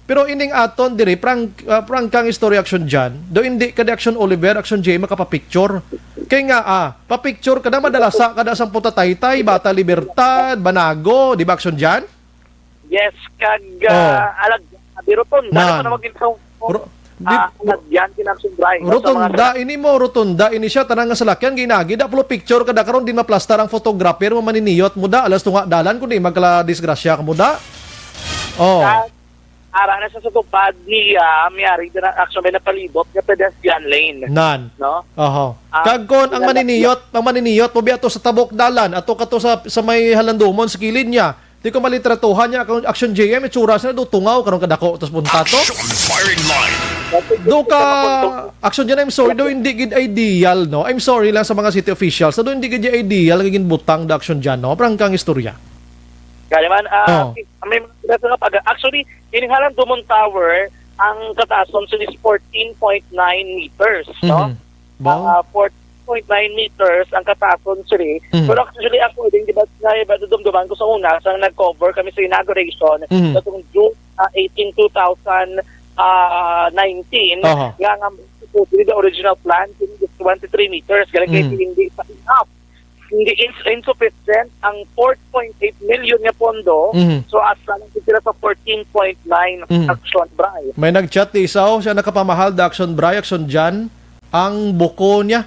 Pero ining aton diri, prank, ah, prangkang istorya, Action Jan. Do hindi ka di, Action Oliver, Action J, makapapicture. Kay nga, ah, papicture ka na, madalasa ka na sang Punta Taytay, Bata Libertad, Banago, di ba, Action Jan? Yes, kag, Oh. ah, alag, di rotonda Nan. naman ang maging tao. Ro-, di, Ah, ro-, alagyan, kinaksumbray. Sa mga rotonda, ini mo, rotonda, ini siya, tanan nga salakyan, ginagi, da, pulo picture ka da, karon din maplastar ang photographer mo, maniniyot mo da, alas tunga dalan, kundi magkala disgrasya ka mo da. Oh. Sa, ara na sa, sa tupad niya, may ari din ang action, may napalibot nga pedestrian lane. Nan. No? Oho. Ah, Kag kon ang lalagyan. maniniyot, ang maniniyot, mo biya to sa tabok dalan, ato ka to sa, sa may halandumon, sa kilid niya. Di ko malitratuhan niya, kung Action J M, itsura siya, do tungaw, karon kadako, tas punta to. Action firing line. Do ka, Action J M, I'm sorry, do hindi gid ideal, no? I'm sorry lang sa mga city officials, do hindi gid ideal nga ginbutang da Action J M, no? Prangkang istorya. Kaya man, ah, Oh. may mga sila sa pag-, actually, ining Halandumon Tower, ang kataason sila is fourteen point nine meters, no? Mhm. Ba? Ah, fourteen point nine meters ang kataason sila. Mhm. Pero actually, according, di ba, nga, di ba, dumduman ko sa una, sa nag-cover kami sa inauguration, Mhm. sa itong June, ah, eighteen, two thousand, ah, nineteen, Aha. nga, nga, supposedly, the original plan, is twenty-three meters. Kaya kaya Mhm. hindi pa enough. Hindi ins-, insufficient ang four point eight million nga pondo. Mhm. So, asa lang sila sa fourteen point nine Mhm. Action Bray. May nag-chat di isa, oh, siya nakapamahal da Action Bray, Action Jan. Ang buko niya.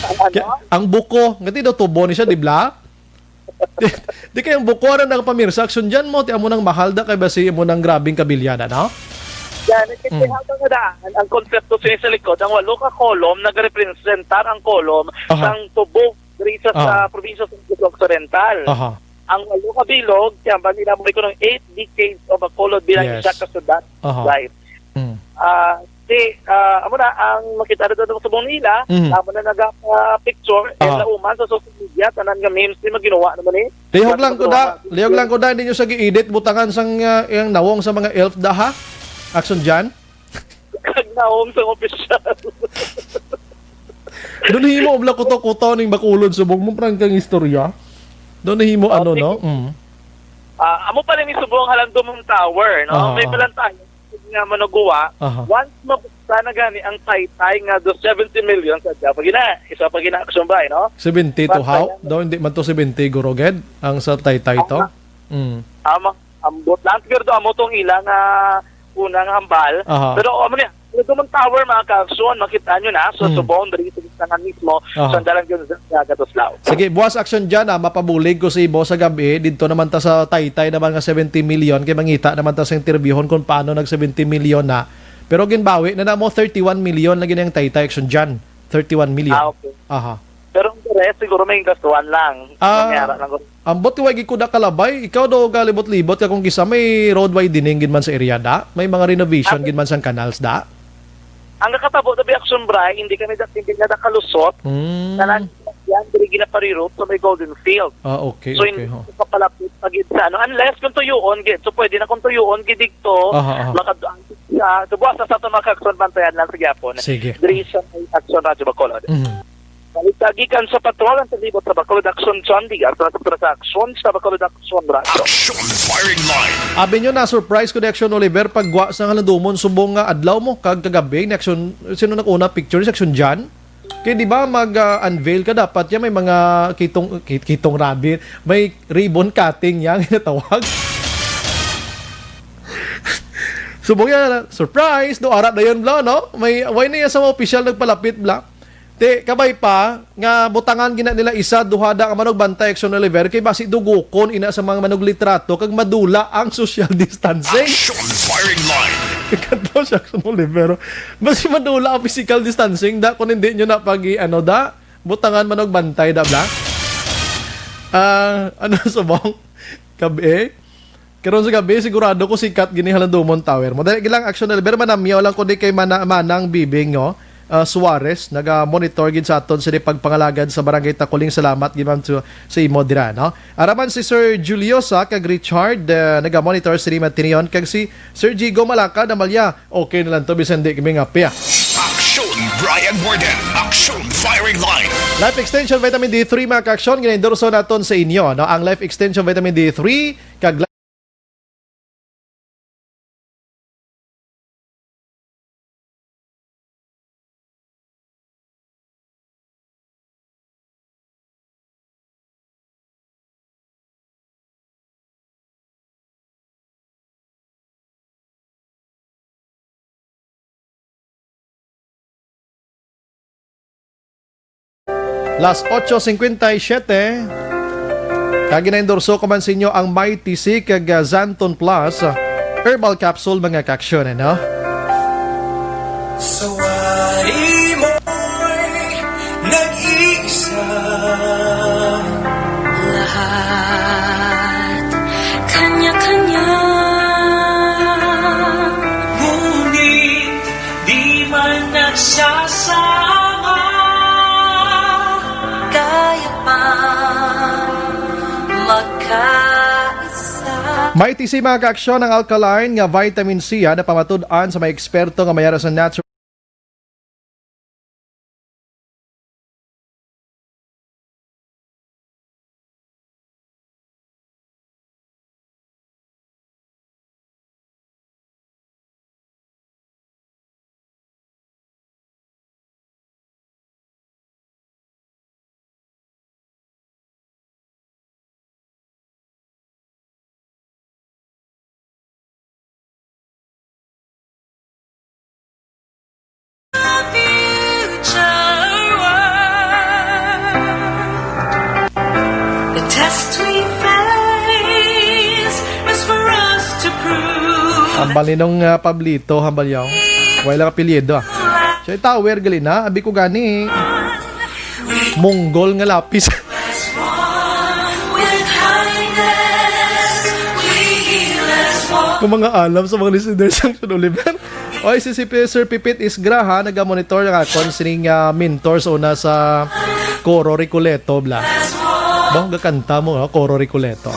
Ang ano? Kaya, ang buko, ngati daw tubo ni siya, di bla? Di, di kay ang buko, ano, nakapamirsa, Action Jan mo, ti amo nang mahal da, kay basi mo nang grabing kabilyada, no? Yan, kasi Hmm. habang nga daan, ang konsepto siya sa likod, ang walo ka kolom, nagrepresentar ang kolom Aha. sang tubo diri sa, sa Ah. probinsya sa Negros Occidental. Aha. Ang walo ka bilog, kaya ba nila mo ng eight decades of Bacolod bilang Yes. isa ka syudad. Aha. Right. Mm. Ah, si, ah, amo na, ang makita na doon sa subong nila, Mhm. amo na naga, ah, picture, and Aha. nauman sa social media, tanan nga memes di maginawa naman eh. Lihog lang ko da, lihog lang ko da, hindi nyo sa gi-edit, butangan sang, ah, yung nawong sa mga elf da, ha? Action dyan? Kag nawong sa official. Doon himo, obla, kuto-kuto ning Bacolod, subong mo, prangkang istorya. Doon himo, ano, Okay. no? Mm. Ah, amo pa rin yung subong Halandumon Tower, no? Aha, May aha. Balantayan nga manugwa. Aha. Once mabuksan na gani ang taytay nga do seventy million sa dya. Pag ina, isa pag ina, action ba, eh, no? Seventy to But how? then, Daw, hindi man to seventy, guro, ged? Ang sa taytay to? Ang, Mm. ang, ang ambot lang. Siguro do, amo tong ilang, ah, unang hambal. Aha. Pero, amo niya, Halandumon Tower, mga ka-action, makita nyo na. So, Mm. subong, dali sa nga mismo, Aha. sandalan yun sa Gatuslaw. Sige, buwas action dyan, ah, mapabulig ko sa imo sa gabi. Dito naman ta sa Taytay naman nga seventy million. Kay mangita naman ta sa interviewon kung paano nag seventy million na. Pero ginbawi na na mo, thirty-one million lagi na yung Taytay action dyan. Thirty-one million. Ah, okay. Aha. Pero ang the rest, siguro may gastuhan lang. Ah, May ara lang ko. Ambot, way gid ko da kalabay. Ikaw daw galibot-libot ka kung kisa may road widening gid man sa area da. May mga renovation Ah, gid man sang canals da. Ang nakatabo na bi action, Bray, hindi kami da-, hindi na nakalusot. Mm. Tanan yan, diri ginaparirot sa may Golden Field. Ah, okay, So, okay, hindi ho. ko kapalapit pa gid sa ano. Unless kung tuyoon gid. So, pwede na kung tuyoon gid dito. Aha, aha. Makad-, sa, sa buwas sa ato mga ka-action, bantayan lang sa gyapon. Sige. Diri sa may Action Radyo Bacolod. Mm. Balita gikan sa patrol ang palibot sa Bacolod Action, John Diaz, sa, sa Action, sa Bacolod Action Radyo. Action firing line. Abi nyo na, surprise ko ni Action Oliver, pagwa sa Halandumon, subong nga adlaw mo, kag kagabi, ni Action, sino nag-una picture, si Action Jan? Kaya di ba, mag, ah, unveil ka, dapat yan, may mga kitong, kit-, kitong rabbit, may ribbon cutting yan, ginatawag. Subong yan, surprise, no, ara na yun, bla, no? May, why na yan sa mga opisyal nagpalapit, bla? Ti, kabay pa, nga butangan gina nila isa, duha da nga manugbantay, Action Oliver, kay basi dugukon ina sa mga manuglitrato, kag madula ang social distancing. Action firing line. Kadto si Action Oliver. Basi madula ang physical distancing, da, kung hindi nyo na pag-i-, ano, da, butangan manugbantay, da, bla? Ah, ano, subong? Kabi? Karon sa gabi, sigurado ko sikat gini Halandumon Tower. Madali lang, Action Oliver, manamyaw lang ko di kay Mana-, Manang Bibing, no? Ah, Suarez, naga-monitor gid sa aton sa pagpangalagad sa Barangay Takuling. Salamat gid, ma'am, sa, sa imo dira, no? Araman si Sir Julio sa kag Richard, ah, naga-monitor sa Lima Tinion, kag si Sir Jigo Malaka, Amalia. Okay na lang to, bisan di kami nga piya. Action, Brian Warden. Action, firing line. Life Extension Vitamin D three, mga ka-action, gina-endorso naton sa inyo, no? Ang Life Extension Vitamin D three, kag Las ocho cincuenta y siete. Kag ginaendorso ko man sa inyo ang Mighty C kag, ah, Xanthone Plus, ah, Herbal Capsule, mga kaaksyon, ano? Sa wari mo'y nag-iisa. Lahat kanya-kanya. Ngunit di man nagsasama. Kaya pa magkaisa. Mighty C, mga kaaksyon, ang alkaline nga vitamin C, ah, napamatud-an sa mga eksperto nga may ara sa natural The test we face is for us to prove. Hambal ni nung, ah, Pablito, hambal yaw. Wala lang apelyido, ah. Siya tower, gali na. Abi ko gani. Munggol nga lapis. Kung mga alam sa mga listeners ang Sean Oliver. Oy, si, si P-, Sir Pipit Isgraha nagamonitor nga akon sining, ah, mentor sa una sa Coro Recoleto, bla. Ba, gakanta mo, ah, Coro Recoleto.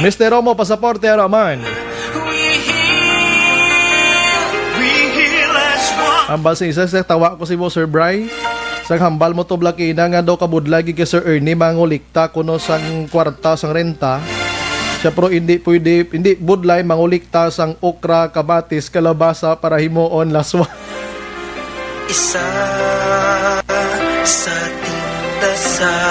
Mister Romo, pasaporte, ano man? Hambal sa isa, sa tawa ko si mo, Sir Bry. Sang hambal mo to, Blakina, nga daw kabudlay gid kay Sir Ernie mangulikta kuno sang kwarta sang renta. Siya, pero hindi pwede, hindi budlay mangulikta sang okra, kamatis, kalabasa para himuon laswa. Isa sa tindasan.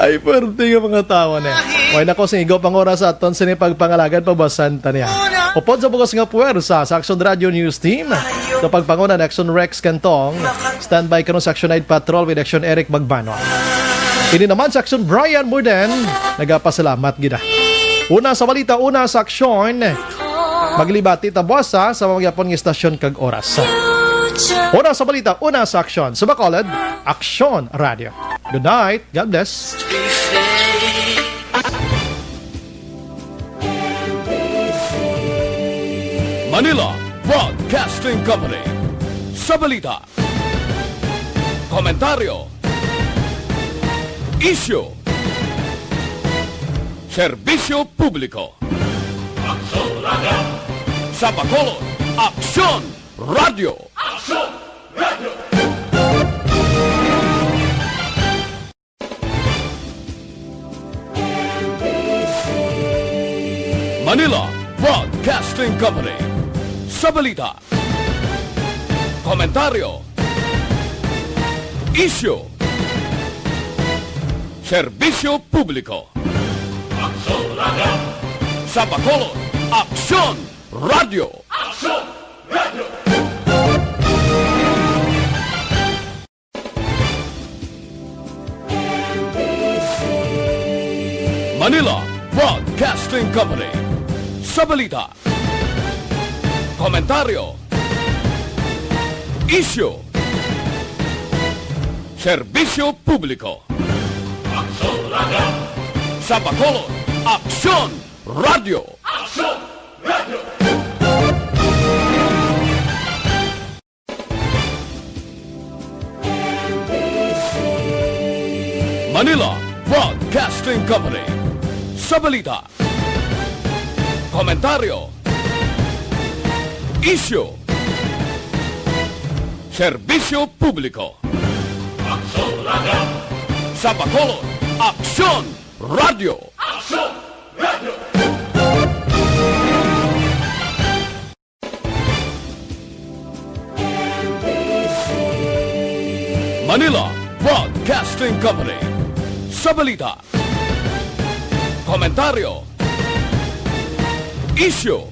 Ay, pwerte nga mga tawo na. Way na ko sing igo pang oras sa aton sini pagpangalagad, pagbasan ta niya. Upod sa bugos nga puwersa sa Action Radio News Team, sa pagpanguna ni Action Rex Cantong, standby karon sa Action Night Patrol with Action Eric Magbano. Ini naman sa Action Brian Murden, nagapasalamat gid. Una sa balita, una sa aksyon. Maglibati ta buwas sa, sa mga gyapon nga istasyon kag oras. Una sa balita, una sa aksyon. Sa Bacolod, Aksyon Radio. Good night. God bless. Manila Broadcasting Company. Sa balita, komentaryo, isyu, serbisyo publiko. Aksyon Radio. Sa Bacolod, Aksyon Radio. Aksyon Radio. Manila Broadcasting Company. Sa balita, komentaryo, isyu, serbisyo publiko. Aksyon Radio. Sa Bacolod, Aksyon Radio. Aksyon Radio. Manila Broadcasting Company. Sa balita, komentaryo, isyu, serbisyo publiko. Aksyon Radio. Sa Bacolod, Aksyon Radio. Aksyon Radio. Manila Broadcasting Company. Sa balita, komentaryo, isyu, serbisyo publiko. Aksyon Radio. Sa Bacolod, Aksyon Radio. Aksyon Radio. Manila Broadcasting Company. Sa balita, komentaryo, isyu,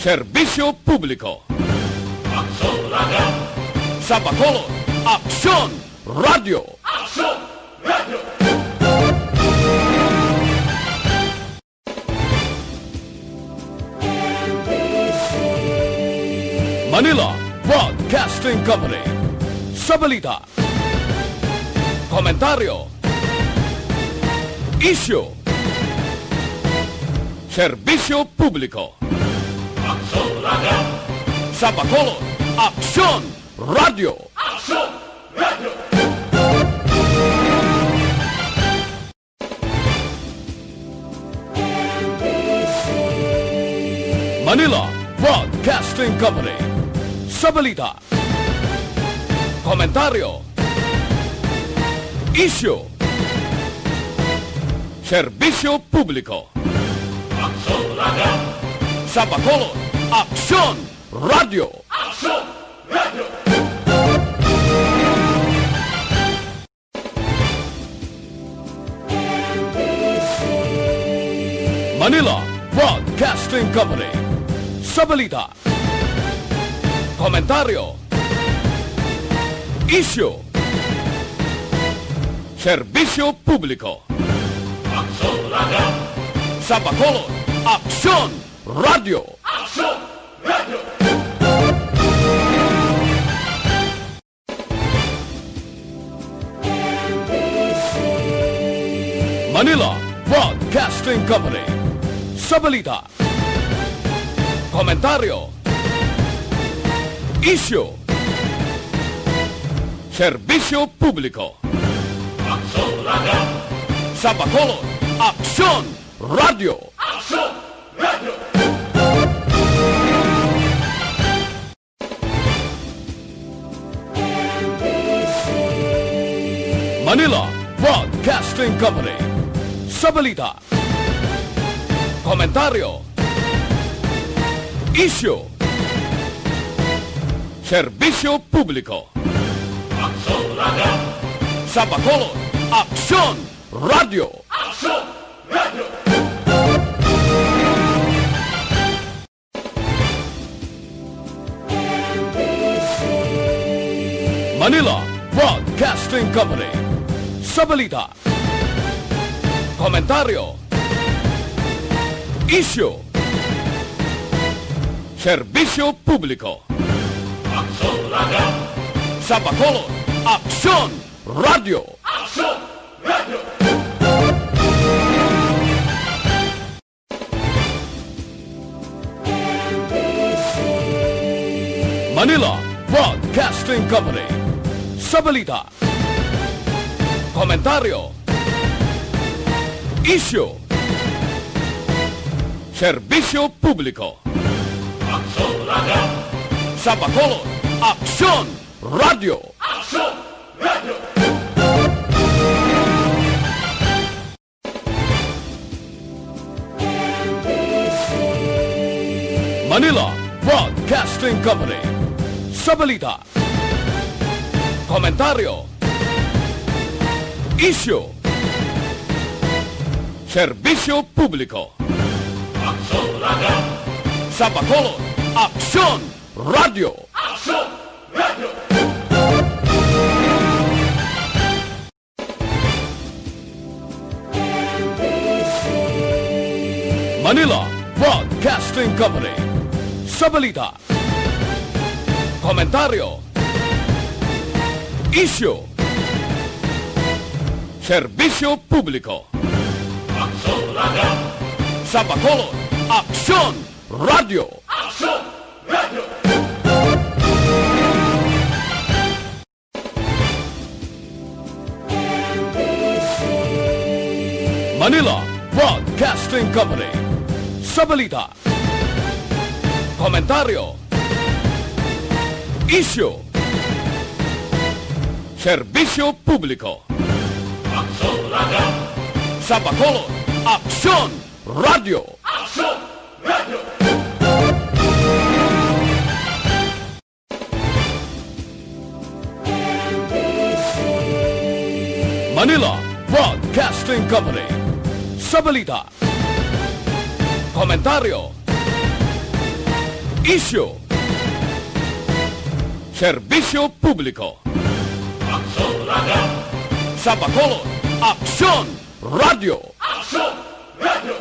Serbisyo Publiko. Aksyon Radio. Sa Bacolod, Aksyon Radio. Aksyon Radio. Manila Broadcasting Company. Sa balita, komentaryo, isyu, serbisyo publiko. Aksyon Radio. Sa Bacolod, Aksyon Radio. Aksyon Radio. Manila Broadcasting Company. Sa balita, komentaryo, isyu, serbisyo publiko. Aksyon Radio. Sa Bacolod, Aksyon Radio. Aksyon Radio. Manila Broadcasting Company. Sa balita, komentaryo, isyu, serbisyo publiko. Aksyon Radio. Sa Bacolod, Aksyon Radio. Aksyon Radio. Manila Broadcasting Company. Sa balita, komentaryo, isyu, serbisyo publiko. Aksyon Radio. Sa Bacolod, Aksyon Radio. Aksyon Radio. Manila Broadcasting Company. Sa balita, komentaryo, isyu, serbisyo publiko. Aksyon Radio. Sa Bacolod, Aksyon Radio. Aksyon Radio. Manila Broadcasting Company. Sa balita, komentaryo, isyu, serbisyo publiko. Aksyon Radio. Sa Bacolod, Aksyon Radio. Aksyon Radio. Manila Broadcasting Company. Sa balita, komentaryo, isyu, serbisyo publiko. Aksyon Radio. Sa Bacolod, Aksyon Radio. Aksyon Radio. Manila Broadcasting Company. Sa balita, komentaryo, isyu, serbisyo publiko. Aksyon Radio. Sa Bacolod, Aksyon Radio. Aksyon Radio. Manila Broadcasting Company. Sa balita, komentaryo, isyu, serbisyo publiko. Aksyon Radio. Sa Bacolod, Aksyon Radio. Aksyon Radio. Manila Broadcasting Company. Sa balita, komentaryo, isyu, serbisyo publiko. Aksyon Radio. Sa Bacolod, Aksyon Radio. Aksyon Radio. Manila Broadcasting Company. Sa balita, komentaryo, Isyu. Serbisyo publiko. Aksyon Radio. Sa Bacolod, Aksyon Radio. Aksyon Radio.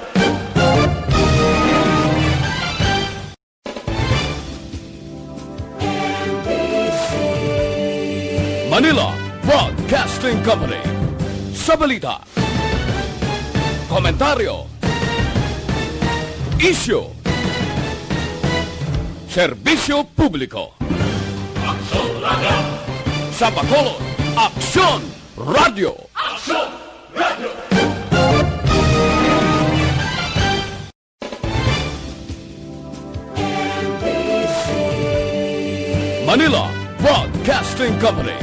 Manila Broadcasting Company. Sa balita, komentaryo, isyu, serbisyo publiko. Aksyon Radio. Sa Bacolod, Aksyon Radio. Aksyon Radio. Manila Broadcasting Company.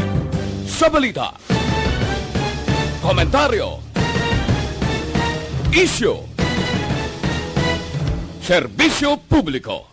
Sa balita, komentaryo, isyu, serbisyo publiko.